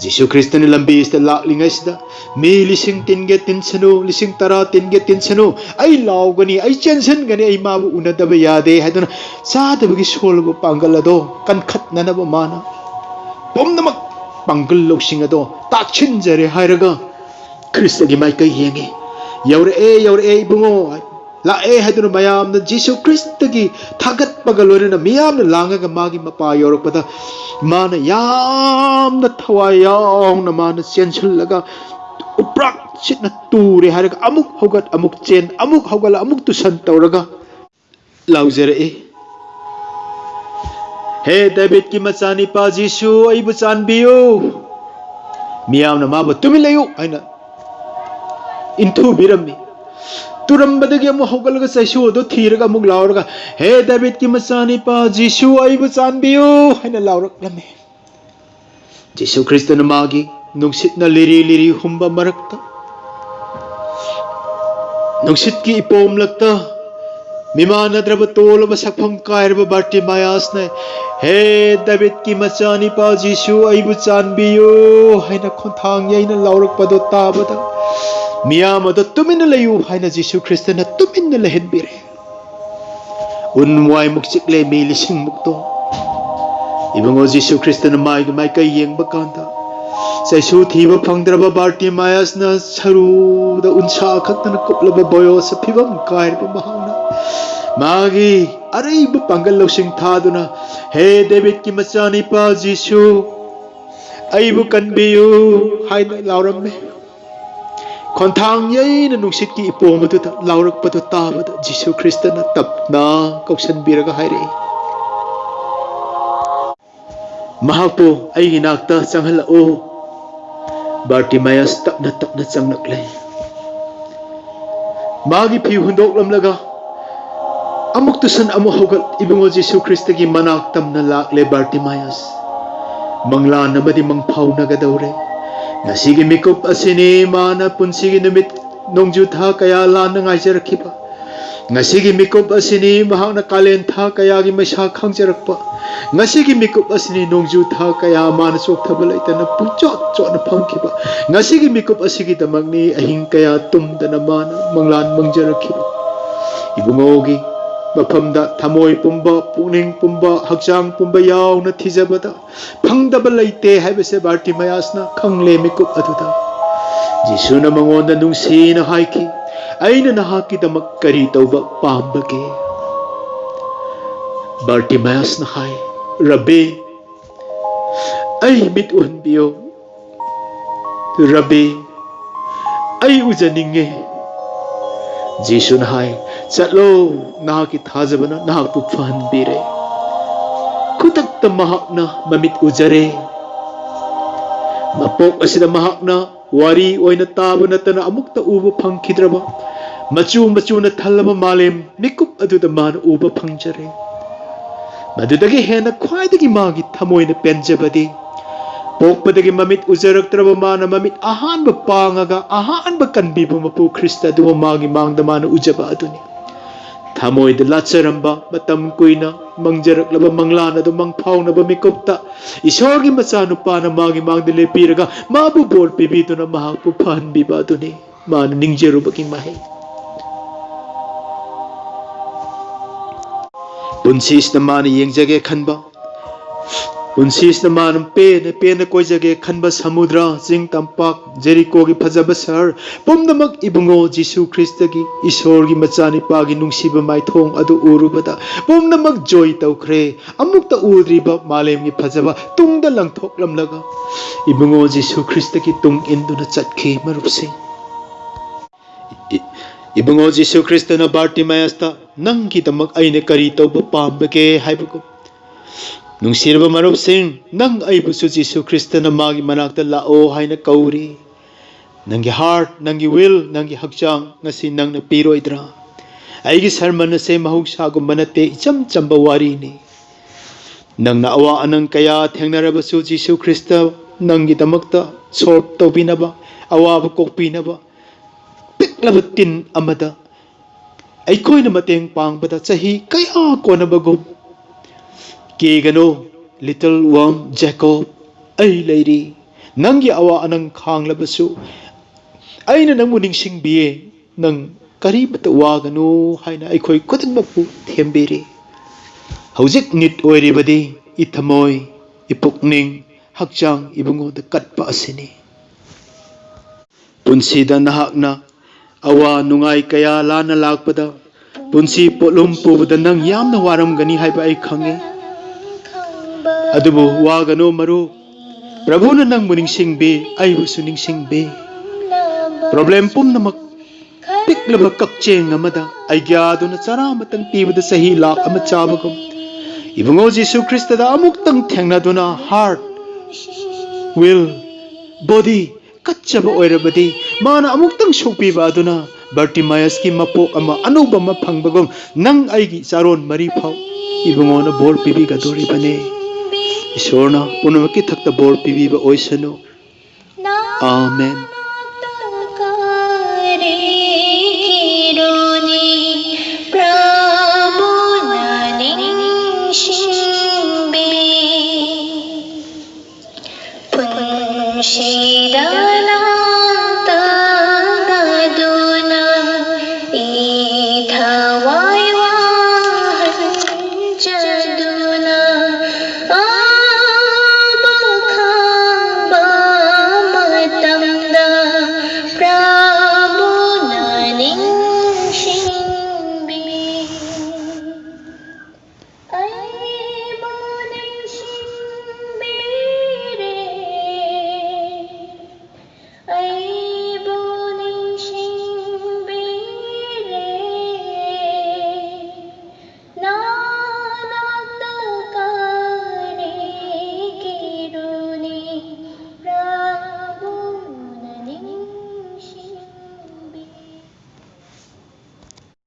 ꯖꯤꯁꯨ ꯈ꯭ꯔꯤꯁꯇꯅ ꯂꯝꯕꯤꯁꯤꯗ ꯂꯥꯛꯂꯤꯉꯩꯁꯤꯗ ꯃꯤ ꯂꯤꯁꯤꯡ ꯇꯤꯟꯒꯦ ꯇꯤꯟꯁꯅꯨ, ꯂꯤꯁꯤꯡ ꯇꯔꯥ ꯇꯤꯟꯒꯦ ꯇꯤꯟꯁꯅꯨ, ꯑꯩ ꯂꯥꯎꯒꯅꯤ, ꯑꯩ ꯆꯦꯟꯁꯤꯟꯒꯅꯤ, ꯑꯩ ꯃꯥꯕꯨ ꯎꯅꯗꯕ ꯌꯥꯗꯦ ꯍꯥꯏꯗꯨꯅ ꯆꯥꯗꯕꯒꯤ ꯁꯣꯜꯂꯕ ꯄꯥꯡꯒꯜ ꯑꯗꯣ ꯀꯟꯈꯠꯅꯅꯕ ꯃꯥꯅ ꯄꯨꯝꯅꯃꯛ ꯄꯥꯡꯒꯜ ꯂꯧꯁꯤꯡ ꯑꯗꯣ ꯇꯥꯛꯁꯤꯟꯖꯔꯦ ꯍꯥꯏꯔꯒ ꯈ꯭ꯔꯤꯁꯇꯒꯤ ꯃꯥꯏꯀꯩ ꯌꯦꯡꯉꯤ꯫ "ꯌꯧꯔꯛꯑꯦ, ꯌꯧꯔꯛꯑꯦ ꯏꯕꯨꯡꯉꯣ, ꯂꯥꯛꯑꯦ" ꯍꯥꯏꯗꯨꯅ ꯃꯌꯥꯝꯅ ꯖꯤꯁꯨ ꯈ꯭ꯔꯤꯁꯇꯒꯤ ꯊꯥꯒꯠꯄꯒ ꯂꯣꯏꯅꯅ ꯃꯤꯌꯥꯝꯅ ꯂꯥꯡꯉꯒ ꯃꯥꯒꯤ ꯃꯄꯥ ꯌꯧꯔꯛꯄꯗ ꯃꯥꯅ ꯌꯥꯝꯅ ꯊꯋꯥꯏ ꯌꯥꯎꯅ ꯃꯥꯅ ꯆꯦꯟꯁꯤꯜꯂꯒ ꯎꯄ꯭ꯔꯥꯛ ꯁꯤꯠꯅ ꯇꯨꯔꯦ ꯍꯥꯏꯔꯒ ꯑꯃꯨꯛ ꯍꯧꯒꯠ ꯑꯃꯨꯛ ꯆꯦꯟ, ꯑꯃꯨꯛ ꯍꯧꯒꯠꯂ ꯑꯃꯨꯛ ꯇꯨꯁꯟ ꯇꯧꯔꯒ ꯂꯥꯎꯖꯔꯛꯏ, "ꯍꯦ ꯗꯥꯕꯤꯗꯀꯤ ꯃꯆꯥꯅꯤꯄꯥ ꯖꯤꯁꯨ, ꯑꯩꯕꯨ ꯆꯥꯟꯕꯤꯌꯨ!" ꯃꯤꯌꯥꯝꯅ ꯃꯥꯕꯨ "ꯇꯨꯃꯤꯟ ꯂꯩꯌꯨ" ꯍꯥꯏꯅ ꯏꯟꯊꯨꯕꯤꯔꯝꯃꯤ꯫ ꯇꯨꯔꯝꯕꯗꯒꯤ ꯑꯃꯨꯛ ꯍꯧꯒꯠꯂꯒ ꯆꯩꯁꯨ ꯑꯗꯨ ꯊꯤꯔꯒ ꯑꯃꯨꯛ ꯂꯥꯎꯔꯒ, "ꯍꯦ ꯗꯥꯕꯤꯗꯀꯤ ꯃꯆꯥꯅꯤꯄꯥ ꯖꯤꯁꯨ, ꯑꯩꯕꯨ ꯆꯥꯟꯕꯤꯌꯨ" ꯍꯥꯏꯅ ꯂꯥꯎꯔꯛꯂꯝꯃꯤ꯫ ꯖꯤꯁꯨ ꯈ꯭ꯔꯤꯁꯇꯅ ꯃꯥꯒꯤ ꯅꯨꯡꯁꯤꯠꯅ ꯂꯤꯔꯤ ꯂꯤꯔꯤ ꯍꯨꯝꯕ ꯃꯔꯛꯇ, ꯅꯨꯡꯁꯤꯠꯀꯤ ꯏꯄꯣꯝꯂꯛꯇ ꯃꯤꯃꯥꯟꯅꯗ꯭ꯔꯕ ꯇꯣꯜꯂꯕ ꯁꯛꯐꯝ ꯀꯥꯏꯔꯕ ꯕꯥꯔꯇꯤꯃꯥꯌꯥꯁꯅ, "ꯍꯦ ꯗꯥꯕꯤꯗꯀꯤ ꯃꯆꯥꯅꯤꯄꯥ ꯖꯤꯁꯨ, ꯑꯩꯕꯨ ꯆꯥꯟꯕꯤꯌꯨ" ꯍꯥꯏꯅ ꯈꯣꯟꯊꯥꯡ ꯌꯩꯅ ꯂꯥꯎꯔꯛꯄꯗꯨ ꯇꯥꯕꯗ, ꯃꯤꯌꯥꯝ ꯑꯗꯨ "ꯇꯨꯃꯤꯟꯅ ꯂꯩꯌꯨ" ꯍꯥꯏꯅ ꯖꯤꯁꯨ ꯈ꯭ꯔꯤꯁꯇꯅ ꯇꯨꯃꯤꯟꯅ ꯂꯩꯍꯟꯕꯤꯔꯦ꯫ ꯎꯟ ꯋꯥꯏꯃꯨꯛ ꯆꯤꯛꯂꯦ ꯃꯤ ꯂꯤꯁꯤꯡꯃꯨꯛꯇꯣ꯫ ꯏꯕꯨꯡꯉꯣ ꯖꯤꯁꯨ ꯈ꯭ꯔꯤꯁꯇꯅ ꯃꯥꯒꯤ ꯃꯥꯏꯀꯩ ꯌꯦꯡꯕ ꯀꯥꯟꯗ, ꯆꯩꯁꯨ ꯊꯤꯕ ꯐꯪꯗ꯭ꯔꯕ ꯕꯥꯔꯇꯤꯃꯥꯌꯁꯅ ꯁꯔꯨꯗ ꯎꯟꯁꯥ ꯈꯛꯇꯅ ꯀꯨꯞꯂꯕ ꯕꯣꯌꯣꯁ ꯐꯤꯕꯝ ꯀꯥꯏꯔꯕ ꯃꯍꯥꯛꯅ ꯃꯥꯒꯤ ꯑꯔꯩꯕ ꯄꯥꯡꯒꯜ ꯂꯧꯁꯤꯡ ꯊꯥꯗꯨꯅ, "ꯍꯦ ꯗꯦꯕꯤꯠꯀꯤ ꯃꯆꯥꯅꯤꯄꯥ ꯖꯤꯁꯨ, ꯑꯩꯕꯨ ꯀꯟꯕꯤꯌꯨ" ꯍꯥꯏꯅ ꯂꯥꯎꯔꯝꯃꯤ꯫ ꯈꯣꯟꯊꯥꯡ ꯌꯩꯅ ꯅꯨꯡꯁꯤꯠꯀꯤ ꯏꯄꯣꯝ ꯑꯗꯨꯗ ꯂꯥꯎꯔꯛꯄꯗꯨ ꯇꯥꯕꯗ ꯖꯤꯁꯨ ꯈ꯭ꯔꯤꯁꯇꯅ ꯇꯞꯅ ꯀꯧꯁꯟꯕꯤꯔꯒ ꯍꯥꯏꯔꯛꯏ, "ꯃꯍꯥꯛꯄꯨ ꯑꯩꯒꯤ ꯅꯥꯛꯇ ꯆꯪꯍꯜꯂꯛꯎ"꯫ ꯕꯥꯔꯇꯤꯃꯥꯌꯁ ꯇꯞꯅ ꯇꯞꯅ ꯆꯪꯂꯛꯂꯦ꯫ ꯃꯥꯒꯤ ꯐꯤ ꯍꯨꯟꯗꯣꯛꯂꯝꯂꯒ ꯑꯃꯨꯛ ꯇꯨꯁꯟ ꯑꯃꯨꯛ ꯍꯧꯒꯠ ꯏꯕꯨꯡꯉꯣ ꯖꯤꯁꯨ ꯈ꯭ꯔꯤꯁꯇꯒꯤ ꯃꯅꯥꯛ ꯇꯝꯅ ꯂꯥꯛꯂꯦ ꯕꯥꯔꯇꯤꯃꯥꯌꯁ꯫ ꯃꯪꯂꯥꯟ ꯑꯃꯗꯤ ꯃꯪꯐꯥꯎꯅꯒꯗꯧꯔꯦ꯫ ꯉꯁꯤꯒꯤ ꯃꯤꯀꯨꯞ ꯑꯁꯤꯅꯤ ꯃꯥꯅ ꯄꯨꯟꯁꯤꯒꯤ ꯅꯨꯃꯤꯠ ꯅꯣꯡꯖꯨ ꯊꯥ ꯀꯌꯥ ꯂꯥꯟꯅ ꯉꯥꯏꯖꯔꯛꯈꯤꯕ꯫ ꯉꯁꯤꯒꯤ ꯃꯤꯀꯨꯞ ꯑꯁꯤꯅꯤ ꯃꯍꯥꯛꯅ ꯀꯥꯂꯦꯟ ꯊꯥ ꯀꯌꯥꯒꯤ ꯃꯩꯁꯥ ꯈꯥꯡꯖꯔꯛꯄ꯫ ꯉꯁꯤꯒꯤ ꯃꯤꯀꯨꯞ ꯑꯁꯤꯅꯤ ꯅꯣꯡꯖꯨ ꯊꯥ ꯀꯌꯥ ꯃꯥꯅ ꯆꯣꯛꯊꯕ ꯂꯩꯇꯅ ꯄꯨꯡꯆꯣꯠ ꯆꯣꯠꯅ ꯐꯝꯈꯤꯕ꯫ ꯉꯁꯤꯒꯤ ꯃꯤꯀꯨꯞ ꯑꯁꯤꯒꯤꯗꯃꯛꯅꯤ ꯑꯍꯤꯡ ꯀꯌꯥ ꯇꯨꯝꯗꯅ ꯃꯥꯅ ꯃꯪꯂꯥꯟ ꯃꯪꯖꯔꯛꯈꯤꯕ꯫ ꯏꯕꯨꯡꯉꯣꯒꯤ ꯃꯐꯝꯗ ꯊꯃꯣꯏ ꯄꯨꯝꯕ, ꯄꯨꯛꯅꯤꯡ ꯄꯨꯝꯕ, ꯍꯛꯆꯥꯡ ꯄꯨꯝꯕ ꯌꯥꯎꯅ ꯊꯤꯖꯕꯗ ꯐꯪꯗꯕ ꯂꯩꯇꯦ ꯍꯥꯏꯕꯁꯦ ꯕꯥꯔꯇꯤꯃꯥꯌꯁꯅ ꯈꯪꯂꯦ ꯃꯤꯀꯨꯞ ꯑꯗꯨꯗ꯫ ꯖꯤꯁꯨꯅ ꯃꯉꯣꯟꯗ ꯅꯨꯡꯁꯤꯅ ꯍꯥꯏꯈꯤ, "ꯑꯩꯅ ꯅꯍꯥꯛꯀꯤꯗꯃꯛ ꯀꯔꯤ ꯇꯧꯕ ꯄꯥꯝꯕꯒꯦ?" ꯕꯥꯔꯇꯤꯃꯥꯌꯁꯅ ꯍꯥꯏ, "ꯔꯕꯤ, ꯑꯩ ꯃꯤꯠ ꯎꯍꯟꯕꯤꯌꯨ꯫ ꯔꯕꯤ, ꯑꯩ ꯎꯖꯅꯤꯡꯉꯦ꯫" ꯖꯤꯁꯨꯅ ꯍꯥꯏ, "ꯆꯠꯂꯣ, ꯅꯍꯥꯛꯀꯤ ꯊꯥꯖꯕꯅ ꯅꯍꯥꯛꯄꯨ ꯐꯍꯟꯕꯤꯔꯦ꯫" ꯈꯨꯗꯛꯇ ꯃꯍꯥꯛꯅ ꯃꯃꯤꯠ ꯎꯖꯔꯦ꯫ ꯃꯄꯣꯛ ꯑꯁꯤꯗ ꯃꯍꯥꯛꯅ ꯋꯥꯔꯤ ꯑꯣꯏꯅ ꯇꯥꯕ ꯅꯠꯇꯅ ꯑꯃꯨꯛꯇ ꯎꯕ ꯐꯪꯈꯤꯗ꯭ꯔꯕ ꯃꯆꯨ ꯃꯆꯨꯅ ꯊꯜꯂꯕ ꯃꯥꯂꯦꯝ ꯃꯤꯀꯨꯞ ꯑꯗꯨꯗ ꯃꯥꯅ ꯎꯕ ꯐꯪꯖꯔꯦ꯫ ꯃꯗꯨꯗꯒꯤ ꯍꯦꯟꯅ ꯈ꯭ꯋꯥꯏꯗꯒꯤ ꯃꯥꯒꯤ ꯊꯃꯣꯏꯅ ꯄꯦꯟꯖꯕꯗꯤ ꯄꯣꯛꯄꯗꯒꯤ ꯃꯃꯤꯠ ꯎꯖꯔꯛꯇ꯭ꯔꯕ ꯃꯥꯅ ꯃꯃꯤꯠ ꯑꯍꯥꯟꯕ ꯄꯥꯡꯉꯒ ꯑꯍꯥꯟꯕ ꯀꯟꯕꯤꯕ ꯃꯄꯨ ꯈ꯭ꯔꯤꯁꯇ ꯑꯗꯨꯕꯨ ꯃꯥꯒꯤ ꯃꯥꯡꯗ ꯃꯥꯅ ꯎꯖꯕ ꯑꯗꯨꯅꯤ꯫ ꯊꯃꯣꯏꯗ ꯂꯥꯠꯆꯔꯝꯕ ꯃꯇꯝ ꯀꯨꯏꯅ ꯃꯪꯖꯔꯛꯂꯕ ꯃꯪꯂꯥꯟ ꯑꯗꯨ ꯃꯪꯐꯥꯎꯅꯕ ꯃꯤꯀꯨꯞꯇ ꯏꯁꯣꯔꯒꯤ ꯃꯆꯥꯅꯨꯄꯥꯅ ꯃꯥꯒꯤ ꯃꯥꯡꯗ ꯂꯦꯞꯄꯤꯔꯒ ꯃꯥꯕꯨ ꯕꯣꯔ ꯄꯤꯕꯤꯗꯨꯅ ꯃꯍꯥꯛꯄꯨ ꯐꯍꯟꯕꯤꯕ ꯑꯗꯨꯅꯤ ꯃꯥꯅ ꯅꯤꯡꯖꯔꯨꯕꯒꯤ ꯃꯍꯩ꯫ ꯄꯨꯟꯁꯤꯁꯤꯗ ꯃꯥꯅ ꯌꯦꯡꯖꯒꯦ ꯈꯟꯕ, ꯄꯨꯟꯁꯤꯁꯤꯗ ꯃꯥꯅ ꯄꯦꯟꯅ ꯄꯦꯟꯅ ꯀꯣꯏꯖꯒꯦ ꯈꯟꯕ ꯁꯃꯨꯗ꯭ꯔ, ꯆꯤꯡ ꯇꯝꯄꯥꯛ, ꯖꯦꯔꯤꯀꯣꯒꯤ ꯐꯖꯕ ꯁꯍꯔ ꯄꯨꯝꯅꯃꯛ ꯏꯕꯨꯡꯉꯣ ꯖꯤꯁꯨ ꯈ꯭ꯔꯤꯁꯇꯒꯤ, ꯏꯁꯣꯔꯒꯤ ꯃꯆꯥꯅꯤꯄꯥꯒꯤ ꯅꯨꯡꯁꯤꯕ ꯃꯥꯏꯊꯣꯡ ꯑꯗꯨ ꯎꯔꯨꯕꯗ ꯄꯨꯝꯅꯃꯛ ꯖꯣꯏ ꯇꯧꯈ꯭ꯔꯦ꯫ ꯑꯃꯨꯛꯇ ꯎꯗ꯭ꯔꯤꯕ ꯃꯥꯂꯦꯝꯒꯤ ꯐꯖꯕ ꯇꯨꯡꯗ ꯂꯪꯊꯣꯛꯂꯝꯂꯒ ꯏꯕꯨꯡꯉꯣ ꯖꯤꯁꯨ ꯈ꯭ꯔꯤꯁꯇꯒꯤ ꯇꯨꯡ ꯏꯟꯗꯨꯅ ꯆꯠꯈꯤ꯫ ꯃꯔꯨꯞꯁꯤꯡ, ꯏ-, ꯏꯕꯨꯡꯉꯣ ꯖꯤꯁꯨ ꯈ꯭ꯔꯤꯁꯇꯅ ꯕꯥꯔꯇꯤꯃꯥꯌꯁꯇ, "ꯅꯪꯒꯤꯗꯃꯛ ꯑꯩꯅ ꯀꯔꯤ ꯇꯧꯕ ꯄꯥꯝꯕꯒꯦ?" ꯍꯥꯏꯕꯒꯨꯝ, ꯅꯨꯡꯁꯤꯔꯕ ꯃꯔꯨꯞꯁꯤꯡ, ꯅꯪ ꯑꯩꯕꯨꯁꯨ ꯖꯤꯁꯨ ꯈ꯭ꯔꯤꯁꯇꯅ ꯃꯥꯒꯤ ꯃꯅꯥꯛꯇ ꯂꯥꯛꯑꯣ ꯍꯥꯏꯅ ꯀꯧꯔꯤ꯫ ꯅꯪꯒꯤ heart, ꯅꯪꯒꯤ will, ꯅꯪꯒꯤ ꯍꯛꯆꯥꯡ ꯉꯁꯤ ꯅꯪꯅ ꯄꯤꯔꯣꯏꯗ꯭ꯔꯥ? ꯑꯩꯒꯤ sermon ꯑꯁꯦ ꯃꯍꯧꯁꯥꯒꯨꯝꯕ ꯅꯠꯇꯦ, ꯏꯆꯝ ꯆꯝꯕ ꯋꯥꯔꯤꯅꯤ꯫ ꯅꯪꯅ ꯑꯋꯥ ꯑꯅꯪ ꯀꯌꯥ ꯊꯦꯡꯅꯔꯕꯁꯨ ꯖꯤꯁꯨ ꯈ꯭ꯔꯤꯁꯇ ꯅꯪꯒꯤꯗꯃꯛꯇ solve ꯇꯧꯕꯤꯅꯕ, ꯑꯋꯥꯕ ꯀꯣꯛꯄꯤꯅꯕ ꯄꯤꯛꯂꯕ ꯇꯤꯟ ꯑꯃꯗ ꯑꯩꯈꯣꯏꯅ ꯃꯇꯦꯡ ꯄꯥꯡꯕꯗ ꯆꯍꯤ ꯀꯌꯥ ꯀꯣꯟꯅꯕꯒꯨꯝ, "ꯀꯤꯒꯅꯨ, little worm Jacob, ꯑꯩ ꯂꯩꯔꯤ꯫ ꯅꯪꯒꯤ ꯑꯋꯥ ꯑꯅꯪ ꯈꯥꯡꯂꯕꯁꯨ ꯑꯩꯅ ꯅꯪꯕꯨ ꯅꯤꯡꯁꯤꯡꯕꯤꯌꯦ꯫ ꯅꯪ ꯀꯔꯤꯃꯠꯇ ꯋꯥꯒꯅꯨ" ꯍꯥꯏꯅ ꯑꯩꯈꯣꯏ ꯈꯨꯗꯤꯡꯃꯛꯄꯨ ꯊꯦꯝꯕꯤꯔꯤ꯫ ꯍꯧꯖꯤꯛ need ꯑꯣꯏꯔꯤꯕꯗꯤ ꯏꯊꯃꯣꯏ, ꯏꯄꯨꯛꯅꯤꯡ, ꯍꯛꯆꯥꯡ ꯏꯕꯨꯡꯉꯣꯗ ꯀꯠꯄ ꯑꯁꯤꯅꯤ꯫ ꯄꯨꯟꯁꯤꯗ ꯅꯍꯥꯛꯅ ꯑꯋꯥ ꯅꯨꯡꯉꯥꯏ ꯀꯌꯥ ꯂꯥꯟꯅ ꯂꯥꯛꯄꯗ, ꯄꯨꯟꯁꯤ ꯄꯣꯠꯂꯨꯝ ꯄꯨꯕꯗ ꯅꯪ ꯌꯥꯝꯅ ꯋꯥꯔꯝꯒꯅꯤ ꯍꯥꯏꯕ ꯑꯩ ꯈꯪꯉꯤ꯫ ꯑꯗꯨꯕꯨ ꯋꯥꯒꯅꯨ ꯃꯔꯨꯞ, ꯄ꯭ꯔꯚꯨꯅ ꯅꯪꯕꯨ ꯅꯤꯡꯁꯤꯡꯕꯤ, ꯑꯩꯕꯨꯁꯨ ꯅꯤꯡꯁꯤꯡꯕꯤ꯫ Problem ꯄꯨꯝꯅꯃꯛ ꯄꯤꯛꯂꯕ ꯀꯛꯆꯦꯡ ꯑꯃꯗ ꯑꯩꯒ꯭ꯌꯥꯗꯨꯅ ꯆꯔꯥ ꯑꯃꯇꯪ ꯄꯤꯕꯗ ꯆꯍꯤ ꯂꯥꯛ ꯑꯃ ꯆꯥꯕꯒꯨꯝ, ꯏꯕꯨꯡꯉꯣ ꯖꯤꯁꯨ ꯈ꯭ꯔꯤꯁꯇꯗ ꯑꯃꯨꯛꯇꯪ ꯊꯦꯡꯅꯗꯨꯅ heart, will, body ꯀꯠꯆꯕ ꯑꯣꯏꯔꯕꯗꯤ, ꯃꯥꯅ ꯑꯃꯨꯛꯇꯪ ꯁꯣꯛꯄꯤꯕ ꯑꯗꯨꯅ ꯕꯥꯔꯇꯤꯃꯥꯌꯁꯀꯤ ꯃꯄꯣꯛ ꯑꯃ, ꯑꯅꯧꯕ ꯑꯃ ꯐꯪꯕꯒꯨꯝ, ꯅꯪ ꯑꯩꯒꯤ ꯆꯥꯔꯣꯟ ꯃꯔꯤ ꯐꯥꯎ ꯏꯕꯨꯡꯉꯣꯅ ꯕꯣꯔ ꯄꯤꯕꯤꯒꯗꯧꯔꯤꯕꯅꯤ꯫ ꯏꯁꯣꯔꯅ ꯄꯨꯝꯅꯃꯛꯀꯤ ꯊꯛꯇ ꯕꯣꯔ ꯄꯤꯕꯤꯕ ꯑꯣꯏꯁꯅꯨ꯫ ꯑꯥꯃꯦꯟ꯫